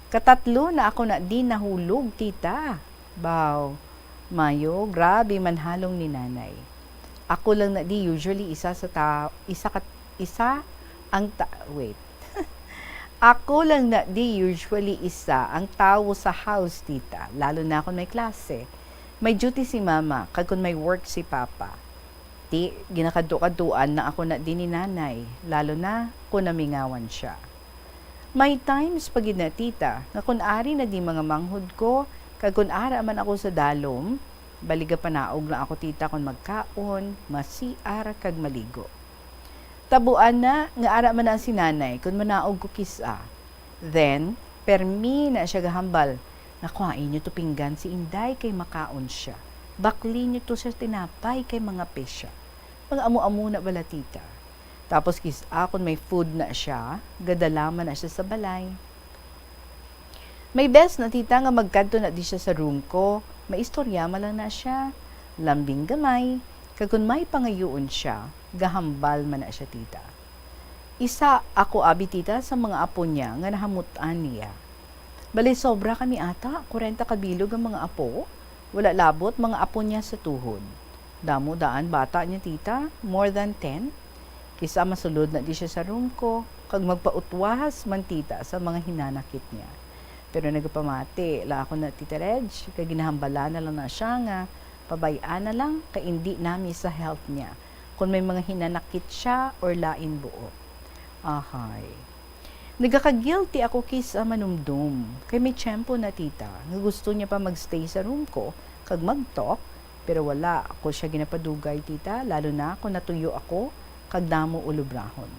Katatlo na ako na di nahulog, tita. Baw, mayo, grabe manhalong ni nanay. Ako lang na di usually isa sa ta-, isa ka, isa ang ta-, wait. Ako lang na di usually isa ang tawo sa house, tita, lalo na kon may klase. May duty si mama, kag kon may work si papa. Ti, ginakadto-kadtuan na ako na di ni nanay, lalo na kon namingawan siya. May times pa gid na, tita, nga kon ari na di mga manghod ko, kag kon ara man ako sa dalom, baligapanaog lang ako, tita, kon magkaon, ma-C R, kag maligo. Tabuan na nga ara man na si nanay kon manaog ko kis-a. Then, permi na siya gahambal, "Nakuha inyo to pinggan si Inday kay makaon siya. Bakli niyo to sa tinapay kay mangape siya." Mga amo-amo na bala, tita. Tapos kis-a kon may food na siya, gadala man na siya sa balay. May best na, tita, nga magkadto na di siya sa room ko. Maistorya man lang na siya. Lambing gamay, kag kon may pangayuon siya, gahambal man na siya, tita. Isa ako abi, tita, sa mga apo niya nga nahamut-an niya. Bali, sobra kami ata, kwarenta ka bilog ang mga apo. Wala labot, mga apo niya sa tuhod. Damo daan bata niya, tita, more than ten. Kis-a masulod na di siya sa room ko, kag magpautwas man, tita, sa mga hinanakit niya. Pero nagapamati la ako na, Tita Reg, kag ginahambala na lang na siya nga pabay-an na lang, kay indi nami sa health niya kon may mga hinanakit siya or lain buot. Ahay. Nagaka-guilty ako kis-a manumdom, kay may tiyempo na, tita, nga gusto niya pa magstay sa room ko kag mag-talk, pero wala ako siya ginapadugay, tita, lalo na kon natuyo ako kag damo ulobrahon.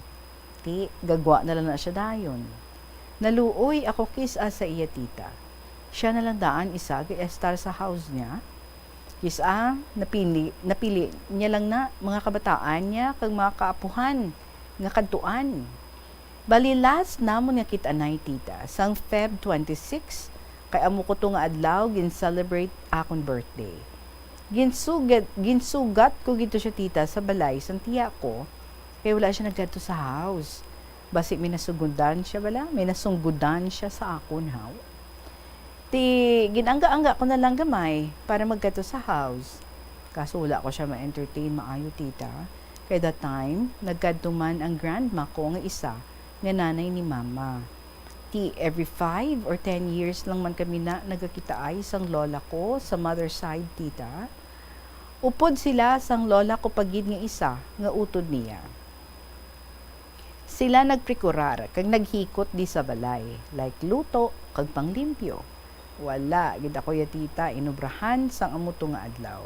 Ti, gagwa na lang na siya dayon. Naluoy ako kis-a sa iya, tita. Siya na lang daan isa ga-estar sa house niya. Kis-a, napili, napili niya lang na mga kabataan niya kag mga kaapuhan nga kadtuan. Bali, last namon nga kit-anay, tita, sang Feb twenty-six, kay amo ko to nga adlaw gin-celebrate akon birthday. Ginsugat, ginsugat ko gid to siya, tita, sa balay sang tiya ko, kay wala siya nagkadto sa house. Basi may nasugudan siya bala, may nasunggudan siya sa akon, haw. Ti, ginangga-angga ko na lang gamay para magkadto sa house. Kaso wala ko siya ma-entertain maayo, tita. Kay that time, nagkadto man ang grandma ko nga isa, nga nanay ni mama. Ti, every five or ten years lang man kami na nagakitaay sang lola ko sa mother side, tita. Upod sila sang lola ko pa gid nga isa nga utod niya. Sila nagprekurar kag naghikot di sa balay, like luto kag panglimpyo. Wala gid ako ya, tita, inobrahan sang amo to nga adlaw.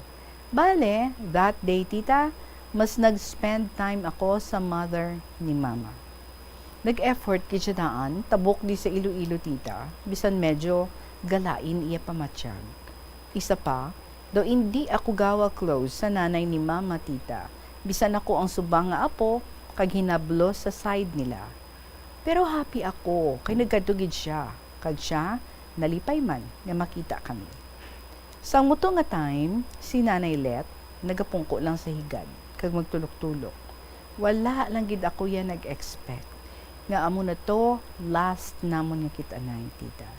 Bale, that day, tita, mas nag-spend time ako sa mother ni mama. Nag-effort gid siya daan, tabok di sa Iloilo, tita, bisan medyo galain iya pamatyag. Isa pa, daw indi ako gawa close sa nanay ni mama, tita, bisan ako ang subang nga apo kag hinablos sa side nila. Pero happy ako kay nagkadto gid siya, kag siya nalipay man nga makita kami. Sang muto nga time, si Nanay Let nagapungko lang sa higad kag magtulok-tulok. Wala lang gid ako ya nag-expect nga amo na to last namon nga kit-anay, tita.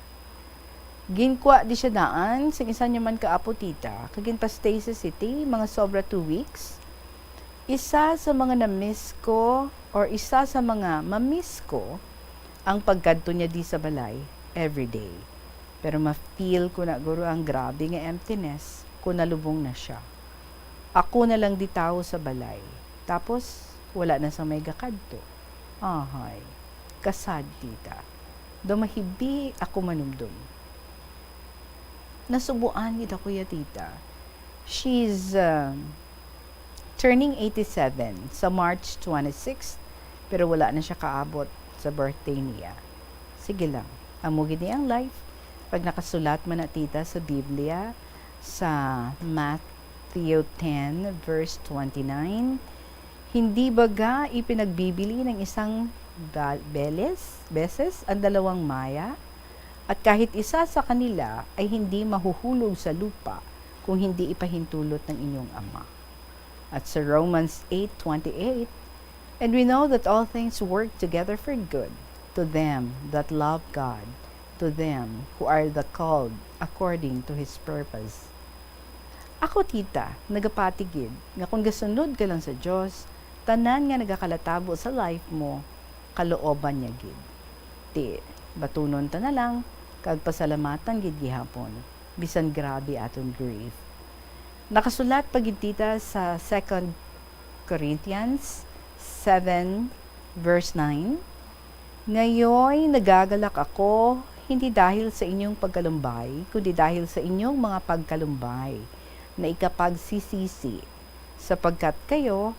Ginkwa di siya daan sing isa niya man ka apo, tita, kag ginpastay sa city mga sobra two weeks. Isa sa mga na-miss ko, or isa sa mga ma-miss ko, ang pagkadto niya di sa balay everyday. Pero ma-feel ko na guro ang grabe nga emptiness kon nalubong na siya. Ako na lang di tawo sa balay. Tapos, wala na sang may gakadto. Ahay, kasad, tita. Daw mahibi ako manumdom. Nasubuan gid ako ya, tita. She's, um, turning eighty-seven sa March twenty-six, pero wala na siya kaabot sa birthday niya. Sige lang, amo gid ni ang life. Pag nakasulat man na, tita, sa Biblia, sa Matthew ten, verse twenty-nine, "Hindi baga ipinagbibili ng isang ba-, beles, beses ang dalawang maya? At kahit isa sa kanila ay hindi mahuhulog sa lupa kung hindi ipahintulot ng inyong Ama." At sa Romans eight twenty-eight, "And we know that all things work together for good to them that love God, to them who are the called according to His purpose." Ako, tita, nagapati gid nga kon gasunod ka lang sa Dios, tanan nga nagakalatabo sa life mo, kalooban niya gid. Ti, batunon ta na lang, kag pasalamatan gid gihapon, bisan grabe aton grief. Nakasulat pa gid, tita, sa Second Corinthians seven, verse nine, "Ngayon nagagalak ako, hindi dahil sa inyong pagkalumbay, kundi dahil sa inyong mga pagkalumbay na ikapagsisisi, sapagkat kayo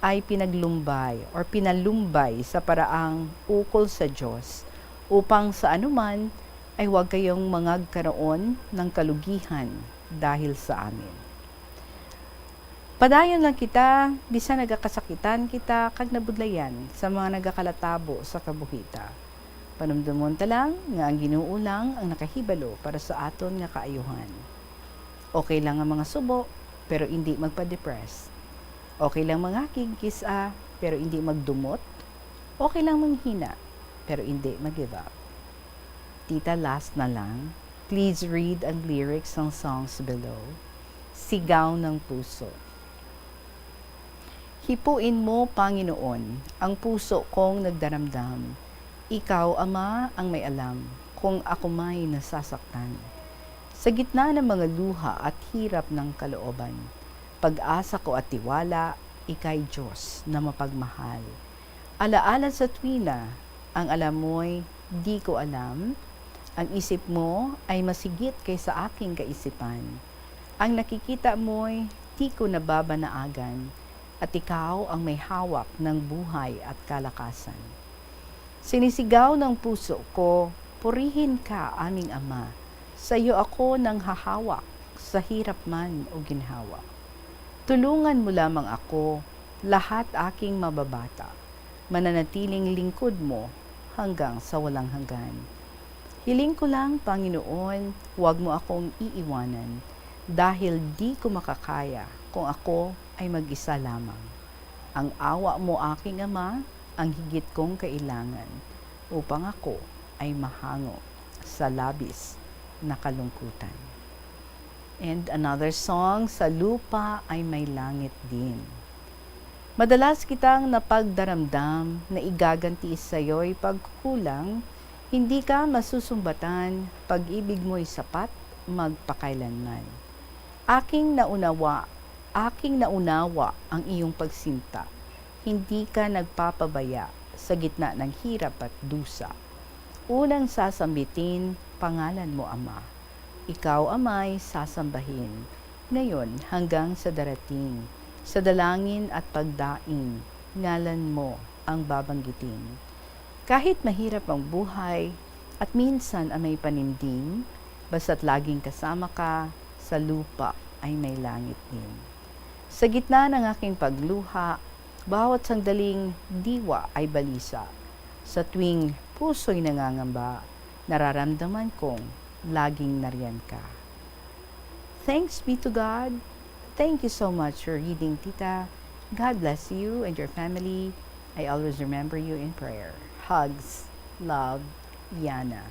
ay pinaglumbay or pinalumbay sa paraang ukol sa Dios, upang sa anuman ay huwag kayong mangagkaroon ng kalugihan dahil sa amin." Padayon lang kita, bisan nagakasakitan kita kag nabudlayan sa mga nagakalatabo sa kabuhi ta. Panumdumon ta lang nga ang Ginoo lang ang nakahibalo para sa aton nga kaayuhan. Okay lang ang mga subo, pero indi magpa-depress. Okay lang mangakig kis-a, pero indi magdumot. Okay lang manghina, pero indi mag-give up. Tita, last na lang. Please read ang lyrics ng songs below. Sigaw ng Puso. Hipuin mo, Panginoon, ang puso kong nagdaramdam. Ikaw, Ama, ang may alam kung ako may nasasaktan. Sa gitna ng mga luha at hirap ng kalooban, pag-asa ko at tiwala, ikay Diyos na mapagmahal. Alaala sa tuwina, ang alam mo'y di ko alam. Ang isip mo ay masigit kay sa aking kaisipan. Ang nakikita mo'y di ko nababanaagan, at ikaw ang may hawak ng buhay at kalakasan. Sinisigaw ng puso ko, "Purihin ka, aming Ama. Sa iyo ako nanghahawak, sa hirap man o ginhawa. Tulungan mo lamang ako, lahat aking mababata. Mananatiling lingkod mo hanggang sa walang hanggan." Hiling ko lang, Panginoon, huwag mo akong iiwanan, dahil di ko makakaya kung ako ay mag-isa lamang. Ang awa mo, aking Ama, ang higit kong kailangan, upang ako ay mahango sa labis na kalungkutan. And another song, Sa Lupa Ay May Langit Din. Madalas kitang napagdaramdam na igaganti sayo'y pagkukulang, hindi ka masusumbatan, pag-ibig mo'y sapat magpakailanman. Aking naunawa, aking naunawa ang iyong pagsinta, hindi ka nagpapabaya sa gitna ng hirap at dusa. Unang sasambitin, pangalan mo, Ama. Ikaw amay sasambahin, ngayon hanggang sa darating. Sa dalangin at pagdaing, ngalan mo ang babanggitin. Kahit mahirap ang buhay at minsan ang may paninding, basta't laging kasama ka, sa lupa ay may langit din. Sa gitna ng aking pagluha, bawat sandaling diwa ay balisa. Sa tuwing puso'y nangangamba, nararamdaman kong laging nariyan ka. Thanks be to God. Thank you so much for reading, Tita. God bless you and your family. I always remember you in prayer. Hugs. Love, Yana.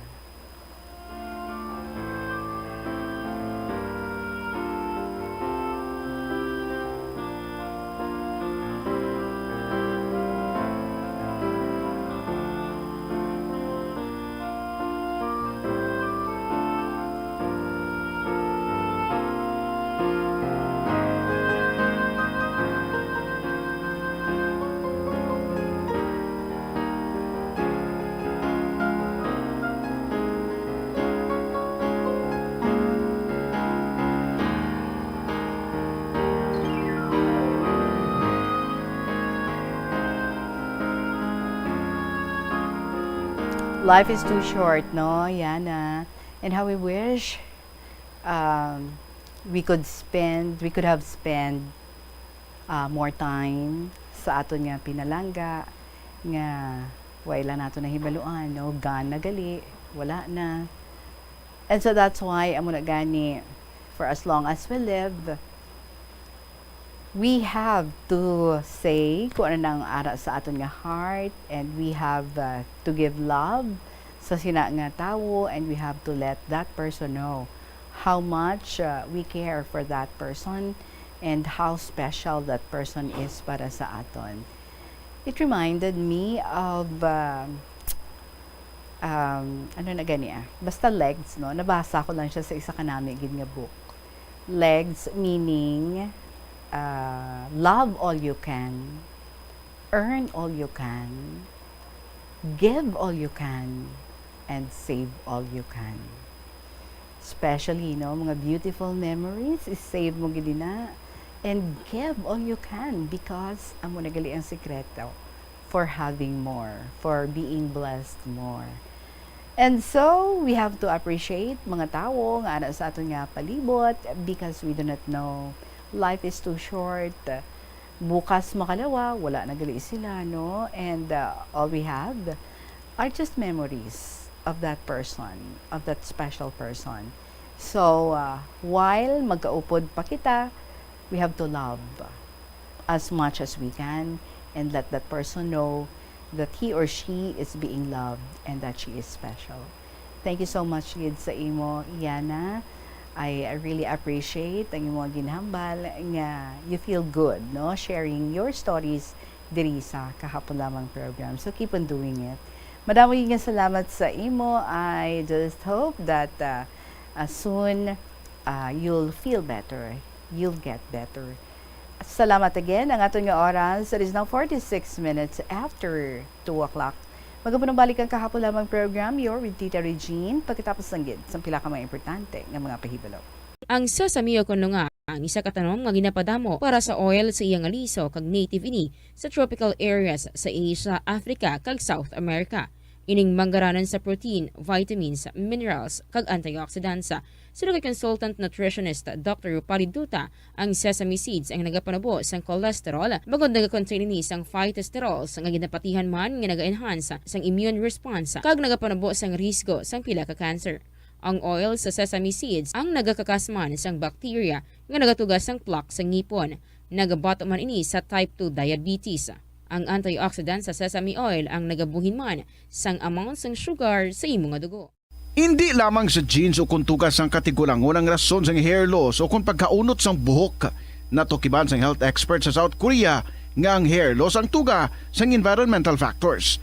Life is too short, no, Yana? And how we wish, um, we could spend, we could have spent, uh, more time sa aton nga pinalangga, nga wala lang nato nahibaluan, no? Gone na gali, wala na. And so that's why, amo na gani, for as long as we live, we have to say kung ano nang ara sa aton nga heart, and we have, uh, to give love sa sina nga tawo, and we have to let that person know how much, uh, we care for that person and how special that person is para sa aton. It reminded me of, uh, um, ano na gani, ah? Basta Legs, no? Nabasa ko lang siya sa isa ka nami gid nga book. Legs meaning, uh, love all you can, earn all you can, give all you can, and save all you can. Especially, no, mga beautiful memories, i-save mo gid na. And give all you can, because amo na gali ang sikreto for having more, for being blessed more. And so, we have to appreciate mga tawo nga ana sa aton nga palibot, because we do not know. Life is too short. Bukas makalawa, wala na gali sila, no? And, uh, all we have are just memories of that person, of that special person. So, uh, while magkaupod pa kita, we have to love as much as we can and let that person know that he or she is being loved and that she is special. Thank you so much gid sa imo, Yana. I really appreciate ang imo ginhambal nga you feel good, no, sharing your stories diri sa Kahapon Lamang program. So keep on doing it. Madamo nga salamat sa imo. I just hope that, uh, uh, soon, uh, you'll feel better. You'll get better. Salamat again. Ang aton nga oras, it is now forty-six minutes after two o'clock. Magapunong balik ang Kahapon Lamang program, You're with Tita Regine. Pagkatapos lang gid sa pila ka mga importante nga mga pahibalo. Ang sesame o kon lunga ang isa ka tanom nga ginapadamo para sa oil sa iya nga liso, kag native ini sa tropical areas sa Asia, Africa, kag South America. Ining manggaranan sa protein, vitamins, minerals, kag antioxidants. Suno kay consultant nutritionist Doctor Rupali Duta, ang sesame seeds ang nagapanubo sang cholesterol, bangod nagakontain ini sang phytosterols nga ginapatihan man nga naga-enhance sang immune response kag nagapanubo sang risgo sang pila ka cancer. Ang oil sa sesame seeds ang nagakakas man sang bacteria nga nagatuga sang plaque sa ngipon. Nagabato man ini sa type two diabetes. Ang antioxidant sa sesame oil ang nagabuhin man sang amount sang sugar sa imo nga dugo. Indi lamang sa genes o kon tuga sang katigulangon ang rason sang hair loss o kon pagkaunot sang buhok. Natukiban sang health expert sa South Korea nga ang hair loss ang tuga sang environmental factors.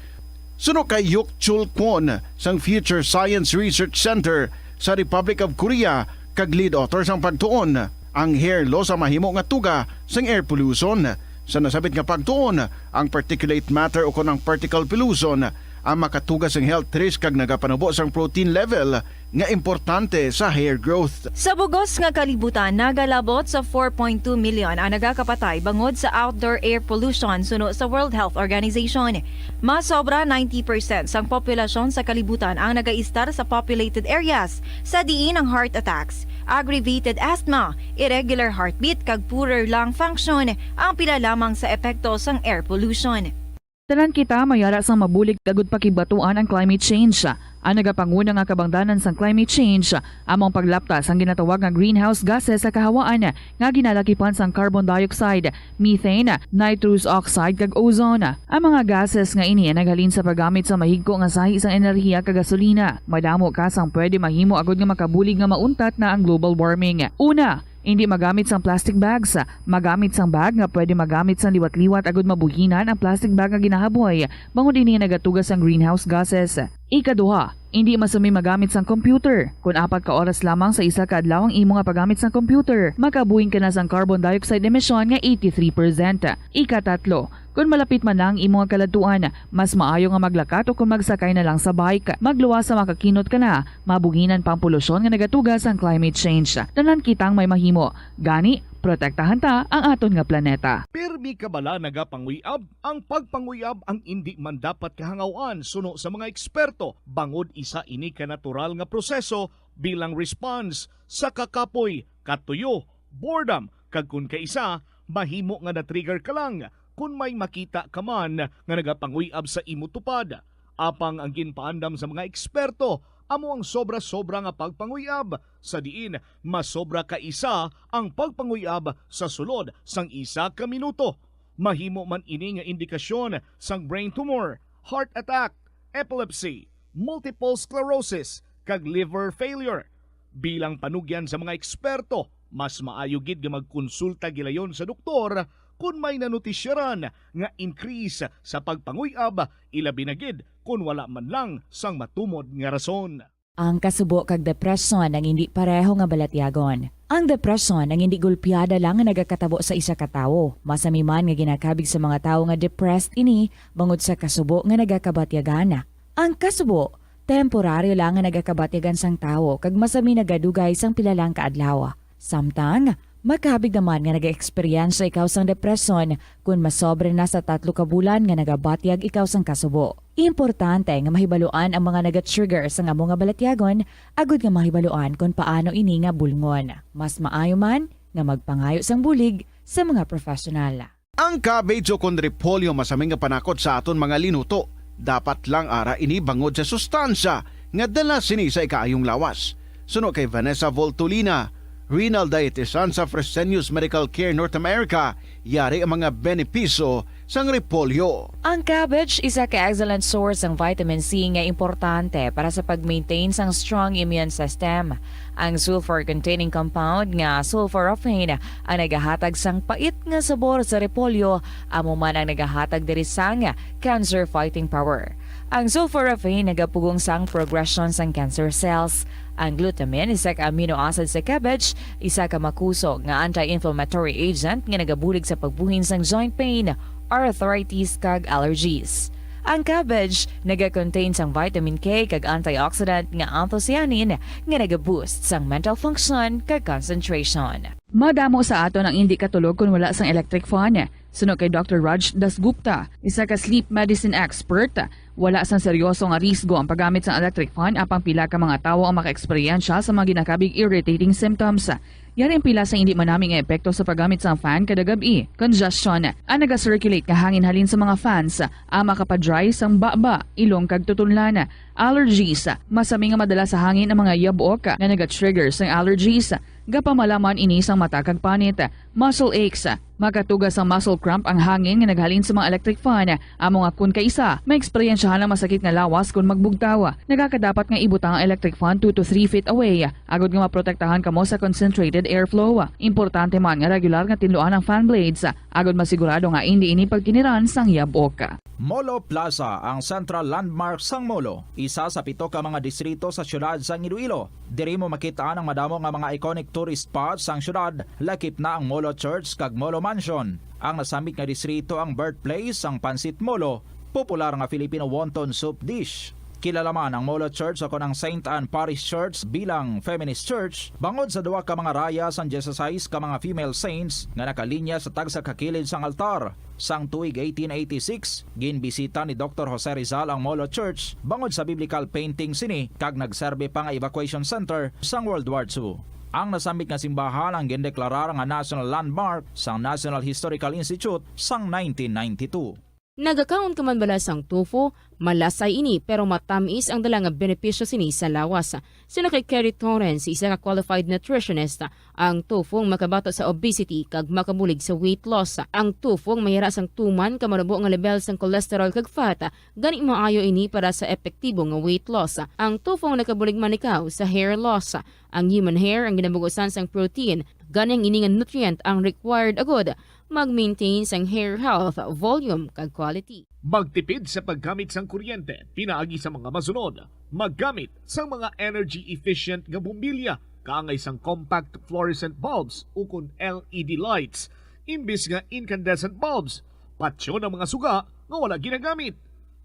Suno kay Hyuk Chul Kwon sang Future Science Research Center sa Republic of Korea kag lead author sang pagtuon, ang hair loss ang mahimo nga tuga sang air pollution. Sa nasabit nga pagtuon, ang particulate matter o kon ang particle pollution ang makatuga sang health risk kag nagapanubo sang protein level nga importante sa hair growth. Sa bugos nga kalibutan, nagalabot sa four point two million ang nagakapatay bangod sa outdoor air pollution, suno sa World Health Organization. Mas sobra ninety percent sang populasyon sa kalibutan ang nagaistar sa populated areas, sa diin ang heart attacks, aggravated asthma, irregular heartbeat, kag poorer lung function ang pila lamang sa epekto sang air pollution. Tanan kita may ara sang mabulig agud pakigbatuan ang climate change. Ang nagapanguna nga kabangdanan sang climate change amo ang paglapta sang ginatawag nga greenhouse gases sa kahawaan nga ginalakipan sang carbon dioxide, methane, nitrous oxide, kag ozone. Ang mga gases nga ini naghalin sa paggamit sa mahigko nga sahi sang enerhiya kag gasolina. Madamo ka sang pwede mahimo agud nga makabulig nga mauntat na ang global warming. Una, indi magamit sang plastic bags. Magamit sang bag nga pwede magamit sang liwat-liwat agud mabuhinan ang plastic bag nga ginahaboy, bangod ini nagatuga sang greenhouse gases. Ikaduha, indi masumi magamit sang computer. Kon apat ka oras lamang sa isa ka adlaw ang imo nga paggamit sang computer, makabuhin ka na sang carbon dioxide emission nga eighty-three percent. Ikatatlo, kon malapit man na ang imo nga kaladtuan, mas maayo nga maglakat o kon magsakay na lang sa bike. Magluwas sa makakinot ka na, mabuhinan pa ang polusyon nga nagatuga sang climate change. Tanan kitang may mahimo. Gani, protektahan ta ang aton nga planeta. Pirmi ka bala nagapanguyab? Ang pagpanguyab ang indi man dapat kahangawan suno sa mga eksperto, bangod isa ini ka natural nga proseso bilang response sa kakapoy, katuyo, boredom, kag kon kaisa, mahimo nga na-trigger ka lang kon may makita ka man nga nagapanguyab sa imo tupad. Apang ang ginpaandam sa mga eksperto amo ang sobra-sobra nga pagpanguyab, sa diin masobra ka isa ang pagpanguyab sa sulod sang isa ka minuto. Mahimo man ini nga indikasyon sang brain tumor, heart attack, epilepsy, multiple sclerosis, kag liver failure. Bilang panugyan sa mga eksperto, mas maayo gid nga magkonsulta gilayon sa doktor kon may nanotisyaran nga increase sa pagpanguyab, ilabi na gid kon wala man lang sang matumod nga rason. Ang kasubo kag depresyon ang indi pareho nga balatyagon. Ang depresyon ang indi gulpiada lang nga nagakatabo sa isa ka tawo. Masami man nga ginakabig sa mga tawo nga depressed ini bangod sa kasubo nga nagakabatyagan. Ang kasubo, temporaryo lang nga nagakabatyagan sang tawo kag masami nagadugay sang pila lang ka adlaw. Samtang, makabig naman nga nag-eksperyensya ikaw sang depresyon kon masobra na sa tatlo ka bulan nga nagabatyag ikaw sang kasubo. Importante nga mahibaluan ang mga naga-trigger sang amo nga balatyagon agud nga mahibaluan kon paano ini nga bulngon. Mas maayo man nga magpangayo sang bulig sa mga professional. Ang cabbage o kon repolyo masami nga panakot sa aton mga linuto. Dapat lang ara ini bangod sa sustansya nga dala sini sa ikaayong lawas. Suno kay Vanessa Voltolina, renal dietitian sa Fresenius Medical Care North America, yari ang mga benepisyo sang repolyo. Ang cabbage isa ka excellent source sang vitamin C nga importante para sa pag-maintain sang strong immune system. Ang sulfur-containing compound nga sulforaphane ang nagahatag sang pait nga sabor sa repolyo, amo man ang nagahatag diri sang cancer-fighting power. Ang sulforaphane nagapugong sang progresyon sang cancer cells. Ang glutamine, isa ka amino acid sa cabbage, isa ka makusog nga anti-inflammatory agent nga nagabulig sa pagbuhin sang joint pain, arthritis, kag allergies. Ang cabbage nagakontain sang vitamin K kag antioxidant nga anthocyanin nga nagaboost sang mental function kag concentration. Madamo sa aton ang indi katulog kon wala sang electric fan. Suno kay Doctor Raj Dasgupta, isa ka sleep medicine expert, wala sang seryoso nga risgo ang paggamit sang electric fan, apang pila ka mga tawo ang makaeksperyensya sa mga ginakabig irritating symptoms. Yari ang pila sa indi manami nga epekto sa paggamit sang fan kada gab-i. Congestion, ang naga-circulate nga hangin halin sa mga fans, ang makapa-dry sang baba, ilong kag tutunlan. Allergies, masami nga madala sa hangin ang mga yabok nga naga-trigger sang allergies. Gapamalaman ini sang mata kag panit. Muscle aches, makatuga sang muscle cramp ang hangin nga naghalin sa mga electric fan. Amo nga kon kaisa, may eksperyensyahan ang masakit nga lawas kon magbugtaw. Nagakadapat nga ibutang ang electric fan two to three feet away, agod nga maprotektahan kamo sa concentrated airflow. Importante man nga regular nga tinluan ang fan blades, agod masigurado nga indi ini pagkiniran sang yabok. Molo Plaza, ang central landmark sang Molo, isa sa pito ka mga distrito sa siyudad sang Iloilo. Diri mo makit-an ang madamo nga mga iconic tourist spots sang siyudad, lakip na ang Molo Church kag Molo Mansion. Ang nasambit nga distrito ang birthplace sang Pancit Molo, popular nga Filipino wonton soup dish. Kilala man ang Molo Church ukon ang Saint Anne Parish Church bilang feminist church bangod sa duha ka mga raya sang dieciséis ka mga female saints nga nakalinya sa tagsa ka kilid sang altar. Sang tuig eighteen eighty-six, ginbisita ni Doktor Jose Rizal ang Molo Church bangod sa biblical painting sini kag nagserbi pa nga evacuation center sang World War Two. Ang nasambit nga simbahan ang gindeklarar nga national landmark sang National Historical Institute sang nineteen ninety-two. Nagakaon ka man bala sang tofu? Malasay ini, pero matamis ang dala nga benepisyo sini sa lawas. Suno kay Kerry Torrens, isa ka qualified nutritionist, ang tofu ang makabato sa obesity kag makabulig sa weight loss. Ang tofu ang mayara sang tuman ka manubo nga lebel sang cholesterol kag fat, gani maayo ini para sa epektibo nga weight loss. Ang tofu ang nakabulig man ikaw sa hair loss. Ang human hair ang ginabugusan sang protein, gani ang ini nga nutrient ang required agud mag-maintain sang hair health, volume, kag quality. Magtipid sa paggamit sang kuryente pinaagi sa mga masunod: maggamit sang mga energy-efficient nga bombilya kaangay sang compact fluorescent bulbs ukon L E D lights imbis nga incandescent bulbs. Patyon ang mga suga nga wala ginagamit.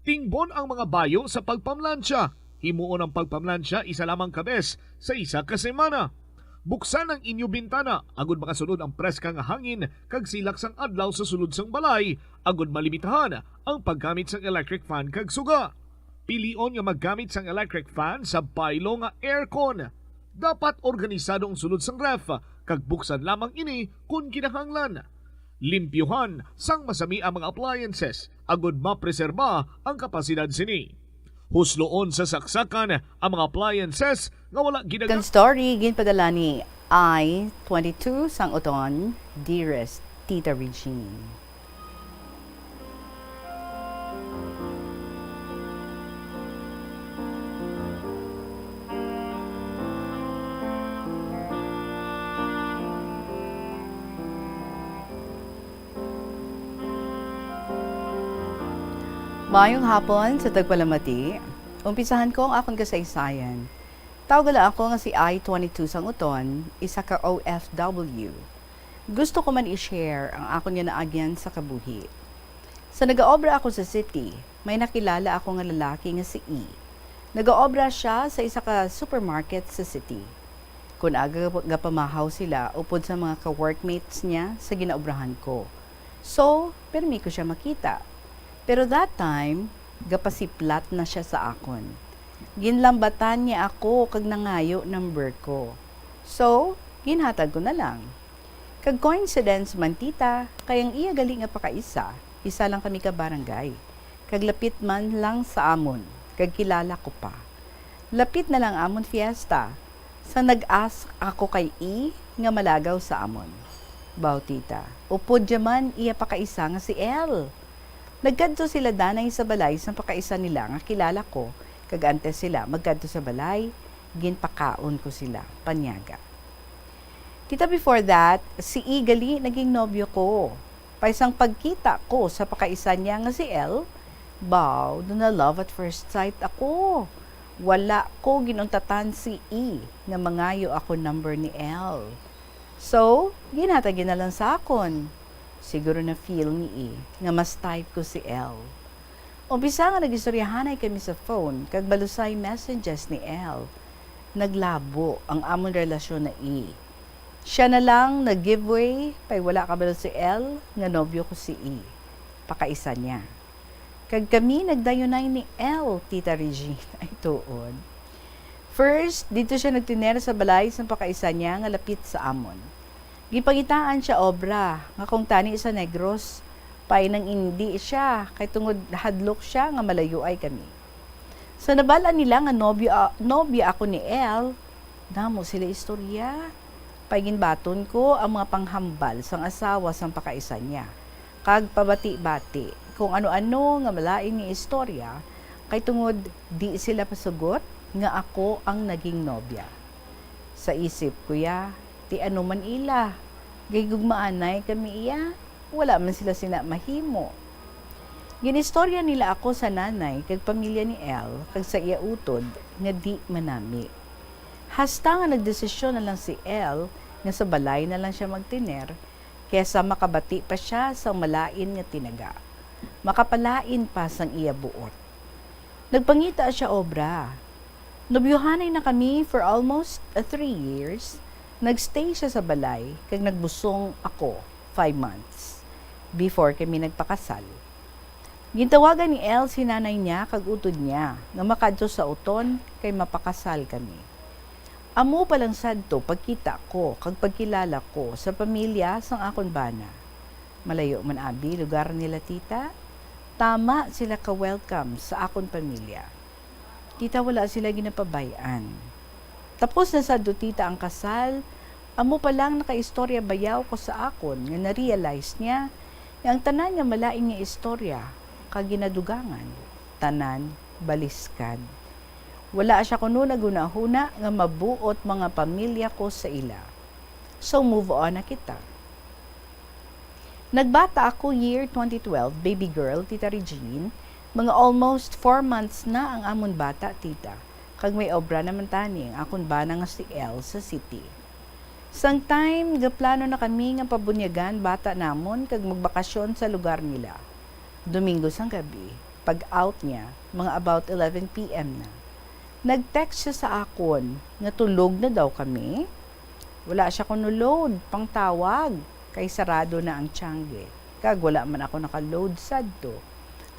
Tingbon ang mga bayo sa pagpamlansya. Himuon ang pagpamlansya isa lamang ka bes sa isa ka semana. Buksan ang inyo bintana agud makasulod ang preska nga hangin kag silak sang adlaw sa sulod sang balay, agud malimitahan ang paggamit sang electric fan kag suga. Pilion nga maggamit sang electric fan sa baylo nga aircon. Dapat organisado ang sulod sang ref, kag buksan lamang ini kon kinahanglan. Limpyuhan sang masami ang mga appliances agud mapreserba ang kapasidad sini. Husloon sa saksakan ang mga appliances nga wala ginagamit. Kan story ginpadala ni I twenty-two sang Uton, Dearest Tita Regine. Maayong hapon sa tagpalamati. Umpisahan ko ang akon kasaysayan. Tawag bala ako nga si I twenty-two sang Uton, isa ka O F W. Gusto ko man i-share ang akon nga naagyan sa kabuhi. Sa nagaobra ako sa city, may nakilala ako nga lalaki nga si E. Nagaobra sia sa isa ka supermarket sa city. Kon aga gapamahaw sila upod sa mga ka-workmates niya sa ginaobrahan ko. So, pirmi ko sia makita. Pero that time, gapasiplat na sia sa akon. Ginlambatan niya ako kag nangayo number ko. So, ginhatag ko na lang. Kag coincidence man, tita, kay ang iya gali nga pakaisa, isa lang kami ka barangay. kag lapit man lang sa amon, kag kilala ko pa. Lapit na lang amon fiesta, sa nag-ask ako kay E nga malagaw sa amon. Baw, tita, upod dya man iya pakaisa nga si L. Nagkadto sila danay sa balay sang pakaisa nila nga kilala ko, kag antes sila magkadto sa balay, ginpakaon ko sila, panyaga. Tita, before that, si E gali naging nobyo ko. Pay sang pagkita ko sa pakaisa niya nga si L, baw, duna love at first sight ako. Wala ko ginuntatan si E nga mangayo ako number ni L. So, ginhatag niya na lang sa akon. Siguro na-feel ni E nga mas type ko si L. Umpisa nga nagistoryahanay kami sa phone kag balusay messages ni L, naglabo ang amon relasyon na E. Sia na lang nag-give way, pay wala kabalo si L nga nobyo ko si E, pakaisa niya. Kag kami nagdayunay ni L, Tita Regine. Ay, tuod. First, didto sia nagtener sa balay sang pakaisa niya nga lapit sa amon. Ginpangitaan sia obra nga kung tani sa Negros, pay nang indi sia, kay tungod hadlok sia nga malayuay kami. Sa nabal-an nila nga nobyo a-, nobya ako ni L, damo sila istorya. Pay ginbaton ko ang mga panghambal sang asawa sang pakaisa niya, kag pabati-bati kung ano-ano nga malain nga istorya, kay tungod di sila pasugot nga ako ang naging nobya. Sa isip ko ya, ti ano man ila, gahigugmaanay kami iya, wala man sila sina mahimo. Ginistorya nila ako sa nanay kag pamilya ni L kag sa iya utod nga di manami. Hasta nga nagdesisyon na lang si L nga sa balay na lang sia magtener, kesa makabati pa sia sang malain nga tinaga, makapalain pa sang iya buot. Nagpangita sia obra. Nobyohanay na kami for almost, uh, three years. Nagstay sia sa balay, kag nagbusong ako, five months, before kami nagpakasal. Gintawagan ni L si nanay niya kag utod niya nga makadto sa uton kay mapakasal kami. Amo pa lang sadto pagkita ko kag pagkilala ko sa pamilya sang akon bana. Malayo man abi lugar nila, tita. Tama sila ka-welcome sa akon pamilya. Tita, wala sila ginapabay-an. Tapos na sadto, tita, ang kasal. Amo pa lang nakaistorya bayaw ko sa akon nga na-realize niya nga ang tanan nga malain nga istorya kag ginadugangan, tanan baliskad. Wala sia kuno naghunahuna nga mabuot mga pamilya ko sa ila. So, move on na kita. Nagbata ako year twenty twelve, baby girl, Tita Regine. Mga almost four months na ang amon bata, tita, kag may obra naman tani ang akon bana nga si L sa city. Sang time, gaplano na kami nga pabunyagan bata namon kag magbakasyon sa lugar nila. Domingo sang gabi, pag-out niya, mga about eleven P M na. Nag-text siya sa akon nga tulog na daw kami. Wala siya kuno load pang tawag, kay sarado na ang tiangge. Kag wala man ako naka-load sadto.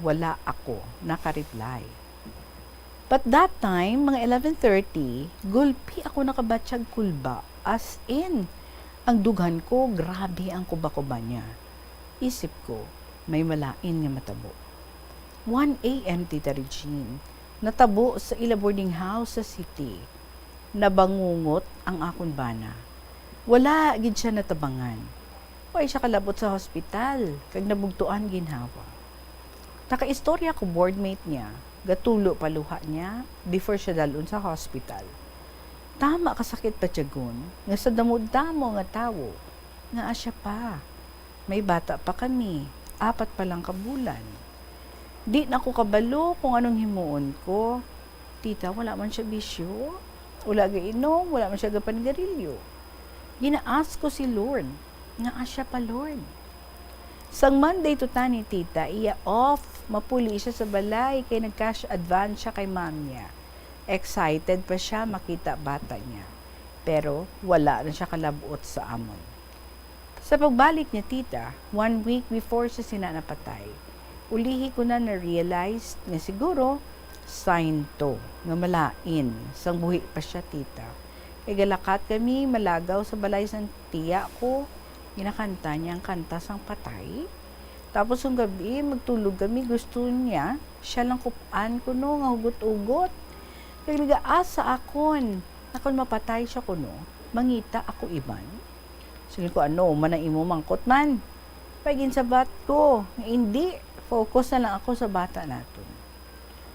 Wala ako naka-reply. But that time, mga eleven thirty, gulpi ako nakabatyag kulba. As in, ang dughan ko, grabe ang kuba-kuba niya. Isip ko, may malain nga matabo. One A M, Tita Regine, natabo sa ila boarding house sa city. Nabangungot ang akon bana. Wala gid siya natabangan. Way siya kalabot sa hospital, kag nabugtuan ginhawa. Nakaistorya ko boardmate niya, gatulo pa luha niya before siya dalon sa hospital. Tama kasakit patyagon nga sa damo-damo nga tawo, ngaa siya pa. May bata pa kami, apat pa lang ka bulan. Di na ko kabalo kung anong himuon ko. Tita, wala man siya bisyo. Wala gainom, wala man siya gapanigarilyo. Gina-ask ko si Lord, ngaa siya pa, Lord? Sang Monday to tani, tita, iya off, mapuli siya sa balay kay nag-cash advance siya kay ma'am niya. Excited pa siya makita bata niya. Pero wala na siya kalabot sa amon. Sa pagbalik niya, tita, one week before siya sina napatay, ulihi ko na na-realize nga siguro sign to nga malain sang buhi pa siya, tita. Kay galakat kami malagaw sa balay sang tiya ko, ginakanta niya ang kanta sang patay. Tapos kung gabi, magtulog kami, gusto niya, siya lang kup-an kuno nga hugot-hugot. Kag nagaasa akon, nga kon mapatay siya kuno, mangita ako iban. Sige ko, "Ano man ang imo mangkot man?" Pag-insabat ko, nga hindi, focus na lang ako sa bata naton.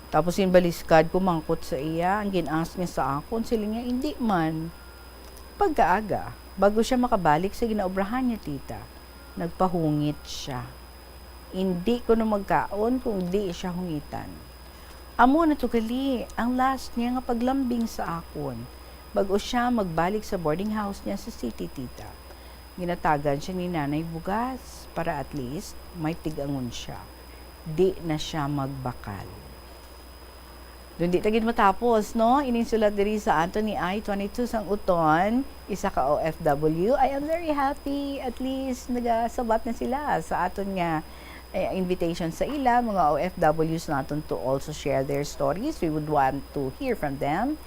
Tapos ginbaliskad ko mangkot sa iya, ang gin-ask niya sa akon, siling niya, "Hindi man." Pagkaaga, bago siya makabalik sa ginaobrahan niya, tita, nagpahungit siya. Hindi kuno magkaon kung di siya hungitan. Amo na to gali ang last niya nga paglambing sa akon, bag-o siya magbalik sa boarding house niya sa city, tita. Ginatagan siya ni Nanay bugas para at least may tig-angon siya. Di na siya magbakal. Dun di ta gid matapos, no? Ining sulat diri sa aton ni I twenty-two sang Uton, isa ka O F W. I am very happy. At least, nagasabat na sila sa aton nga, eh, invitation sa ila, mga O F Ws naton to also share their stories. We would want to hear from them.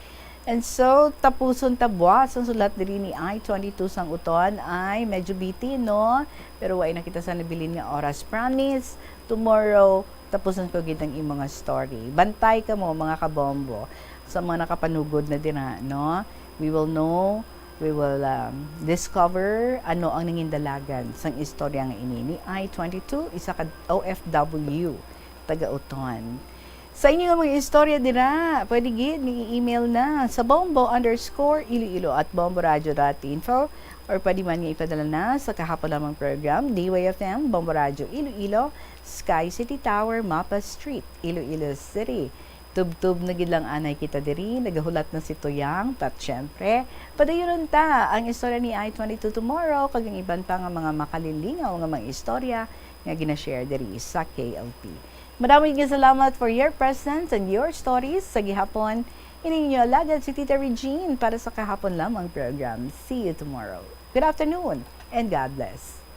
And so, tapuson ta buas ang sulat diri ni I twenty-two sang Uton ay medyo bitin, no? Pero wa na kita sa nabilin nga oras. Promise, tomorrow, tapuson ko gid ang imo nga story. Bantay kamo, mga kabombo, sa mga nakapanugod na dira, no? We will know, we will, um, discover ano ang nangindalagan sang istorya nga ini ni I twenty-two, isa ka O F W, taga Uton. Sa inyo nga mga istorya dira, pwede gid ni i-email na sa bombo underscore iloilo at bomboradio dot info, or pwede man nga ipadala na sa kahapon lamang program, D Y F M, Bombo Radio Iloilo, Sky City Tower, Mapa Street, Iloilo City. Tubtob na gid lang anay kita diri, nagahulat na si Tuyang, at syempre, padayunon ta ang istorya ni I twenty-two tomorrow, kag ang iban pa nga mga makalilingaw nga mga istorya nga gina-share diri sa K L P. Madamo nga salamat for your presence and your stories. Sa gihapon, ini inyo alagad si Tita Regine para sa kahapon lamang program. See you tomorrow. Good afternoon and God bless.